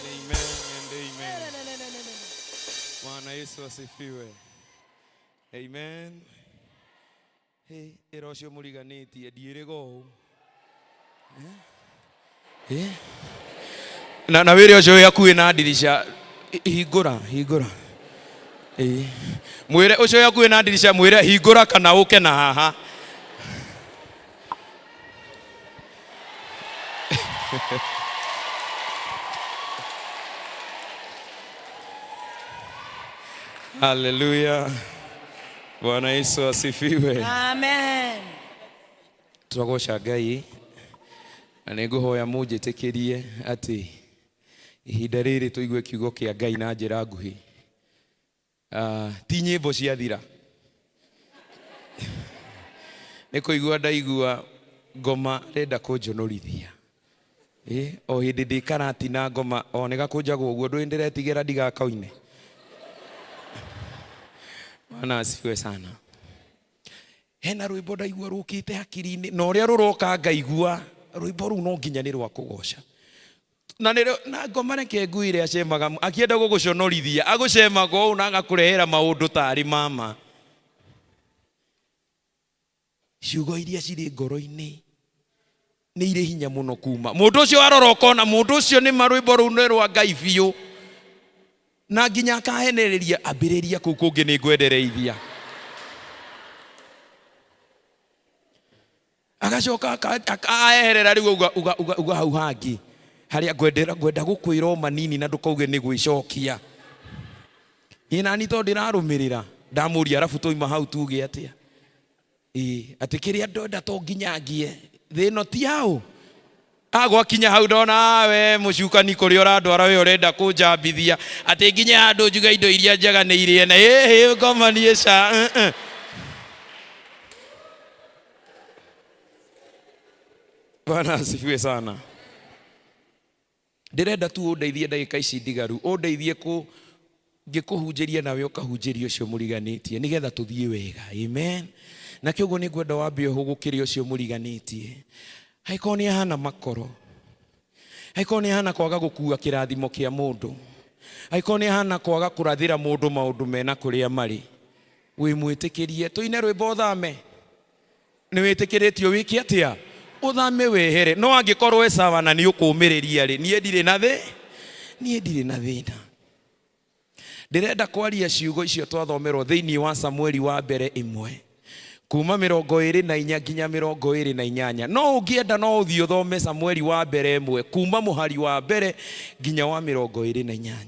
Speaker 6: Amen, amen, and amen. Bwana Yesu asifiwe. Amen. Hey, ĩra ũcio mũriganĩtie ndiĩrĩga ũũ. Eh? Eh? Na na wĩre ũcio wĩ hakuhĩ na ndirica hingũra hingũra. Ĩĩ. Mwĩre ũcio wĩ hakuhĩ na ndirica mwĩre hingũra kana ũke na haha. Haleluya. Bwana Yesu asifiwe.
Speaker 1: Amen.
Speaker 6: Tũragoca Ngai na nĩ ngũhoya mũnjĩtĩkĩrie atĩ ihinda rĩrĩ tũigue kiugo kĩa Ngai na njĩra nguhĩ. Ah, ti nyĩmbo ciathira nĩ kũigua ndaigua ngoma renda kũnjonorithia. Ĩ, o hĩndĩ ndĩ karatina ngoma o nĩ gakũnjagwo ũguo ndũĩ ndĩretigĩra ndigakaine. Bwana asifiwe sana. Hena rwĩmbo ndaigua rũkĩte hakiri-inĩ na ũrĩa rũroka ngaigua rwĩmbo rũu no nginya nĩ rwa kũgoca na nĩrĩo na ngoma reke nguire acemaga akĩenda gũgũconorithia agũcemaga ũũ na agakũrehera maũndũ tarĩ mama ciugo iria cirĩ ngoro-inĩ nĩ irĩ hinya mũno kuma mũndũ ũcio arora ũkona mũndũ ũcio nĩ ma rwĩmbo rũu nĩ rwa Ngai biũ na nginya akahenereria ambĩrĩria kũu kũngĩ nĩ ngwendereithia agacoka aeherera rĩu uga, uga, uga, uga hau hangĩ harĩa ngwendera ngwenda gũkwĩra o manini na ndũkauge nĩ gwĩcokia. Ĩ nani tondũ ndĩrarũmĩrĩra ndamũria arabu twauma hau tuge atĩa? Ĩ atĩ kĩrĩa ndenda to nginya ngie thĩ ĩno ti yaũ? Agwakinya hau ndona "Ah, we mũcukani kũrĩa ũrandwara we ũrenda kũnjambithia atĩ nginye handũ njuge indo iria njega nĩ irĩe na ĩhĩ ngoma niĩ ca eh, eh." Bwana asifiwe sana. Ndĩrenda tu ũndeithie ndagĩka ici ndigaru, ũndeithie kũ ngĩkũhunjĩria nawe ũkahunjĩria ũcio mũriganĩtie nĩgetha tũthiĩ wega. Amen. Na kĩoguo nĩ ngwenda wambe ũhũgũkĩre ũcio mũriganĩtie. Angĩkorwo nĩ ahana makoro, angĩkorwo nĩ ahana kwaga gũkua kĩrathimo kĩa mũndũ, angĩkorwo nĩ ahana kwaga kũrathĩra mũndũ maũndũ mena kũrĩa marĩ, wĩmwĩtĩkĩrie tũine rwĩmbo ũthame. Nĩ wĩtĩkĩrĩtio wĩke atĩa? Ũthame wehere. No angĩkorwo e sawa na nĩ ũkũmĩrĩria rĩ, niĩ ndirĩ na thĩ, niĩ ndirĩ na thĩna. Ndĩrenda kwaria ciugo icio twathomerwo thĩinĩ wa Samueli wa mbere ĩmwe kuma 24 nginya 28. No ũngĩenda no ũthiĩ ũthome Samueli wa mbere ĩmwe kuma mũhari wa mbere nginya wa 28.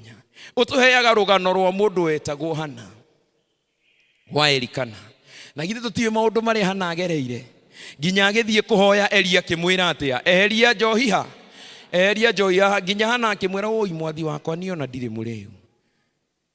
Speaker 6: Ũtũheaga rũgano rwa mũndũ wetagwo Hana wa Elikana. Na githĩ tũtiũĩ maũndũ marĩa Hana agereire nginya agĩthiĩ kũhoya Eli akĩmwĩra atĩa, eheria njohi ha, eheria njohi haha. Nginya Hana akĩmwĩra, woi mwathi wakwa, niĩ ona ndirĩ mũrĩu.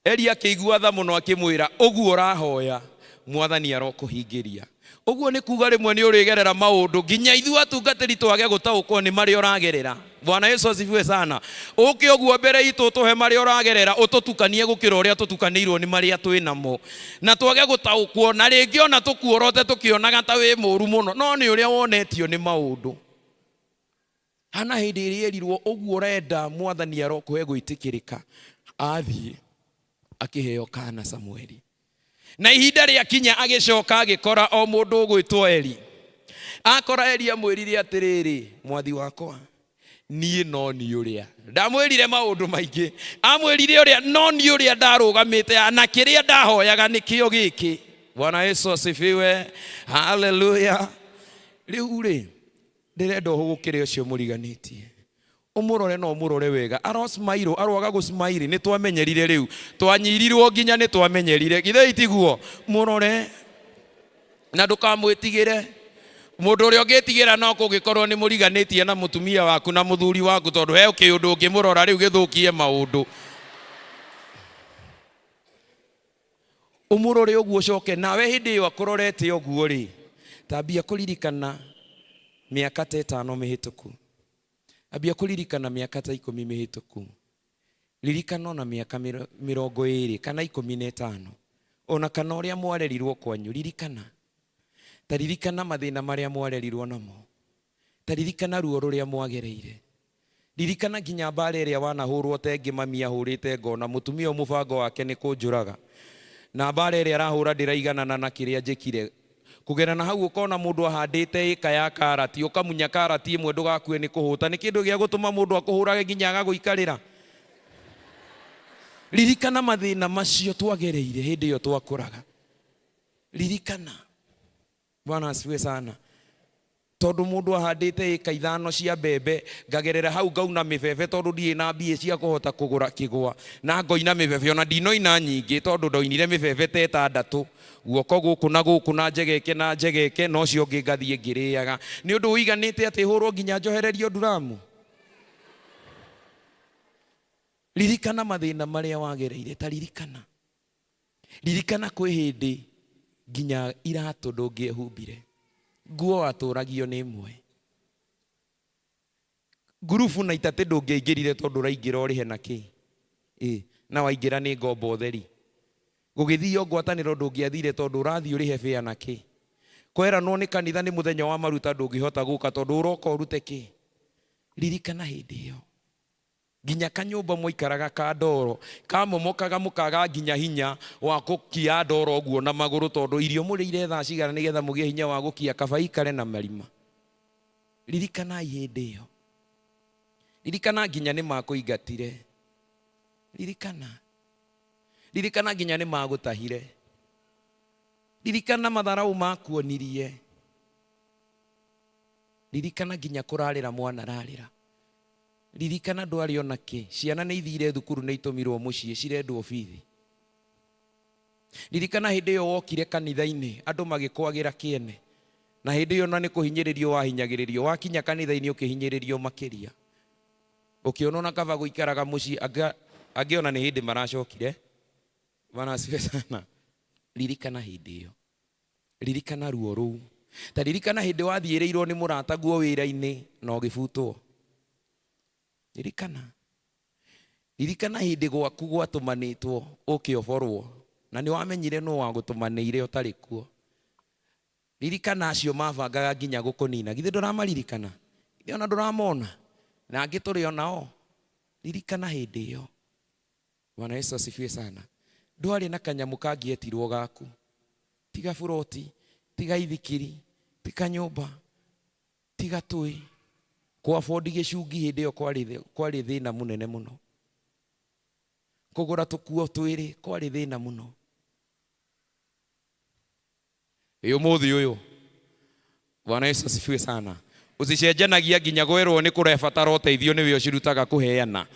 Speaker 6: Eli akĩigua tha mũno akĩmwĩra, ũguo ũrahoya mwathani arokũhingĩria. Ũguo nĩ kuga rĩmwe nĩ ũrĩgerera maũndũ nginya ithuĩ atungatĩri twage gũtaũkwo nĩ marĩa ũragerera. Bwana Yesu asifiwe sana. Ũke ũguo mbere itũ ũtũhe marĩa ũragerera ũtũtukanie gũkĩra ũrĩa tũtukanĩirwo nĩ marĩa twĩ namo. Na twage gũtaũkwo na rĩngĩ ona tũkuorote tũkĩonaga ta wĩ mũru mũno no nĩ ũrĩa wonetio nĩ maũndũ. Hana hĩndĩ ĩrĩa erirwo ũguo ũrenda mwathani arokũhe gwĩtĩkĩrĩka athiĩ akĩheo kana Samueli. Na ihinda rĩakinya agĩcoka agĩkora o mũndũ ũgwĩtwo Eli. Akora Eli amwĩrire atĩrĩrĩ, mwathi wakwa, niĩ no niĩ ũrĩa ndamwĩrire maũndũ maingĩ, amwĩrire ũrĩa no niĩ ũrĩa ndarũgamĩte na kĩrĩa ndahoyaga nĩkĩo gĩkĩ. Bwana Yesu asifiwe, haleluya. Rĩu rĩ, ndĩrenda ũhũgũkĩre ũcio mũriganĩtie ũmũrore na ũmũrore wega aro smile aroaga gũ smile nĩ twamenyerire rĩu twanyirirwo nginya nĩ twamenyerire githĩ itiguo mũrore na ndũkamwĩtigĩre mũndũ ũrĩa ũngĩtigĩra no kũngĩkorwo nĩ mũriganĩtie na mũtumia waku na mũthuri waku tondũ he kĩũndũ ũngĩmũrora rĩu gĩthũkie maũndũ ũmũrore ũguo ũcoke nawe hĩndĩ ĩyo akũrorete ũguo rĩ tambia kũririkana mĩaka ta ĩtano mĩhĩtũku ambia kũririkana mĩaka ta ikũmi mĩhĩtũku ririkana ona mĩaka 20 kana 15 ona kana ũrĩa mwarerirwo kwanyu ririkana ta ririkana mathĩna marĩa mwarerirwo namo ta ririkana ruo rũrĩa mwagereire ririkana nginya mbara ĩrĩa wanahũrwo tengĩ mami ahũrĩte ngona mũtumia ũyũ mũbango wake nĩ kũnjũraga na mbara ĩrĩa arahũra ndĩraiganana na kĩrĩa njĩkire kũgera na hau ũkona mũndũ ahandĩte ĩka ya karati ũkamunya karati ĩmwe ndũgakue nĩ kũhũta nĩ kĩndũ gĩa gũtũma mũndũ akũhũrage nginya agagũikarĩra ririkana mathĩna macio twagereire hĩndĩ ĩyo twakũraga ririkana Bwana asifiwe sana tondũ mũndũ ahandĩte ĩka ithano cia mbembe ngagerera hau ngauna mĩbebe tondũ ndirĩ na mbia cia kũhota kũgũra kĩgwa na ngoina mĩbebe ona ndinoina nyingĩ tondũ ndoinire mĩbebe ta ĩtandatũ guoko gũkũ na gũkũ na njegeke na njegeke na ũcio ũngĩ ngathiĩ ngĩrĩaga nĩ ũndũ ũiganĩte atĩ hũrwo nginya njohererio nduramu ririkana mathĩna marĩa wagereire ta ririkana ririkana kwĩ hĩndĩ nginya iratũ ndũngĩehumbire nguo watũragio nĩ ĩmwe ngurubu na itatĩ ndũngĩaingĩrire tondũ ũraingĩra ũrĩhe na kĩ ĩ na waingĩra nĩ ngombo theri gũgĩthio ngwatanĩro ndũngĩathire tondũ ũrathiĩ ũrĩhe bĩa na kĩ kweranwo nĩ kanitha nĩ mũthenya wa maruta ndũngĩhota gũka tondũ ũroka ũrute kĩ ririkana hĩndĩ ĩyo nginya kanyũmba mwaikaraga ka ndoro kamomokaga mũkaga nginya hinya wa gũkia ndoro ũguo na magũrũ tondũ irio mũrĩire thaa cigana nĩgetha mũgĩe hinya wa gũkia kaba ikare na marima ririkanai hĩndĩ ĩyo ririkana nginya nĩ makũingatire ririkana ririkana nginya nĩ magũtahire ririkana matharau makuonirie ririkana nginya kũrarĩra mwana rarĩra ririkana ndwarĩ ona kĩ ciana nĩ ithire thukuru nĩ itũmirwo mũciĩ cirendwo bithi Ririkana hĩndĩ ĩyo wokire kanitha-inĩ andũ magĩkwagĩra kĩene, na hĩndĩ ĩyo na nĩ kũhinyĩrĩrio wahinyagĩrĩrio, wakinya kanitha-inĩ ũkĩhinyĩrĩrio makĩria, ũkĩona ona kaba gũikaraga mũciĩ, angĩ ona nĩ hĩndĩ maracokire. Bwana asifiwe sana. Ririkana hĩndĩ ĩyo, ririkana ruo rũu, ta ririkana hĩndĩ wathiĩrĩirwo nĩ mũrataguo wĩra-inĩ na ũgĩbutwo. Ririkana, ririkana hĩndĩ gwaku gwatũmanĩtwo ũkĩoborwo na nĩ wamenyire nũ wagũtũmanĩire ũtarĩ kuo. Ririkana acio mabangaga nginya gũkũnina, githĩ ndũramaririkana? Githĩ ona ndũramona? Na angĩ tũrĩ o nao. Ririkana hĩndĩ ĩyo. Bwana Yesu asifiwe sana. Ndwarĩ na kanyamũ kangĩetirwo gaku, tiga buroti, tiga ithikiri, tiga nyũmba, tiga tũĩ. Kũ afford gĩcungi hĩndĩ ĩyo kwarĩ thĩna mũnene mũno. Kũgũra tũkuo twĩrĩ kwarĩ thĩna mũno. Ĩ ũmũthĩ ũyũ, Bwana Yesu asifiwe sana. Ũcicenjanagia nginya gwerwo nĩ kũrebatara ũteithio nĩwe ũcirutaga kũheana.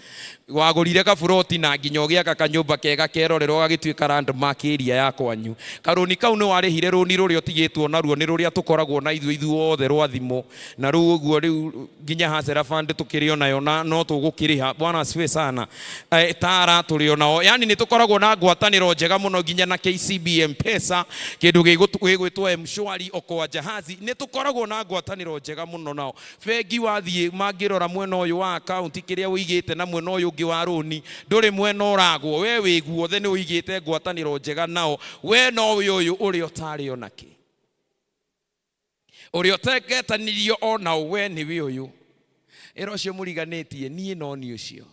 Speaker 6: Wagũrire gaburoti na nginya ũgĩaka kanyũmba kega kerorerwo gagĩtuĩka landmark area ya kwanyu. Karũni kau nĩ warĩhire rũni rũrĩa ũtigĩtwo naruo nĩ rũrĩa tũkoragwo na ithuĩ ithuothe rwa thimũ. Na rĩu ũguo rĩu nginya Hustler Fund tũkĩrĩ o nayo na no tũgũkĩrĩha. Bwana asifiwe sana. Tara tũrĩ o nao. Yaani nĩ tũkoragwo na ngwatanĩro njega mũno nginya na KCB M-Pesa, kĩndũ gĩgwĩtwo M-Shwari, Okoa Jahazi. Nĩ tũkoragwo na ngwatanĩro njega mũno nao. Bengi wathiĩ mangĩrora mwena ũyũ wa account kĩrĩa ũigĩte na mwena ũyũ ũngĩ wa rũni, ndũrĩ mwena ũragwo. We wĩ guothe nĩ ũigĩte ngwatanĩro njega nao. We no we ũyũ ũrĩa ũtarĩ ona kĩ. Ũrĩa ũtengetanirio o na ũ, we nĩwe ũyũ. Ĩra ũcio mũriganĩtie, niĩ no niĩ ũcio.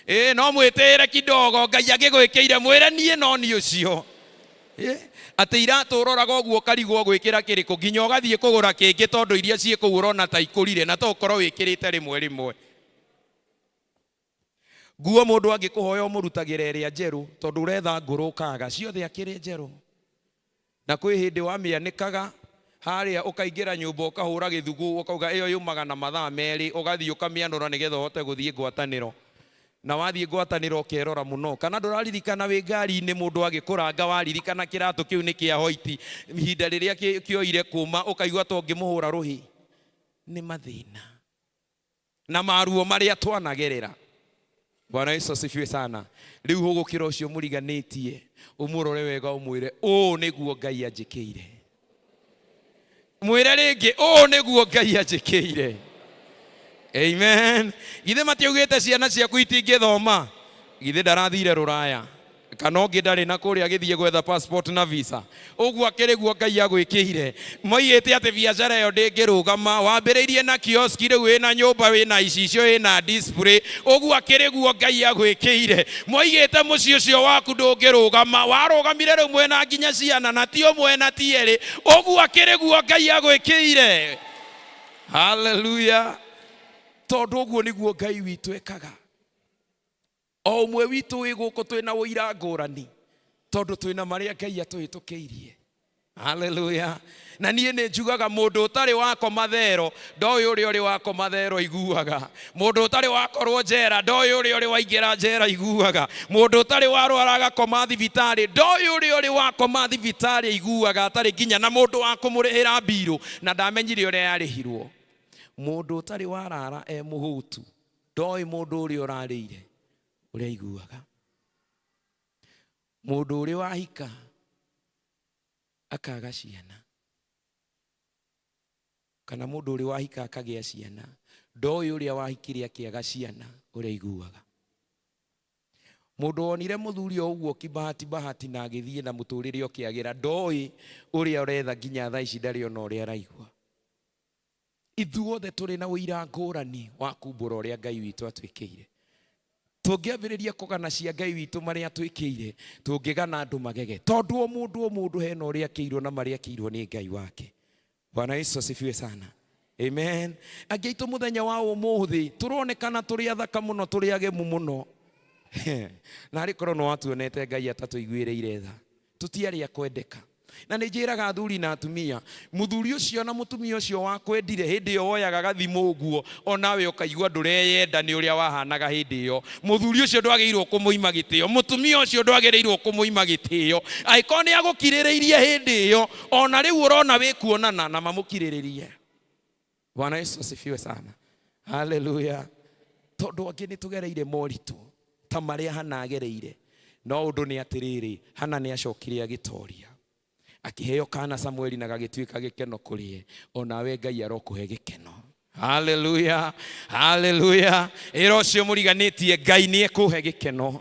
Speaker 6: Ĩĩ, no mwĩtĩĩre kidogo, Ngai agĩgwĩkĩire, mwĩre niĩ no niĩ ũcio. Ĩĩ, atĩ iratũ ũroraga ũguo ũkarigwo ũgwĩkĩra kĩrĩkũ, nginya ũgathiĩ kũgũra kĩngĩ tondũ iria ciĩ kũu ũrona ta ikũrire, na to ũkorwo wĩkĩrĩte rĩmwe rĩmwe. Nguo mũndũ angĩkũhoya ũmũrutagĩra ĩrĩa njerũ, tondũ ũretha ngũrũ ũkaga, ciothe akĩrĩ njerũ. Na kwĩ hĩndĩ wamĩanĩkaga harĩa ũkaingĩra nyũmba ũkahũra gĩthugũ ũkauga ĩyo yumaga na mathaa merĩ, ũgathiĩ ũkamĩanũra nĩgetha ũhote gũthiĩ ngwatanĩro. Na wathiĩ ngwatanĩro ũkerora mũno. Kana ndũraririkana wĩ ngari-inĩ mũndũ agĩkũranga waririkana kĩratũ kĩu nĩ kĩa hoiti, ihinda rĩrĩa kĩoire kũma ũkaigua ta ũngĩmũhũra rũhĩ. Nĩ mathĩna na maruo marĩa twanagerera. Bwana Yesu asifiwe sana. Rĩu hũgũkĩra ũcio mũriganĩtie, ũmũrore wega ũmwĩre, ũũ nĩguo Ngai anjĩkĩire. Mwĩre rĩngĩ, ũũ nĩguo Ngai anjĩkĩire. Amen. Githĩ matiaugĩte ciana ciaku itingĩthoma? Githĩ ndarathire rũraya? Kana ũngĩ ndarĩ na kũrĩa agĩthiĩ gwetha passport na visa? Ũguo akĩrĩ guo Ngai agwĩkĩire. Moigĩte atĩ biacara ĩyo ndĩngĩrũgama, wambĩrĩirie na kioski, rĩu wĩna nyũmba, wĩna icicio, wĩna display. Ũguo akĩrĩ guo Ngai agwĩkĩire. Moigĩte mũciĩ ũcio waku ndũngĩrũgama, warũgamire rĩu mwĩna nginya ciana, na ti ũmwe na ti erĩ. Ũguo akĩrĩ guo Ngai agwĩkĩire. Hallelujah. Tondũ ũguo nĩguo Ngai witũ ekaga. O ũmwe witũ wĩ gũkũ twĩna ũira ngũrani, tondũ twĩna marĩa Ngai atũhĩtũkĩirie. Hallelujah. Na niĩ nĩ njugaga mũndũ ũtarĩ wakoma thero ndoĩ ũrĩa ũrĩ wakoma thero iguaga. Mũndũ ũtarĩ wakorwo njera ndoĩ ũrĩa ũrĩ waingĩra njera iguaga. Mũndũ ũtarĩ warwara agakoma thibitarĩ ndoĩ ũrĩa ũrĩ wakoma thibitarĩ iguaga, atarĩ nginya na mũndũ wa kũmũrĩhĩra mbirũ na ndamenyire ũrĩa yarĩhirwo. Mũndũ ũtarĩ warara e mũhũtu ndoĩ mũndũ ũrĩa ũrarĩire ũrĩa aiguaga. Mũndũ ũrĩ wahika akaga ciana, kana mũndũ ũrĩ wahika akagĩa ciana ndoĩ ũrĩa wahikire akĩaga ciana ũrĩa aiguaga. Mũndũ wonire mũthuri o ũguo kibahati bahati na agĩthiĩ na mũtũrĩre ũkĩagĩra ndoĩ ũrĩa ũretha nginya thaa ici ndarĩ ona ũrĩa araigua. Ithuothe tũrĩ na ũira ngũrani wa kumbũra ũrĩa Ngai witũ atwĩkĩire. Tũngĩambĩrĩria kũgana cia Ngai witũ marĩa atwĩkĩire, tũngĩgana andũ magege, tondũ o mũndũ o mũndũ hena ũrĩa akĩirwo na marĩa akĩirwo nĩ Ngai wake. Bwana Yesu asifiwe sana. Amen. Angĩ aitũ mũthenya wa ũmũthĩ tũronekana tũrĩ athaka mũno, tũrĩ agemu mũno. Na arĩ korwo nĩ watuonete Ngai atatũiguĩrĩire tha, tũtiarĩ a kwendeka. Na nĩ njĩraga athuri na atumia, mũthuri ũcio na mũtumia ũcio wakwendire hĩndĩ ĩyo woyaga gathimũ ũguo, onawe ũkaigua ndũreyenda nĩ ũrĩa wahanaga hĩndĩ ĩyo. Mũthuri ũcio ndwagĩrĩirwo kũmũima gĩtĩo, mũtumia ũcio ndwagĩrĩirwo kũmũima gĩtĩo. Angĩkorwo nĩ agũkirĩrĩirie hĩndĩ ĩyo, ona rĩu ũrona wĩkuonana na mamũkirĩrĩrie. Bwana Yesu asifiwe sana. Haleluya. Tondũ angĩ nĩ tũgereire moritũ ta marĩa Hana agereire. No ũndũ nĩ atĩrĩrĩ, Hana nĩ acokire agĩtoria. Akĩheo kana Samueli na gagĩtuĩka gĩkeno kũrĩ ye. Onawe Ngai arokũhe gĩkeno. Haleluya. Haleluya. Ĩra ũcio mũriganĩtie Ngai nĩ ekũhe gĩkeno.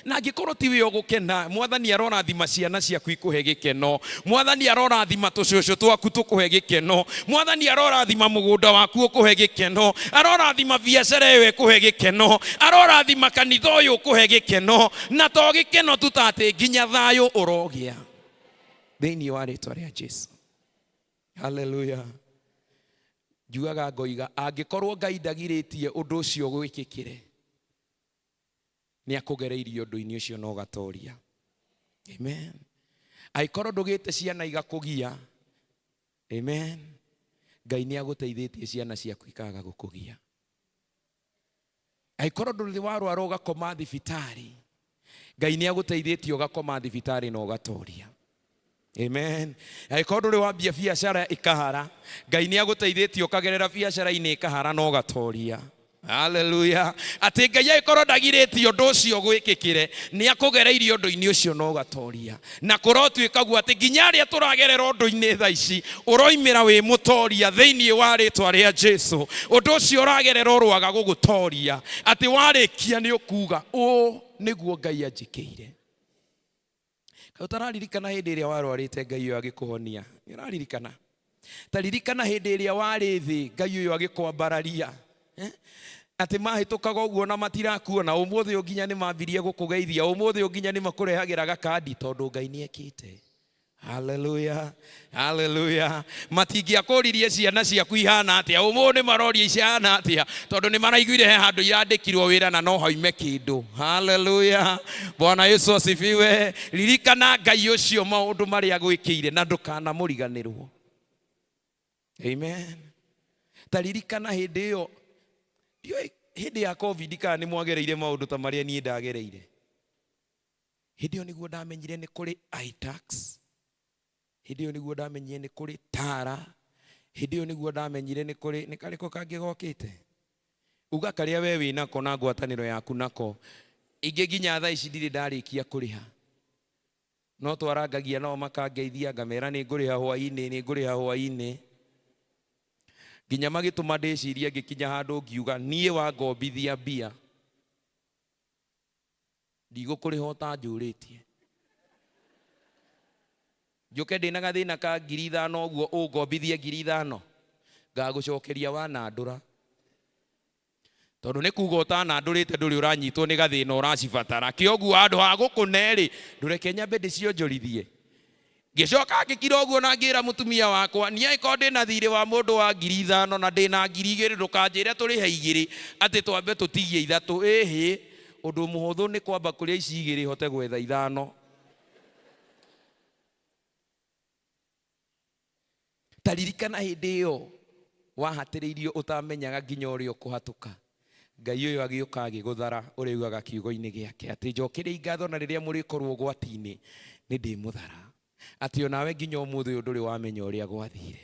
Speaker 6: Na angĩkorwo ti we ũgũkena, Mwathani arorathima ciana ciaku ikũhe gĩkeno. Mwathani arorathima tũcũcũ twaku tũkũhe gĩkeno. Mwathani arorathima mũgũnda waku ũkũhe gĩkeno. Arorathima biacara ĩyo ĩkũhe gĩkeno. Arorathima kanitha ũyũ ũkũhe gĩkeno. Na to gĩkeno tu ta atĩ nginya thayũ ũrogĩa thĩinĩ wa rĩtwa rĩa Jesu. Haleluya. Njugaga ngoiga angĩkorwo Ngai ndagirĩtie ũndũ ũcio gwĩkĩkĩre, nĩ akũgereirie ũndũ-inĩ ũcio na ũgatoria. Amen. Angĩkorwo ndũgĩte ciana igakũgia, amen, Ngai nĩ agũteithĩtie ciana ciaku ikaga gũkũgia. Angĩkorwo ndũrĩ warwara ũgakoma thibitarĩ, Ngai nĩ agũteithĩtie ũgakoma thibitarĩ na ũgatoria. Amen. Angĩkorwo ndũrĩ wambia biacara ĩkahara, Ngai nĩ agũteithĩtie ũkagerera biacara-inĩ ĩkahara na ũgatoria. Haleluya. Atĩ Ngai angĩkorwo ndagirĩtie ũndũ ũcio gwĩkĩkĩre, nĩ akũgereirie ũndũ-inĩ ũcio na ũgatoria. Na kũrotuĩka guo atĩ nginya arĩa tũragerera ũndũ-inĩ thaa ici, ũroimĩra wĩ mũtoria thĩinĩ wa rĩtwa rĩa Jesu. Ũndũ ũcio ũragerera ũroaga gũgũtoria, atĩ warĩkia nĩ ũkuga ũũ nĩguo Ngai anjĩkĩire. Kaĩ ũtararirikana hĩndĩ ĩrĩa warwarĩte Ngai ũyũ agĩkũhonia? Nĩ ũraririkana? Ta ririkana hĩndĩ ĩrĩa warĩ thĩ Ngai ũyũ agĩkwambararia. Eh? Atĩ mahĩtũkaga ũguo na matirakuona, ũmũthĩ ũyũ nginya nĩ mambirie gũkũgeithia, ũmũthĩ ũyũ nginya nĩ makũrehagĩra gakandi tondũ Ngai nĩ ekĩte. Haleluya, haleluya. Matingĩakũririe ciana ciaku ihana atĩa, ũmũthĩ nĩ maroria ihana atĩa, tondũ nĩ maraiguire he handũ irandĩkirwo wĩra na no hoime kĩndũ. Haleluya, Bwana Yesu asifiwe. Ririkana Ngai ũcio maũndũ marĩa agwĩkĩire na ndũkanamũriganĩrwo. Amen. Ta ririkana hĩndĩ ĩyo, ndiũĩ hĩndĩ ya Covid kana nĩ mwagereire maũndũ ta marĩa niĩ ndagereire. Hĩndĩ ĩyo nĩguo ndamenyire nĩ kũrĩ iTax. Hĩndĩ ĩyo nĩguo ndamenyire nĩ kũrĩ Tara. Hĩndĩ ĩyo nĩguo ndamenyire nĩ kũrĩ, nĩ karĩkũ kangĩ gokĩte? Uga karĩa we wĩ nako na ngwatanĩro yaku nako. Ingĩ nginya thaa ici ndirĩ ndarĩkia kũrĩha. No twarangagia nao makangeithia ngamera nĩ ngũrĩha hwainĩ, nĩ ngũrĩha hwainĩ. Nginya magĩtũma ndĩcirie ngĩkinya handũ ngiuga niĩ wangombithia mbia ndigũkũrĩha ũtanjũrĩtie. Njũke ndĩna gathĩna ka 5,000 ũguo ũngombithie 5,000, ngagũcokeria wanandũra. Tondũ nĩ kuga ũtanandũrĩte ndũrĩ ũranyitwo nĩ gathĩna ũracibatara. Kĩoguo handũ ha gũkũne-rĩ, ndũreke nyambe ndĩcionjorithie. Ngĩcoka ngĩkira ũguo na ngĩra mũtumia wakwa, niĩ angĩkorwo ndĩna thirĩ wa mũndũ wa 5,000 na ndĩna 2,000 ndũkanjĩre tũrĩhe igĩrĩ atĩ twambe tũtigie ithatũ, ĩhĩ, ũndũ mũhũthũ nĩ kwamba kũrĩa ici igĩrĩ hote gwetha ithano. Ta ririkana hĩndĩ ĩyo wahatĩrĩirio ũtamenyaga nginya ũrĩa ũkũhatũka. Ngai ũyũ agĩũka agĩgũthara ũrĩa augaga kiugo-inĩ gĩake atĩ njokeriai ngatho na rĩrĩa mũrĩkorwo ũgwati-inĩ nĩ ndĩmũthara. Atĩ onawe nginya ũmũthĩ ũyũ ndũrĩ wamenya ũrĩa gwathire.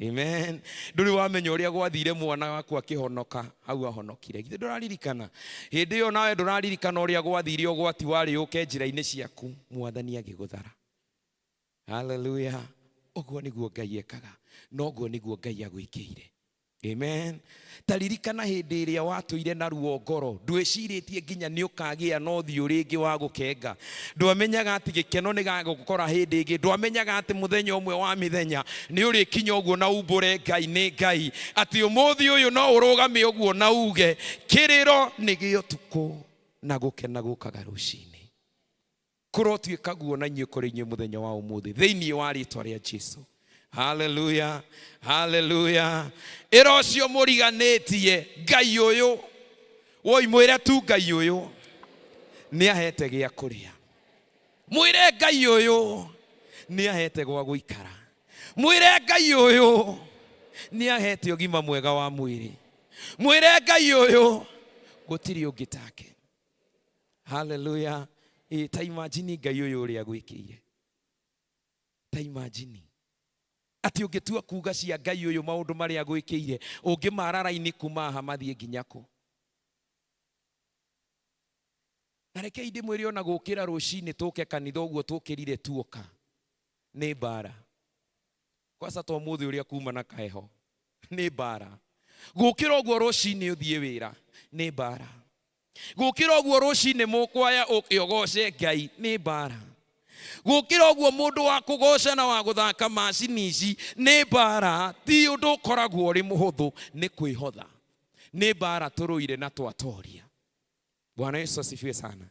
Speaker 6: Amen. Ndũrĩ wamenya ũrĩa gwathire mwana waku akĩhonoka hau ahonokire. Githĩ ndũraririkana? Hĩndĩ ĩyo nawe ndũraririkana ũrĩa gwathire ũgwati warĩ ũke njĩra-inĩ ciaku, Mwathani agĩgũthara. Haleluya. Ũguo nĩguo Ngai ekaga. Na ũguo nĩguo Ngai agwĩkĩire. Amen. Ta ririkana hĩndĩ ĩrĩa watũire na ruo ngoro, ndwĩcirĩtie nginya nĩ ũkagĩa na ũthiũ rĩngĩ wa gũkenga. Ndwamenyaga atĩ gĩkeno nĩ gagũkora hĩndĩ ĩngĩ. Ndwamenyaga atĩ mũthenya ũmwe wa mĩthenya nĩ ũrĩkinya ũguo na umbũre Ngai nĩ Ngai. Atĩ ũmũthĩ ũyũ no ũrũgame ũguo na uge, kĩrĩro nĩ gĩa ũtukũ na gũkena gũkaga rũcinĩ. Kũrotuĩka guo na inyuĩ kũrĩ inyuĩ mũthenya wa ũmũthĩ thĩinĩ wa rĩtwa rĩa Jesu. Haleluya, haleluya. Ĩra ũcio mũriganĩtie Ngai ũyũ, woi mwĩre tu Ngai ũyũ nĩ ahete gĩa kũrĩa. Mwĩre Ngai ũyũ Nĩ ahete gwa gũikara. Mwĩre Ngai ũyũ nĩ ahete ũgima mwega wa mwĩrĩ. Mwĩre Ngai ũyũ gũtirĩ ũngĩ take. Haleluya. Ĩ, ta imagine Ngai ũyũ ũrĩa agwĩkĩire. Ta imagine atĩ ũngĩtua kuga cia Ngai ũyũ maũndũ marĩa agwĩkĩire, ũngĩmara raini kuma haha mathiĩ nginya kũ? Na rekei ndĩmwĩre ona gũkĩra rũcinĩ tũke kanitha ũguo tũkĩrire tuoka nĩ mbara. Kwanza ta ũmũthĩ ũrĩa kuma na kaheho nĩ mbara. Gũkĩra ũguo rũcinĩ ũthiĩ wĩra nĩ mbara. Gũkĩra ũguo rũcinĩ mũkwaya ũke ũgoce Ngai nĩ mbara. Gũkĩra ũguo mũndũ wa kũgoca na wa gũthaka macini ici nĩ mbara. Ti ũndũ ũkoragwo ũrĩ mũhũthũ, nĩ kwĩhotha. Nĩ mbara tũrũire na twatoria. Bwana Yesu asifiwe sana.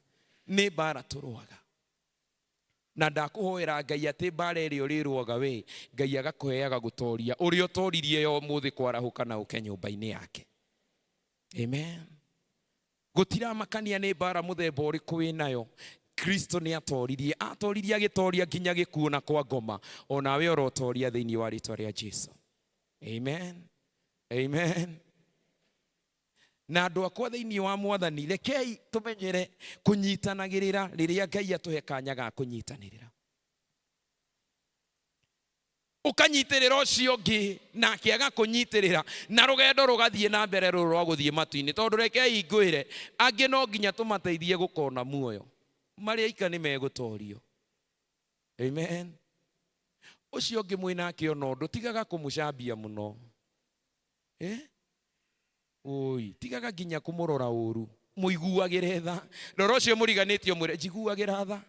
Speaker 6: Nĩ mbara tũrũaga. Na ndakũhoera Ngai atĩ mbara ĩrĩa ũrĩrũaga we, Ngai agakũheaga gũtoria ũrĩa ũtoririe yo ũmũthĩ kwarahũka na ũke nyũmba-inĩ yake. Amen. Gũtiramakania nĩ mbara mũthemba ũrĩkũ wĩnayo, Kristo nĩ atoririe. Atoririe agĩtoria nginya gĩkuũ na kwa ngoma. Onawe ũrotoria thĩinĩ wa rĩtwa rĩa Jesu. Amen. Amen. Na andũ akwa thĩinĩ wa Mwathani, rekei tũmenyere kũnyitanagĩrĩra rĩrĩa Ngai atũhe kanya ga kũnyitanĩrĩra. Ũkanyitĩrĩra ũcio ũngĩ nake agakũnyitĩrĩra, na rũgendo rũgathiĩ na mbere rũrũ rwa gũthiĩ matu-inĩ. Tondũ rekei ngwĩre, angĩ no nginya tũmateithie gũkona muoyo, marĩ aika nĩ megũtorio. Amen. Ũcio ũngĩ mwĩ nake ona ũndũ, tigaga kũmũcambia mũno. Oi, tigaga nginya kũmũrora ũru, mũiguagĩre tha. Rora ũcio mũriganĩtie ũmwĩre, njiguagĩra tha.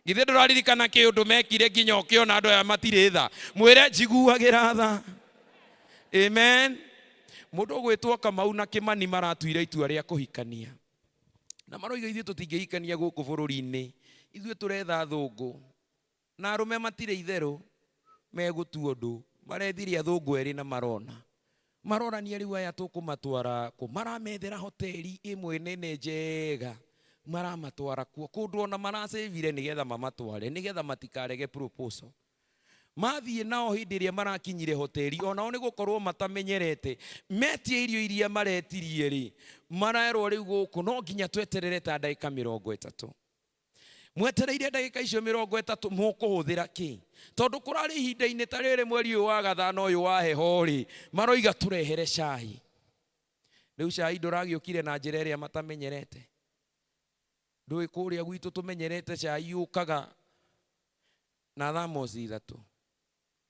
Speaker 6: Githĩ ndũraririkana kĩũndũ mekire nginya ũkĩona andũ aya matirĩ tha? Mwĩre, njiguagĩra tha. Amen. Mũndũ ũgwĩtwo Kamau na Kĩmani maratuire itua rĩa kũhikania. Na maroiga ithuĩ tũtingĩhikania gũkũ bũrũri-inĩ, ithuĩ tũretha athũngũ. Na arũme matirĩ itherũ megũtua ũndũ, marethire athũngũ erĩ na marona. Marorania rĩu aya tũkũmatwara kũ? Maramethera hoteli ĩmwe nene njega, maramatwara kuo kũndũ ona maracĩvire nĩgetha mamatware, nĩgetha matikarege proposal. Mathiĩ nao hĩndĩ ĩrĩa marakinyire hoteli, onao nĩ gũkorwo matamenyerete, metia irio iria maretirie rĩ, marerwo rĩu gũkũ no nginya tweterere ta ndagĩka mĩrongo ĩtatũ. Mwetereire ndagĩka icio mĩrongo ĩtatũ mũkũhũthĩra kĩ? Tondũ kũrarĩ ihinda-inĩ ta rĩrĩ mweri ũyũ wa gathano ũyũ wa heho rĩ, maroiga tũrehere cai. Rĩu cai ndũragĩũkire na njĩra ĩrĩa matamenyerete. Ndũĩ kũrĩa gwitũ tũmenyerete cai ũkaga na thermos ithatũ.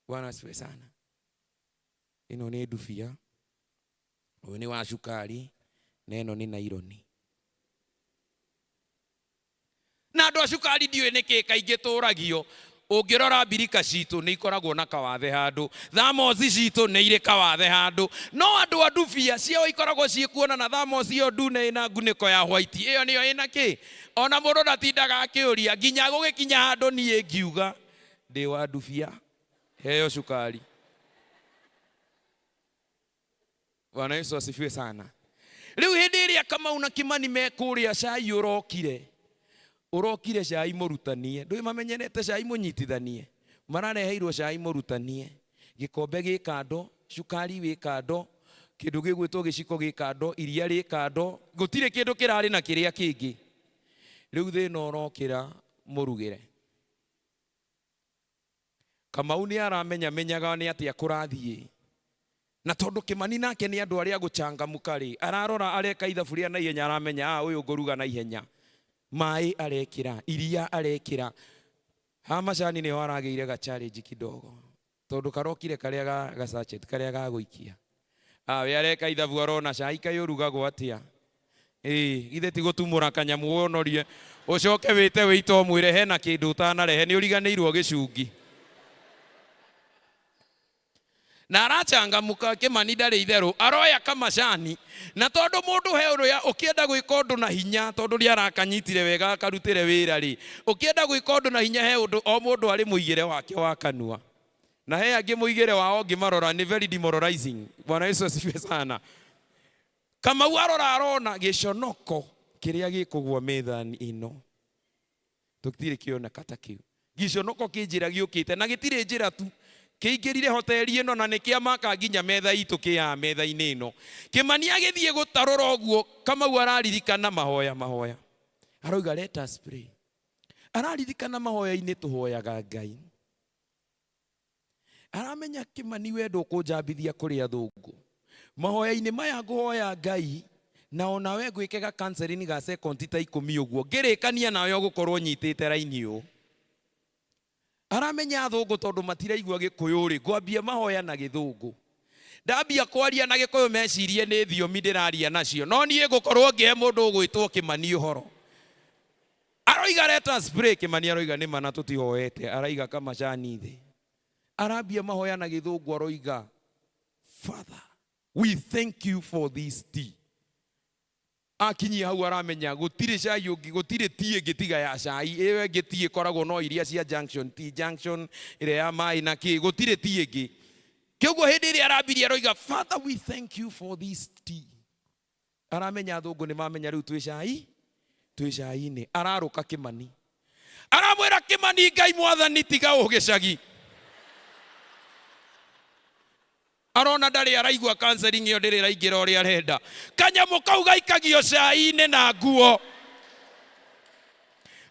Speaker 6: Bwana asifiwe sana. Ĩno nĩ ndubia, ũyũ nĩ wa cukari, na ĩno nĩ naironi. Na andũ a cukari ndiũĩ nĩkĩ kaingĩ tũragio. Ũngĩrora mbirika citũ nĩ ikoragwo na kawathe handũ, thermos citũ nĩ irĩ kawathe handũ, no andũ a ndubia ciao ikoragwo ciĩkuona na thermos ĩyo ndune ĩna ngunĩko ya white, ĩyo nĩyo ĩna kĩ? Ona mũndũ ndatindaga akĩũria, nginya gũgĩkinya handũ niĩ ngiuga ndĩ wa ndubia, heo cukari. Bwana Yesu asifiwe sana. Rĩu hĩndĩ ĩrĩa Kamau na Kimani me kũrĩa cai ũrokire, ũrokire cai mũrutanie, ndũĩ mamenyerete cai mũnyitithanie, marareheirwo cai mũrutanie, gĩkombe gĩ kando, cukari wĩ kando, kĩndũ gĩgwĩtwo gĩciko gĩ kando, iria rĩ kando, gũtirĩ kĩndũ kĩrarĩ na kĩrĩa kĩngĩ. Rĩu thĩna ũrokĩra mũrugĩre. Kamau nĩ aramenya menyaga nĩ atĩa kũrathiĩ. Na tondũ Kĩmani nake nĩ andũ arĩa gũchangamka rĩ, ararora areka ithabu rĩa naihenya, aramenya, ah, ũyũ ngũruga naihenya. Maĩ arekĩra, iria arekĩra. Ha macani nĩho aragĩire ga challenge kidogo. Tondũ karokire karĩa ga sachet, karĩa ga gũikia. Ah, we areka ithabu arona cai kaĩ ũrugagwo atĩa. Ĩĩ, githĩ ti gũtumũra kanyamũ wonorie, ũcoke wĩte wĩite ũmwĩre hena kĩndũ ũtanarehe, nĩ ũriganĩirwo gĩcungi. Na arachangamka, Kĩmani ndarĩ itherũ, aroya kamacani, na tondũ mũndũ he ũrĩa ũkĩenda gwĩka ũndũ na hinya, tondũ nĩ arakanyitire wega akarutĩre wĩra rĩ, ũkĩenda gwĩka ũndũ na hinya he ũndũ o mũndũ arĩ mũigĩre wake wa kanua. Na he angĩ mũigĩre wao ũngĩmarora nĩ very demoralizing. Bwana Yesu asifiwe sana. Kamau arora arona gĩconoko kĩrĩa gĩkũgwa methani ĩno, tũtirĩ kĩoneka ta kĩu. Gĩconoko kĩ njĩra gĩũkĩte na gĩtirĩ njĩra tu. Kĩingĩrire hoteli ĩno na nĩkĩamaka nginya metha itũ kĩ metha-inĩ ĩno. Kĩmani agĩthiĩ gũtarũra ũguo Kamau araririkana mahoya mahoya. Aroiga let us pray. Araririkana mahoya-inĩ tũhoyaga Ngai. Aramenya Kĩmani we ndũkũnjambithia kũrĩ athũngũ. Mahoya-inĩ maya ngũhoya Ngai na onawe ngwĩke ga counseling ga sekondi ta ikũmi ũguo ngĩrĩkania nawe ũgũkorwo nyitĩte raini ũũ. Aramenya athũngũ tondũ matiraigua gĩkũyũ rĩ, ngwambia mahoya na gĩthũngũ. Ndambia kwaria na gĩkũyũ mecirie nĩ thiomi ndĩraria nacio, no niĩ ngũkorwo ngĩhe mũndũ ũgwĩtwo Kĩmani ũhoro. Aroiga let us pray, Kĩmani aroiga nĩ ma na tũtihoete, araiga kamacani thĩ. Arambia mahoya na gĩthũngũ aroiga, Father, we thank you for this tea. Akinyia hau aramenya gũtirĩ cai ũngĩ, gũtirĩ tea ĩngĩ tiga ya cai. Ĩyo ĩngĩ tea ĩkoragwo no iria cia junction, tea junction ĩrĩa ya maĩ na kĩ, gũtirĩ tea ĩngĩ. Kĩoguo hĩndĩ ĩrĩa arambirie aroiga, Father, we thank you for this tea. Aramenya athũngũ nĩ mamenya rĩu twĩ cai, twĩ cai-inĩ. Ararũka Kĩmani. Aramwĩra Kĩmani, Ngai mwathani tiga ũgĩcagi. Arona ndarĩ araigua counseling ĩyo ndĩrĩ ĩraingĩra ũrĩa arenda. Kanyamũ kau gaikagio cai-inĩ na nguo.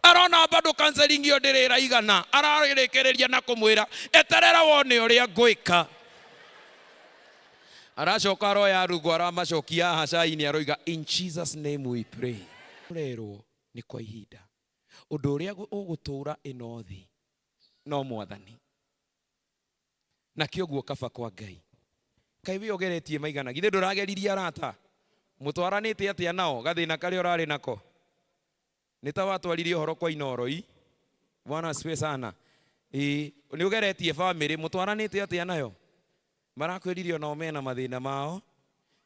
Speaker 6: Arona bado counseling ĩyo ndĩrĩ ĩraigana. Ararĩkĩrĩria na kũmwĩra eterera wone ũrĩa ngwĩka. Aracoka aroya rungu aramacokia haha cai-inĩ aroiga in Jesus name we pray. Ũrerwo nĩ kwa ihinda. Ũndũ ũrĩa ũgũtũra ĩno thĩ no mwathani. Na kĩoguo kaba kwa Ngai. Kaĩ wĩ ũgeretie maigana? Githĩ ndũrageririe arata? Mũtwaranĩte atĩa nao? Gathĩna karĩa ũrarĩ nako? Nĩ ta watwarire ũhoro kwa Inooro i? Bwana asifiwe sana. Ĩĩ, nĩ ũgeretie famĩlĩ, mũtwaranĩte atĩa nayo? Marakwĩrire onao mena mathĩna mao.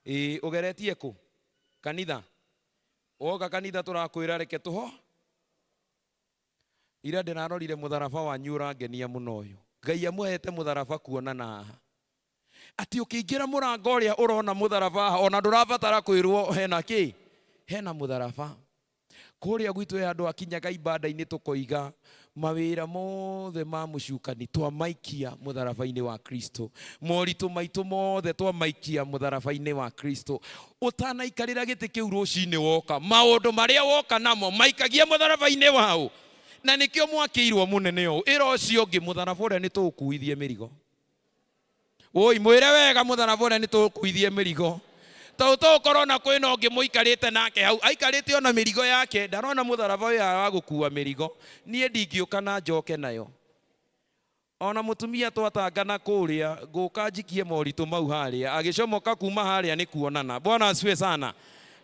Speaker 6: Ĩĩ, ũgeretie kũ? Kanitha. Woka kanitha tũrakwĩra reke tũho. Ira ndĩrarorire mũtharaba wanyu ũrangenia mũno ũyũ. Ngai amũhete mũtharaba kuonana haha. Atĩ ũkĩingĩra mũrango ũrĩa ũrona mũtharaba haha, ona ndũrabatara kwĩrwo hena kĩ? Hena mũtharaba. Kũrĩa gwitũ he andũ akinyaga ibanda-inĩ tũkoiga mawĩra mothe ma mũcukani twamaikia mũtharaba-inĩ wa Kristo. Moritũ maitũ mothe twamaikia mũtharaba-inĩ wa Kristo. Ũtanaikarĩra gĩtĩ kĩu rũcinĩ woka, maũndũ marĩa woka namo maikagia mũtharaba-inĩ waũ. Na nĩkĩo mwakĩirwo mũnene ũũ. Ĩra ũcio ũngĩ mũtharaba ũrĩa nĩ tũũkuithie mĩrigo. Woi, mwĩre wega mũtharaba ũrĩa nĩ tũũkuithie mĩrigo. Tondũ tũgũkorwo na kwĩna ũngĩ mũikarĩte nake hau, aikarĩte ona mĩrigo yake, ndarona mũtharaba ũyũ wa gũkua mĩrigo. Niĩ ndingĩũka na njoke nayo. Ona mũtumia twatangana kũrĩa, ngũka njikie moritũ mau harĩa. Agĩcomoka kuma harĩa nĩ kuonana. Bwana asifiwe sana.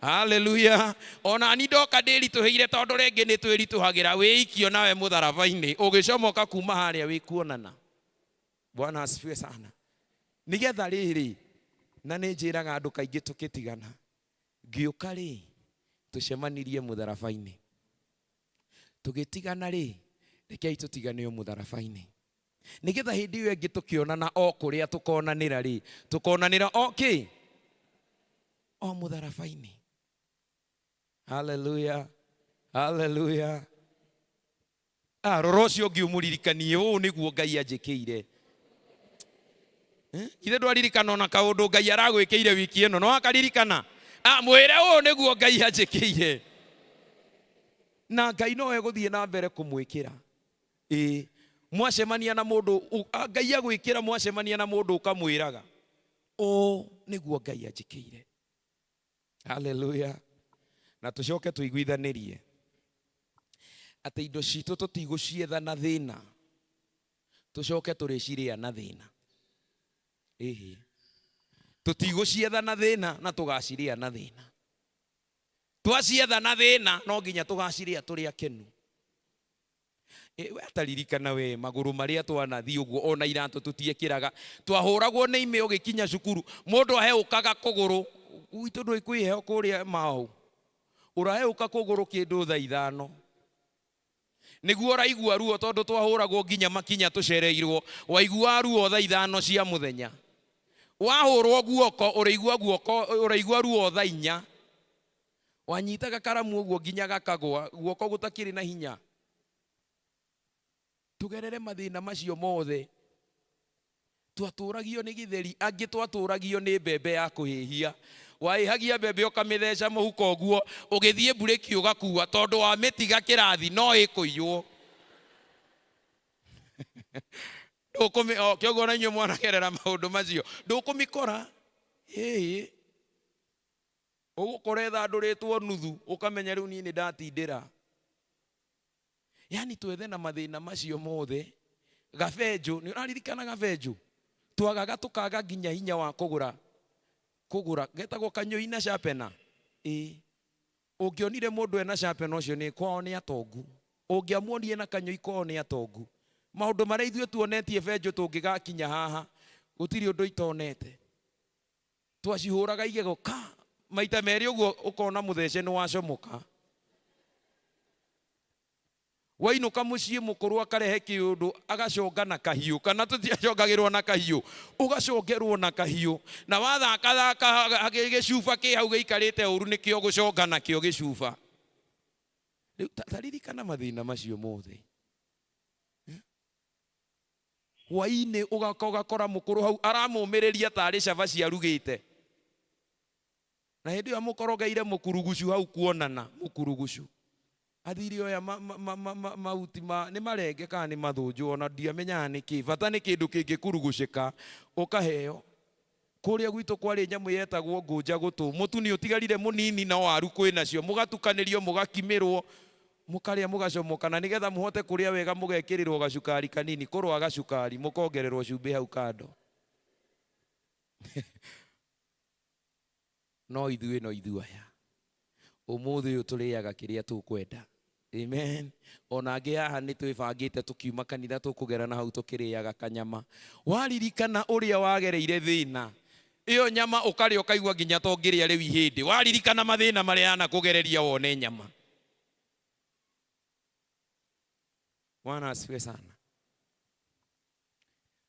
Speaker 6: Haleluya. Ona ni ndoka ndĩritũhĩire tondũ rĩngĩ nĩ twĩritũhagĩra, wĩikio nawe mũtharaba-inĩ. Ũgĩcomoka kuma harĩa wĩ kuonana. Bwana asifiwe sana. Nĩgetha rĩrĩ, na nĩ njĩraga andũ kaingĩ tũkĩtigana, ngĩũka rĩ, tũcemanirie mũtharaba-inĩ. Tũgĩtigana rĩ, rekei tũtigane o mũtharaba-inĩ. Nĩgetha hĩndĩ ĩyo ĩngĩ tũkĩonana o kũrĩa tũkonanĩra rĩ, tũkonanĩra o kĩ? O mũtharaba-inĩ. Haleluya, haleluya. Ah, rora ũcio ũngĩ ũmũririkanie ũũ nĩguo Ngai anjĩkĩire. Githĩ ndwaririkana ona kaũndũ Ngai aragwĩkĩire wiki ĩno? No akaririkana? Ah, mwĩre ũũ nĩguo Ngai anjĩkĩire. Na Ngai no egũthiĩ na mbere kũmwĩkĩra. Ĩĩ, mwacemania na mũndũ, Ngai agwĩkĩra mwacemania na mũndũ ũkamwĩraga ũũ nĩguo Ngai anjĩkĩire. Haleluya. Na tũcoke tũiguithanĩrie atĩ indo citũ tũtigũcietha na thĩna, tũcoke tũrĩcirĩa na thĩna. Ĩhĩ, tũtigũcietha na thĩna na tũgacirĩa na thĩna. Twacietha na thĩna no nginya tũgacirĩa tũrĩ akenu. We ataririkana we magũrũ marĩa twanathiĩ ũguo ona iratũ tũtiekĩraga, twahũragwo nĩ ime ũgĩkinya cukuru, mũndũ aheũkaga kũgũrũ, gwitũ ndũĩ kwĩ heho kũrĩa Mau, ũraheũka kũgũrũ kĩndũ thaa ithano nĩguo ũraigua ruo, tondũ twahũragwo nginya makinya tũcereirwo, waiguaga ruo thaa ithano cia mũthenya. Wahũrwo guoko ũraigua guoko, ũraigua ruo thaa inya. Wanyitaga karamu ũguo nginya gakagwa, guoko gũtakĩrĩ na hinya. Tũgerere mathĩna macio mothe. Twatũragio nĩ gĩtheri, angĩ twatũragio nĩ mbembe ya kũhĩhia. Waĩhagia mbembe ũkamĩtheca mũhuko ũguo, ũgĩthiĩ mburĩki ũgakua, tondũ wamĩtiga kĩrathi no ĩkũiywo. Ndũkũmĩ, o, kĩoguo na inyuĩ mwanagerera maũndũ macio, ndũkũmĩkora. Ĩĩ. Ũgũkora ĩthandũrĩtwo nuthu, ũkamenya rĩu niĩ nĩ ndatindĩra. Yani twethe na mathĩna macio mothe. Gabenjũ, nĩ ũraririkana gabenjũ? Twagaga tũkaga nginya hinya wa kũgũra, kũgũra, getagwo kanyũi na sharpener. Ĩĩ. Ũngĩonire mũndũ ena sharpener ũcio nĩ kwao nĩ atongu. Ũngĩamuonire na kanyũi kwao nĩ atongu. Maũndũ marĩa ithuĩ tuonetie benjũ tũngĩgakinya haha, gũtirĩ ũndũ itonete. Twacihũraga igego ka maita merĩ ũguo ũkona mũthece nĩ wacomoka. Wainũka mũciĩ mũkũrũ akarehe kĩũndũ agaconga na kahiũ, kana tũtiacongagĩrwo na kahiũ, ũgacongerwo na kahiũ, na wathakathaka gĩcuba kĩ hau gĩikarĩte ũru nĩkĩo gũconga nakĩo gĩcuba. Rĩu ta ririkana mathĩna macio mothe. Hwaĩ-inĩ ũgoka ũgakora mũkũrũ hau aramũmĩrĩria tarĩ cabaci arugĩte. Na hĩndĩ ĩyo amũkorogeire mũkurugucu hau kuonana, mũkurugucu. Athire oya ma, ma, ma, ma, ma, mahuti ma, nĩ marenge kana nĩ mathũnjũ, ona ndiamenyaga nĩ kĩ. Bata nĩ kĩndũ kĩngĩkurugucĩka, ũkaheo. Kũrĩa gwitũ kwarĩ nyamũ yetagwo ngũnja gũtũ. Mũtu nĩ ũtigarire mũnini no waru kwĩ nacio. Mũgatukanĩrio, mũgakimĩrwo, mũkarĩa mũgacomoka. Na nĩgetha mũhote kũrĩa wega mũgekĩrĩrwo gacukari kanini, kũrũa gacukari, mũkongererwo cumbĩ hau kando. No ithuĩ no ithuĩ aya. Ũmũthĩ ũyũ tũrĩaga kĩrĩa tũkwenda. Amen. Ona angĩ haha nĩ twĩbangĩte tũkiuma kanitha tũkũgera na hau tũkĩrĩaga kanyama. Waririkana ũrĩa wagereire thĩna, ĩyo nyama ũkarĩa ũkaigua nginya ta ũngĩrĩa rĩu ihĩndĩ. Waririkana mathĩna marĩa yanakũgereria wone nyama. Bwana asifiwe sana.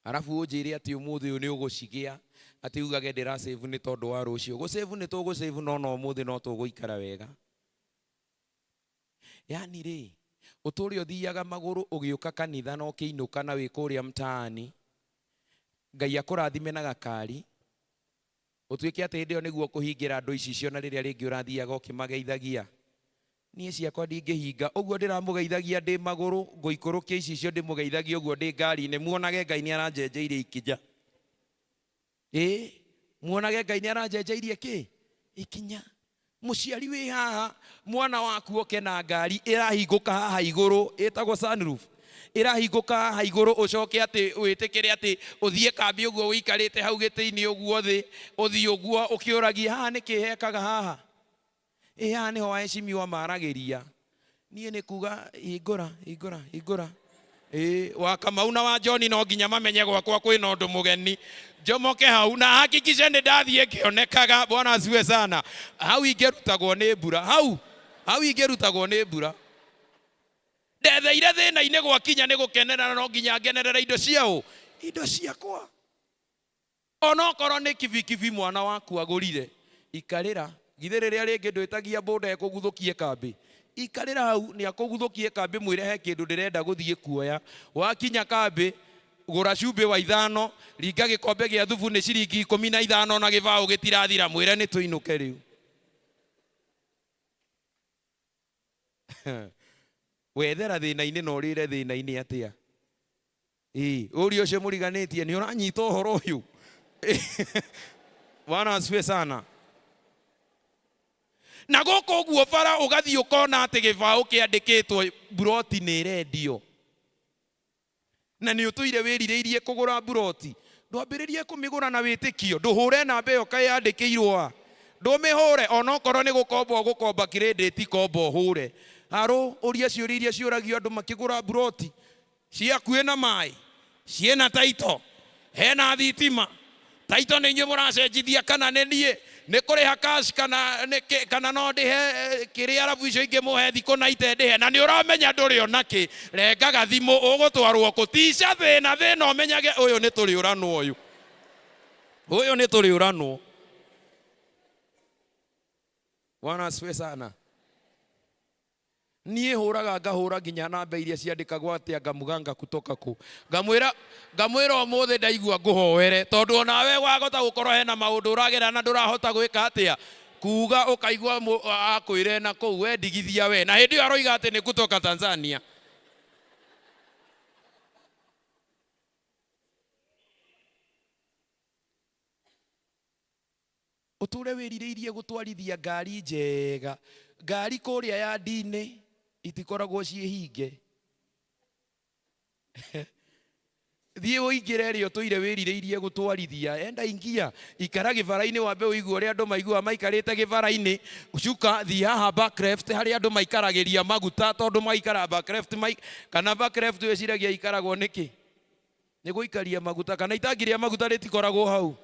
Speaker 6: Arabu ũnjĩre atĩ ũmũthĩ ũyũ nĩ ũgũcigĩa, atĩ ugage ndĩra save nĩ tondũ wa rũciũ. Gũ save nĩ tũgũ save no ona ũmũthĩ no tũgũikara wega. Yaani rĩ, ũtũre ũthiaga magũrũ ũgĩũka kanitha na ũkĩinũka na wĩ kũrĩa mtaani, Ngai akũrathime na gakari, Ũtuĩke atĩ hĩndĩ ĩyo nĩguo ũkũhingĩra andũ icicio na rĩrĩa rĩngĩ ũrathiaga ũkĩmageithagia. Niĩ ciakwa ndingĩhinga. Ũguo ndĩramũgeithagia ndĩ magũrũ, ngũikũrũkia icicio ndĩmũgeithagie ũguo ndĩ ngari-inĩ, muonage Ngai nĩaranjenjeirie ikinya. Ĩĩ, muonage Ngai nĩaranjenjeirie kĩ? Ikinya. Mũciari wĩ haha, mwana waku oke na ngari ĩrahingũka haha igũrũ, ĩtagwo sunroof, ĩrahingũka haha igũrũ, ũcoke atĩ wĩtĩkĩre atĩ ũthiĩ kambĩ ũguo ũikarĩte hau gĩtĩ-inĩ ũguo thĩ, ũthiĩ ũguo ũkĩũragia haha nĩkĩ hekaga haha? Ĩ haha nĩho waheshimiwa maragĩria. Niĩ nĩ kuga hingũra, hingũra, hingũra. Ĩĩ, wa Kamau na wa John no nginya mamenye gwakwa kwĩna ũndũ mũgeni. Njomoke hau na hakikishe nĩ ndathiĩ ngĩonekaga. Bwana asifiwe sana. Hau ingĩrutagwo nĩ mbura. Hau, hau ingĩrutagwo nĩ mbura. Ndetheire thĩna-inĩ gwakinya nĩ gũkenerera no nginya ngenerere indo cia ũ? Indo ciakwa. Onokorwo nĩ kibikibi mwana waku agũrire, ikarĩra. Githĩ rĩrĩa rĩngĩ ndwĩtagia boda ĩkũguthũkie kambĩ? Ikarĩra hau, nĩ akũguthũkie kambĩ mwĩre he kĩndũ ndĩrenda gũthiĩ kuoya. Wakinya kambĩ, gũra cumbĩ wa ithano, ringa gĩkombe gĩa thubu nĩ ciringi 15 na gĩbaũ gĩtirathira, mwĩre nĩ tũinũke rĩu. Wethera thĩna-inĩ na ũrĩre thĩna-inĩ atĩa? Ĩĩ, ũria ũcio mũriganĩtie nĩ ũranyita ũhoro ũyũ? Bwana asifiwe sana. Na gũkũ ũguo bara ũgathiĩ ũkona atĩ gĩbaũ kĩandĩkĩtwo mburoti nĩ ĩrendio. Na nĩ ũtũire wĩrirĩirie kũgũra mburoti. Ndwambĩrĩrie kũmĩgũra na wĩtĩkio. Ndũhũre namba ĩyo kaĩ yandĩkĩirwo a. Ndũmĩhũre onokorwo nĩ gũkomba ũgũkomba credit komba ũhũre. Harũ, ũria ciũria iria ciũragio andũ makĩgũra mburoti. Ciĩ hakuhĩ na maĩ? Ciĩna taito? Hena thitima? Taito nĩ inyuĩ mũracenjithia kana nĩ niĩ? Nĩ kũrĩha cash kana nĩ kĩ? Kana no ndĩhe kĩrĩa arabu icio ingĩ mũhe thikũ na ite ndĩhe? Na nĩ ũramenya ndũrĩ ona kĩ. Rengaga thimũ ũgũtwarwo kũ? Tica thĩna thĩna ũmenyage ũyũ nĩ tũrĩũranwo ũyũ. Ũyũ nĩ tũrĩũranwo. Bwana asifiwe sana. Niĩ hũraga ngahũra nginya namba iria ciandĩkagwo atĩ anga muganga kutoka kũ. Ngamwĩra ngamwĩra ũmũthĩ ndaigua ngũhoere tondũ onawe wahota gũkorwo hena maũndũ ũragera na ndũrahota gwĩka atĩa kuga ũkaigua akwĩre na kũu we ndigithia we na hĩndĩ ĩyo aroiga atĩ nĩ kutoka Tanzania. Ũtũre wĩrirĩirie gũtwarithia ngari njega. Ngari kũrĩa yandi-inĩ itikoragwo ciĩ hinge. Thiĩ ũingĩre ĩrĩa ũtũire wĩrirĩirie gũtwarithia. Enda ingia, ikara gĩbara-inĩ wambe ũigue ũrĩa andũ maiguaga maikarĩte gĩbara-inĩ. Cuka, thiĩ haha back left harĩa andũ maikaragĩria maguta tondũ maikaraga back left kana back left wĩciragia ikaragwo nĩkĩ? Nĩ gũikaria maguta kana itangi rĩa maguta rĩtikoragwo hau?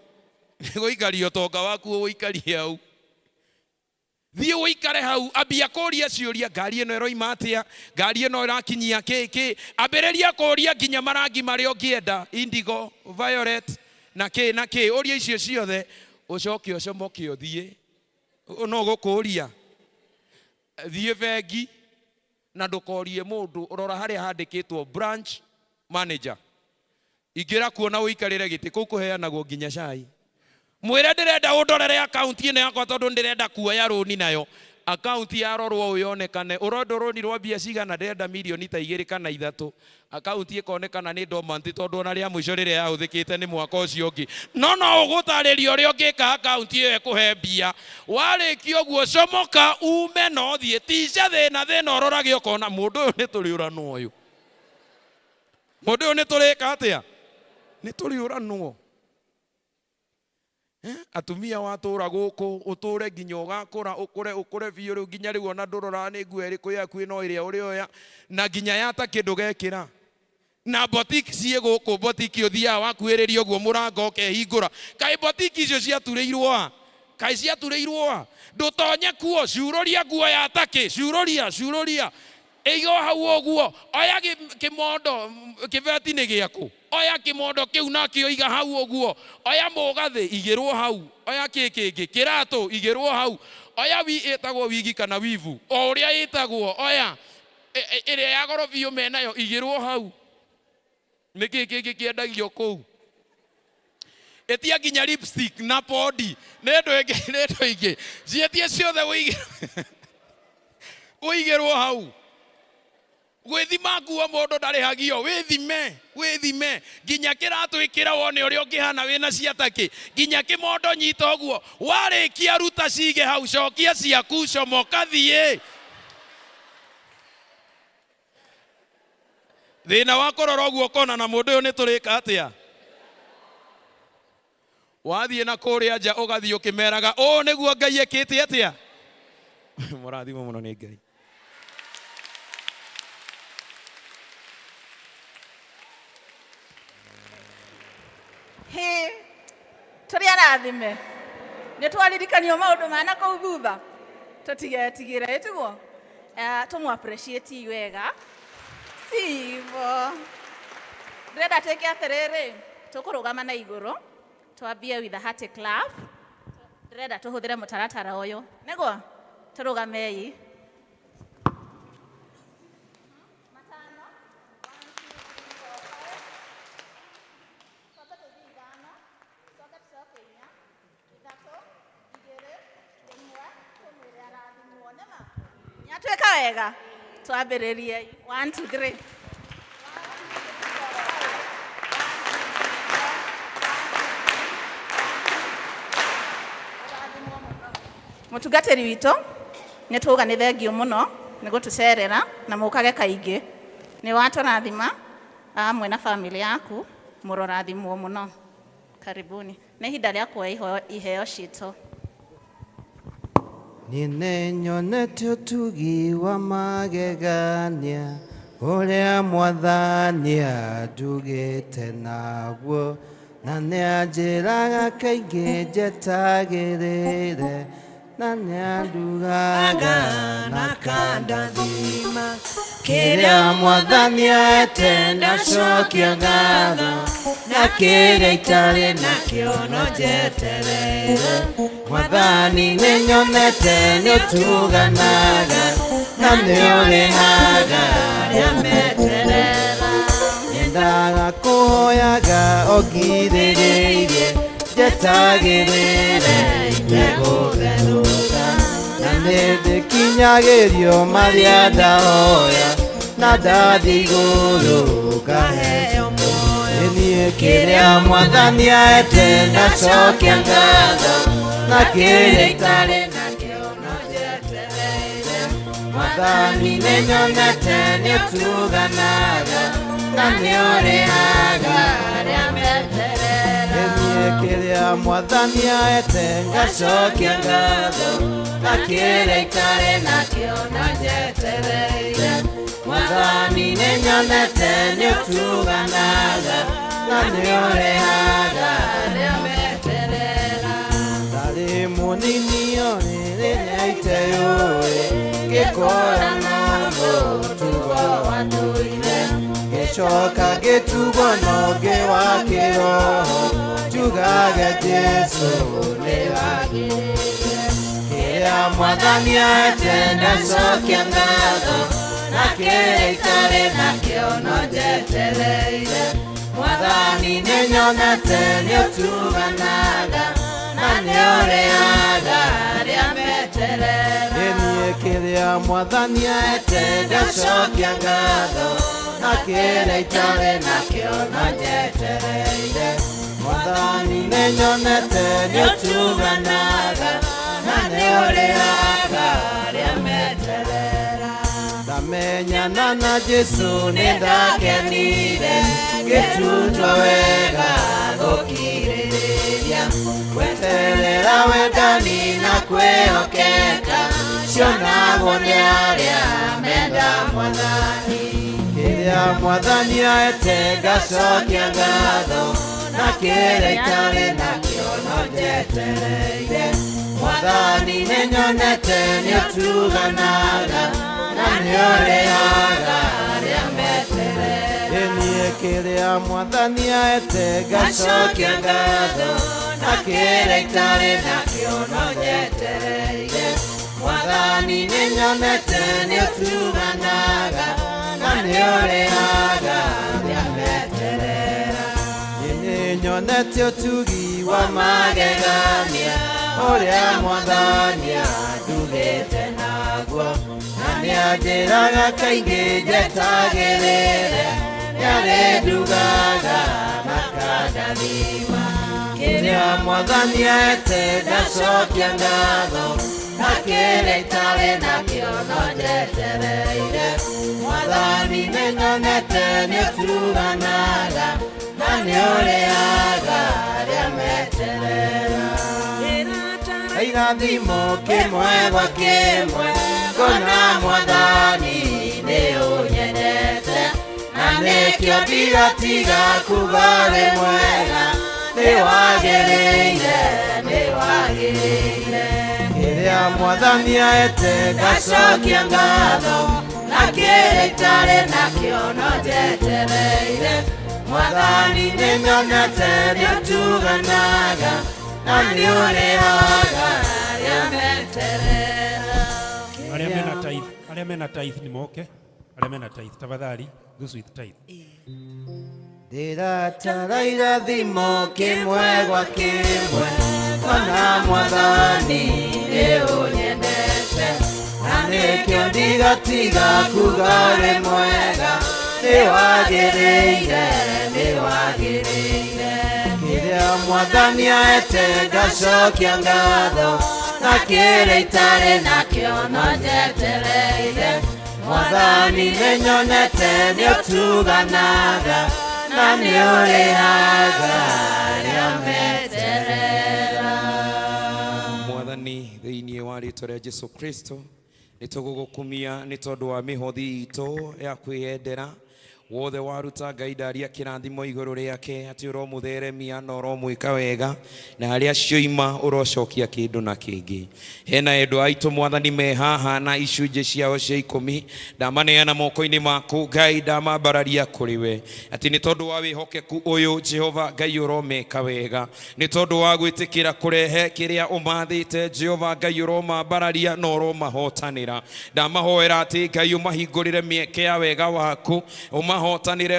Speaker 6: Nĩ gũikaria ũtonga waku ũwũikarie hau. Thiĩ ũikare hau, ambia kũria ciũria, ngari ĩno ĩroima atĩa? Ngari ĩno ĩrakinyia kĩ kĩ? Ambĩrĩria kũria nginya marangi marĩa ũngĩenda, indigo, violet na kĩ na kĩ, ũrie icio ciothe, ũcoke ũcomoke ũthiĩ. No gũkũria. Thiĩ bengi na ndũkorie mũndũ, rora harĩa handĩkĩtwo branch manager. Ingĩra kuo na ũikarĩre gĩtĩ, kũu kũheanagwo nginya cai. Mwĩre ndĩrenda ũndorere akaunti ĩno yakwa tondũ ndĩrenda kuoya rũni nayo. Akaunti yarorwo ũũ yonekane, ũrenda rũni rwa mbia cigana? Ndĩrenda mirioni ta igĩrĩ kana ithatũ. Akaunti ĩkonekana nĩ dormant tondũ ona rĩa mũico rĩrĩa yahũthĩkĩte nĩ mwaka ũcio ũngĩ. No no ũgũtarĩria ũrĩa ũngĩka akaunti ĩyo ĩkũhe mbia. Warĩkia ũguo comoka ume na ũthiĩ. Tica thĩna thĩna ũrorage ũkona mũndũ ũyũ nĩ tũrĩũranwo ũyũ. Mũndũ ũyũ nĩ tũrĩka atĩa? Nĩ tũrĩũranwo. Eh, atumia watũra gũkũ ũtũre nginya ũgakũra ũkũre ũkũre biũ rĩu nginya rĩu ona ndũroraga nĩ nguo ĩrĩkũ yaku ĩno ĩrĩa ũrĩoya na nginya yata kĩndũ gekĩra na botiki ciĩ gũkũ botiki ũthiaga wakuhĩrĩria ũguo mũrango ũkehingũra kaĩ botiki icio ciaturĩirwo a kaĩ ciaturĩirwo a ndũtonye kuo ciurũria nguo ya takĩ ciurũria ciurũria Ĩiga o hau ũguo, oya kĩmondo, kĩbeti nĩ gĩaku? Oya kĩmondo kĩu nakĩo iga hau ũguo, oya mũgathĩ igĩrwo hau, oya kĩ kĩngĩ, kĩratũ igĩrwo hau, oya wi ĩtagwo wigi kana wivu, o ũrĩa ĩtagwo, oya ĩrĩa ya goro biũ menayo igĩrwo hau. Nĩ kĩ kĩngĩ kĩendagio kũu? Ĩtia nginya lipstick na pondi nĩ ndũ ĩngĩ nĩ ndũ ingĩ ciĩtie ciothe ũigĩrwo hau. Gwĩthima nguo mũndũ ndarĩhagio, wĩthime wĩthime nginya kĩratũ ĩkĩra wone ũrĩa ũngĩhana wĩna ciatakĩ, nginya kĩmondo nyita ũguo, warĩkia ruta cige hau, cokia ciaku, comoka thiĩ. Thĩna wa kũrora ũguo ũkona na mũndũ ũyũ nĩ tũrĩka atĩa? Wathiĩ na kũrĩa nja ũgathiĩ ũkĩmeraga ũũ nĩguo Ngai ekĩte atĩa? Mũrathimwo mũno nĩ Ngai.
Speaker 1: Hĩ, tũrĩ arathime nĩ twaririkanio maũndũ ma na kũu thutha tũtigetigĩre ĩtiguo tũmũ appreciate wega sivo ndĩrenda twĩke atĩrĩrĩ tũkũrũgama na igũrũ twambie with a hearty clap ndĩrenda tũhũthĩre mũtaratara ũyũ nĩguo tũrũgamei Nĩatwĩka wega twambĩrĩrie 1 2 3 Mũtungatĩri witũ nĩ twauga nĩ thengiũ mũno nĩ gũtũcerera na mũkage kaingĩ nĩ watũrathima hamwe na bamĩrĩ yaku mũrorathimwo mũno karibuni nĩ ihinda rĩa kuoya iheo citũ.
Speaker 16: Niĩ nĩnyonete ũtugi wa magegania ũrĩa Mwathani andugĩte naguo, na nĩanjĩraga kaingĩ njetagĩrĩre, na nĩandugaga na akandathima. Kĩrĩa Mwathani aete ndacokia ngatho, na kĩrĩa itarĩ nakĩo no njeterere. Mwathani nĩnyonete nĩũtuganaga, na nĩũrĩhaga arĩa meterera. Nyendaga kũhoyaga o ngirĩrĩirie, njetagĩrĩre itegũtherũka, na nĩndĩkinyagĩrio marĩa ndahoya, na ndathiĩ igũrũ ngaheo muoyo. Niĩ kĩrĩa Mwathani aete ndacokia ngatho, na kĩrĩa itarĩ nakĩo no njetereire. Mwathani nĩnyonete nĩũtuganaga, na nĩũrĩhaga arĩa meterera. Niĩ kĩrĩa Mwathani aete ngacokia ngatho, na kĩrĩa itarĩ nakĩo no njetereire. Mwathani nĩnyonete nĩũtuganaga, na nĩũrĩhaga arĩa meterera. Ndarĩ mũnini o rĩrĩ nĩaiteyũĩ, ngĩkora na mũtugo wa ndũire, ngĩcoka ngĩtugwo na ũngĩ wa kĩroho, njugage Jesũ nĩwagĩrĩire. Kĩrĩa Mwathani aete ndacokia ngatho, na kĩrĩa itarĩ nakĩo no njetereire. Mwathani nĩnyonete nĩũtuganaga, na nĩũrĩhaga arĩa meterera. Niĩ kĩrĩa Mwathani aete ndacokia ngatho, na kĩrĩa itarĩ nakĩo no njetereire. Mwathani nĩnyonete nĩũtuganaga, na nĩũrĩhaga arĩa meterera. Ndamenyana na Jesũ nĩndakenire, ngĩtutwo wega gũkirĩrĩria, gweterera wendani na kwĩhokeka, cionagwo nĩ arĩa menda Mwathani. Kĩrĩa Mwathani aete ngacokia ngatho, na kĩrĩa itarĩ nakĩo no njetereire. Mwathani nĩnyonete nĩũtuganaga, na nĩũrĩhaga arĩa meterera. Niĩ kĩrĩa Mwathani aete ngacokia ngatho, na kĩrĩa itarĩ nakĩo no njetereire. Mwathani nĩnyonete nĩũtuganaga, na nĩũrĩhaga arĩa meterera. Nĩnyonete ũtugi wa magegania, ũrĩa Mwathani andugĩte naguo, na nĩanjĩraga kaingĩ njetagĩrĩre, nĩarĩndugaga na akandathima. Kĩrĩa Mwathani aete ndacokia ngatho, na kĩrĩa itarĩ nakĩo no njetereire. Mwathani nĩnyonete nĩũtuganaga, na nĩũrĩhaga arĩa meterera. Irathimo kĩmwe gwa kĩmwe, ngona Mwathani nĩũnyendete, na nĩkĩo ndigatiga kuga wĩ mwega, nĩwagĩrĩire, nĩwagĩrĩire. Kĩrĩa Mwathani aete ngacokia ngatho, na kĩrĩa itarĩ nakĩo no njetereire. Mwathani nĩnyonete nĩũtuganaga, na nĩũrĩhaga arĩa meterera.
Speaker 17: Arĩa mena tithe nĩ moke, arĩa mena tithe tafadhali, those with tithe.
Speaker 16: Ndĩratara irathimo kĩmwe gwa kĩmwe, ngona Mwathani nĩũnyendete, na nĩkĩo ndigatiga kuga wĩ mwega, nĩwagĩrĩire, nĩwagĩrĩire. Kĩrĩa Mwathani aete ngacokia ngatho, na kĩrĩa itarĩ nakĩo no njetereire. Mwathani nĩnyonete nĩũtuganaga, na nĩũrĩhaga arĩa meterera.
Speaker 6: Mwathani thĩinĩ wa rĩtwa rĩa Jesu Kristo nĩtũgũgũkumia nĩ tondũ wa mĩhothi itũ ya kwĩyendera. Wothe waruta Ngai ndaria kĩrathimo igũrũ rĩake, atĩ ũromũtheremia na ũromwĩka wega, na harĩa cioima ũrocokia kĩndũ na kĩngĩ. Hena endwa aitũ Mwathani me haha na icunjĩ ciao cia 10, ndamaneana moko-inĩ maku Ngai, ndamambararia kũrĩ we, atĩ nĩ tondũ wa wĩhokeku ũyũ Jehova Ngai ũromeka wega, nĩ tondũ wa gwĩtĩkĩra kũrehe kĩrĩa ũmathĩte Jehova Ngai ũromambararia na ũromahotanĩra. Ndamahoera atĩ Ngai ũmahingũrĩre mĩeke ya wega waku, ũmahotanĩre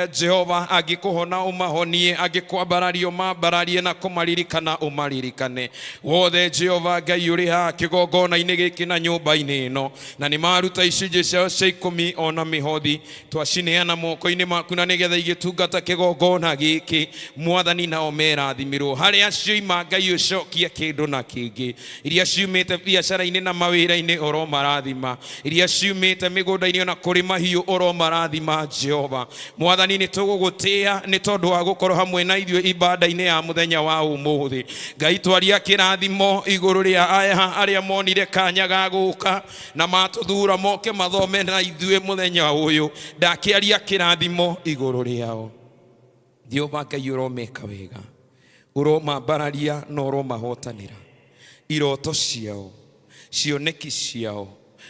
Speaker 6: Jehova, angĩkũhona ũmahonie, angĩkwambararia ũmambararie, na kũmaririkana ũmaririkane. Wothe Jehova Ngai ũrĩ haha kĩgongona-inĩ gĩkĩ na nyũmba-inĩ ĩno, na nĩ maruta icunjĩ ciao cia 10 ona mĩhothi, twacineana moko-inĩ maku, na nĩgetha igĩtungata kĩgongona gĩkĩ Mwathani, nao merathimirwo. Harĩa cioima Ngai ũcokie kĩndũ na kĩngĩ, iria ciumĩte biacara-inĩ na mawĩra-inĩ ũromarathima, iria ciumĩte mĩgũnda-inĩ ona kũrĩ mahiũ ũromarathima Jehova. Mwathani nĩ tũgũgũtĩa nĩ tondũ wa gũkorwo hamwe na ithuĩ ibada-inĩ ya mũthenya wa ũmũthĩ. Ngai twaria kĩrathimo igũrũ rĩa aya arĩa monire kanya ga gũka na matũthura moke mathome na ithuĩ mũthenya ũyũ, ndakĩaria kĩrathimo igũrũ rĩao. Jehova Ngai ũromeka wega, ũromambararia na ũromahotanĩra. Iroto ciao, cioneki ciao,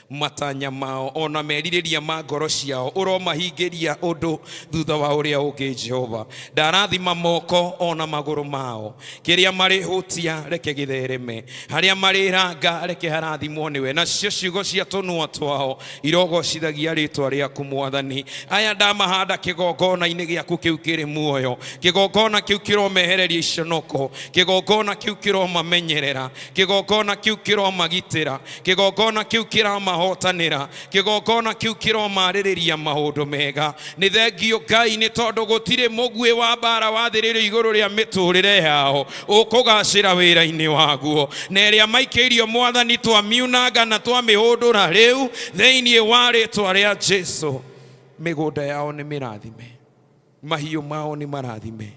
Speaker 6: matanya mao, ona merirĩria ma ngoro ciao, ũromahingĩria ũndũ thutha wa ũrĩa ũngĩ Jehova. Ndarathima moko ona magũrũ mao, kĩrĩa marĩhutia reke gĩthereme, harĩa marĩranga reke harathimwo nĩwe, nacio ciugo cia tũnua twao irogocithagia rĩtwa rĩaku Mwathani. Aya ndamahanda kĩgongona-inĩ gĩaku kĩu kĩrĩ muoyo, kĩgongona kĩu kĩromehereria iconoko, kĩgongona kĩu kĩromamenyerera, kĩgongona kĩu kĩromagitĩra, kĩgongona kĩu kĩramahotanĩra, kĩgongona kĩu kĩromarĩrĩria maũndũ mega. Nĩ thengio Ngai nĩ tondũ gũtirĩ mũguĩ wa mbara wathĩrĩrio igũrũ rĩa mĩtũrĩre yao ũkũgacĩra wĩra-inĩ waguo, na ĩrĩa maikĩirio Mwathani twamiunanga na twamĩhũndũra rĩu thĩinĩ wa rĩtwa rĩa Jesu. Mĩgũnda yao nĩ mĩrathime, mahiũ mao nĩ marathime,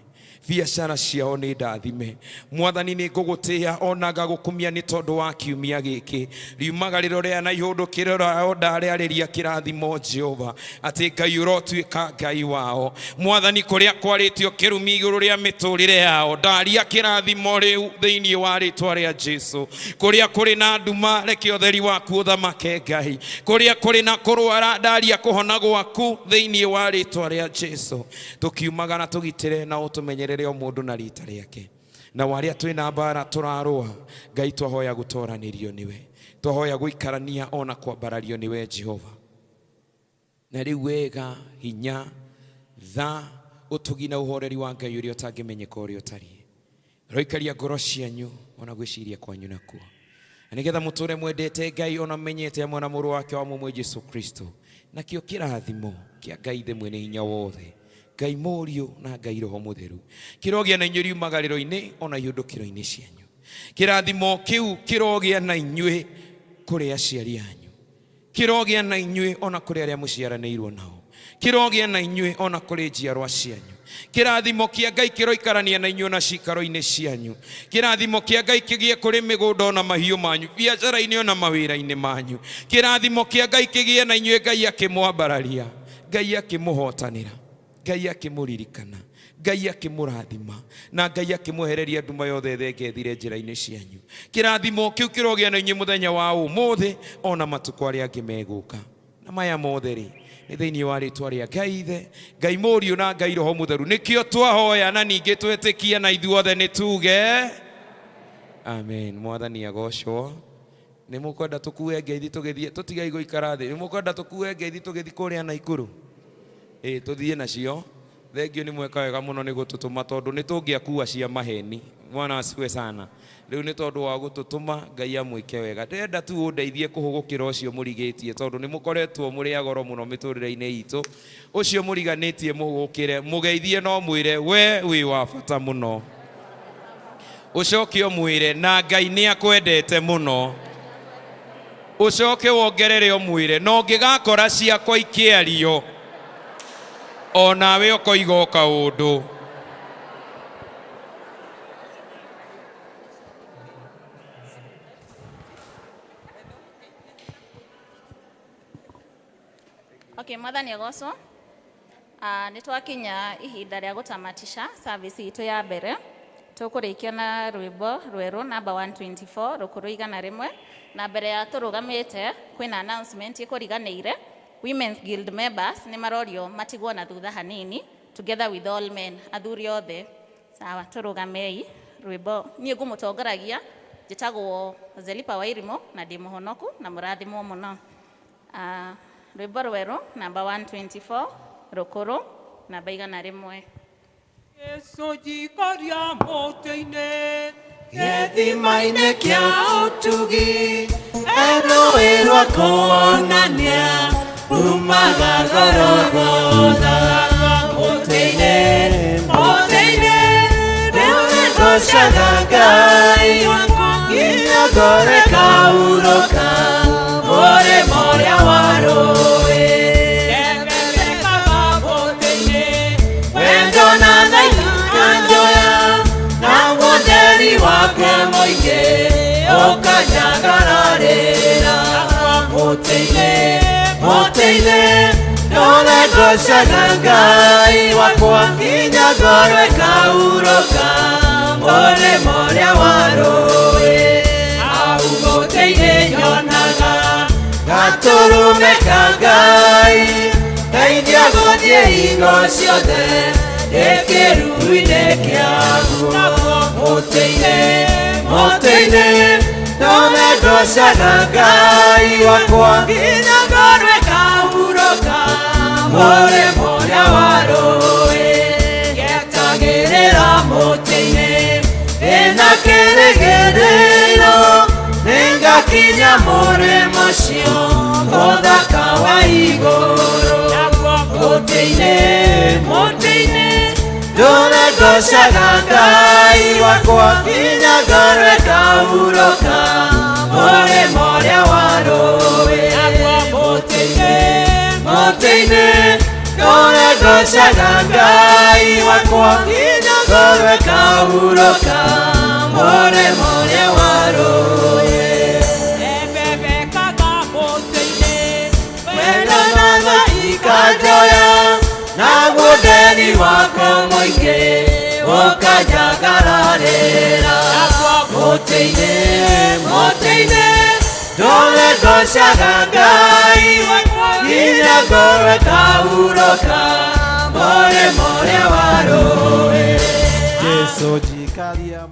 Speaker 6: biacara ciao nĩ ndathime. Mwathani nĩ ngũgũtĩa ona ngagũkumia nĩ tondũ wa kiumia gĩkĩ. Riumagarĩro rĩa na ihũndũkĩro rĩao ndarĩarĩria kĩrathimo Jehova, atĩ Ngai ũrotuĩka Ngai wao. Mwathani kũrĩa kwarĩtio kĩrumi igũrũ rĩa mĩtũrĩre yao, ndaria kĩrathimo rĩu thĩinĩ wa rĩtwa rĩa Jesu. Kũrĩa kũrĩ na nduma, reke ũtheri waku ũthamake Ngai. Kũrĩa kũrĩ na kũrwara, ndaria kũhona gwaku thĩinĩ wa rĩtwa rĩa Jesu. Tũkiumagara tũgitĩre na ũtũmenyerere o mũndũ na rita rĩake. Na arĩa twĩna mbara tũrarũa, Ngai twahoya gũtoranĩrio nĩwe, twahoya gũikarania ona kwambarario nĩwe Jehova. Na rĩu wega, hinya, tha, ũtugi na ũhoreri wa Ngai ũrĩa ũtangĩmenyeka ũrĩa ũtariĩ, roikaria ngoro cianyu ona gwĩciria kwanyu nakuo, na nĩgetha mũtũre mwendete Ngai ona menyete hamwe na mũrũ wake wa mũmwe Jesu Kristo. Nakĩo kĩrathimo kĩa Ngai Ithe mwene hinya wothe, Ngai Mũriũ na Ngai Roho Mũtheru, kĩrogĩa na inyuĩ riumagarĩro-inĩ ona ihũndũkĩro-inĩ cianyu. Kĩrathimo kĩu kĩrogĩa na inyuĩ kũrĩ aciari anyu, kĩrogĩa na inyuĩ ona kũrĩ arĩa mũciaranĩirwo nao, kĩrogĩa na inyuĩ ona kũrĩ njiarwa cianyu. Kĩrathimo kĩa Ngai kĩroikarania na inyuĩ ona ciikaro-inĩ cianyu. Kĩrathimo kĩa Ngai kĩgĩe kũrĩ mĩgũnda ona mahiũ manyu, biacara-inĩ ona mawĩra-inĩ manyu. Kĩrathimo kĩa Ngai kĩgĩe na inyuĩ, Ngai akĩmwambararia, Ngai akĩmũhotanĩra, Ngai akĩmũririkana, Ngai akĩmũrathima, na Ngai akĩmwehereria nduma yothe ĩthengethire njĩra-inĩ cianyu. Kĩrathimo kĩu kĩrogĩa na inyuĩ mũthenya wa ũmũthĩ ona matukũ arĩa angĩ megũka. Na maya mothe rĩ, nĩ thĩinĩ wa rĩtwa rĩa Ngai Ithe, Ngai Mũriũ na Ngai Roho Mũtheru. Nĩkĩo twahoya na ningĩ twetĩkia, na ithuothe nĩ tuge amen. Mwathani agocwo. Nĩ mũkwenda tũkue ngeithi tũgĩthiĩ, tũtigai gũikara thĩ. Nĩ mũkwenda tũkue ngeithi tũgĩthiĩ kũrĩa Naikuru? Ĩĩ, tũthiĩ nacio. Thengio nĩ mweka wega mũno nĩ gũtũtũma, tondũ nĩ tũngĩakua cia maheni. Mwana asifiwe sana. Rĩu nĩ tondũ wa gũtũtũma, Ngai amwĩke wega. Ndĩrenda tu ũndeithie kũhũgũkĩra ũcio mũrigĩtie, tondũ nĩ mũkoretwo mũrĩ a goro mũno mĩtũrĩre-inĩ itũ. Ũcio mũriganĩtie mũhũgũkĩre, mũgeithie no mwĩre we wĩ wa bata mũno. Ũcoke ũmwĩre na Ngai nĩ akwendete mũno. Ũcoke wongerere ũmwĩre na ũngĩgakora ciakwa ikĩario onawe ũkoiga o kaũndũ.
Speaker 4: Okay, Mwathani agocwo. Nĩ twakinya ihinda rĩa gũtamatisha service itũ ya mbere. Tũkũrĩkia na rwĩmbo rwerũ namba 124 rũkũrũ 101, na mbere ya tũrũgamĩte kwĩna announcement ĩkũriganĩire. Women's Guild members nĩ marorio matigwo na thutha hanini together with all men, athuri othe. Sawa, tũrũgamei rwĩmbo niĩ ngũmũtongoragia, njĩtagwo Zelipa Wairimu na ndĩ mũhonoku na mũrathimwo mũno. Rwĩmbo rwerũ namba 124 rũkũrũ namba 101.
Speaker 2: Yesu jikaria mũtĩ-inĩ,
Speaker 16: gĩthima-inĩ kĩa ũtugi, erũĩ rwa kuonania rumaga Golgotha. Mũtĩ-inĩ, mũtĩ-inĩ, rĩu nĩngoocaga Ngai nginya ngoro ĩkahurũka, mũrĩmo ũrĩa wa rũĩ. Wendo na thaika njoya, na ũtheri wake mũingĩ ũkanjagararĩra. Mũtĩ-inĩ, mũtĩ-inĩ, ndũre ngoocaga Ngai wakwa nginya ngoro ĩkahurũka, mũrĩmo ũrĩa wa rũĩ. Hau mũtĩ-inĩ nyonaga gatũrũme ka Ngai, teithia gũthiĩ hingo ciothe ndĩ kĩruru-inĩ kĩaguo. Mũtĩ-inĩ, mũtĩ-inĩ, ndũre ngoocaga Ngai wakwa nginya ngoro ĩkahurũka, mũrĩmo ũrĩa wa rũĩ. Ngetagĩrĩra mũtĩ-inĩ ndĩna kĩrĩgĩrĩro, nĩngakinya mũrĩmo ũcio mũthaka wa igũrũ. Mũtĩ-inĩ, mũtĩ-inĩ, ndũre ngoocaga Ngai wakwa nginya ngoro ĩkahurũka, mũrĩmo ũrĩa wa rũĩ. Mũtĩ-inĩ, mũtĩ-inĩ, ndũre ngoocaga Ngai wakwa nginya ngoro ĩkahurũka, mũrĩmo ũrĩa wa rũĩ.
Speaker 2: Ebebekaga mũtĩ-inĩ,
Speaker 16: wendo na thaika njoya, naguo ũtheri wakwa mũingĩ ũkanjagararĩra. Mũtĩ-inĩ, mũtĩ-inĩ, ndũre ngoocaga Ngai nginya ngoro ĩkahurũka, mũrĩmo ũrĩa wa rũĩ.
Speaker 18: Jesu jikaria.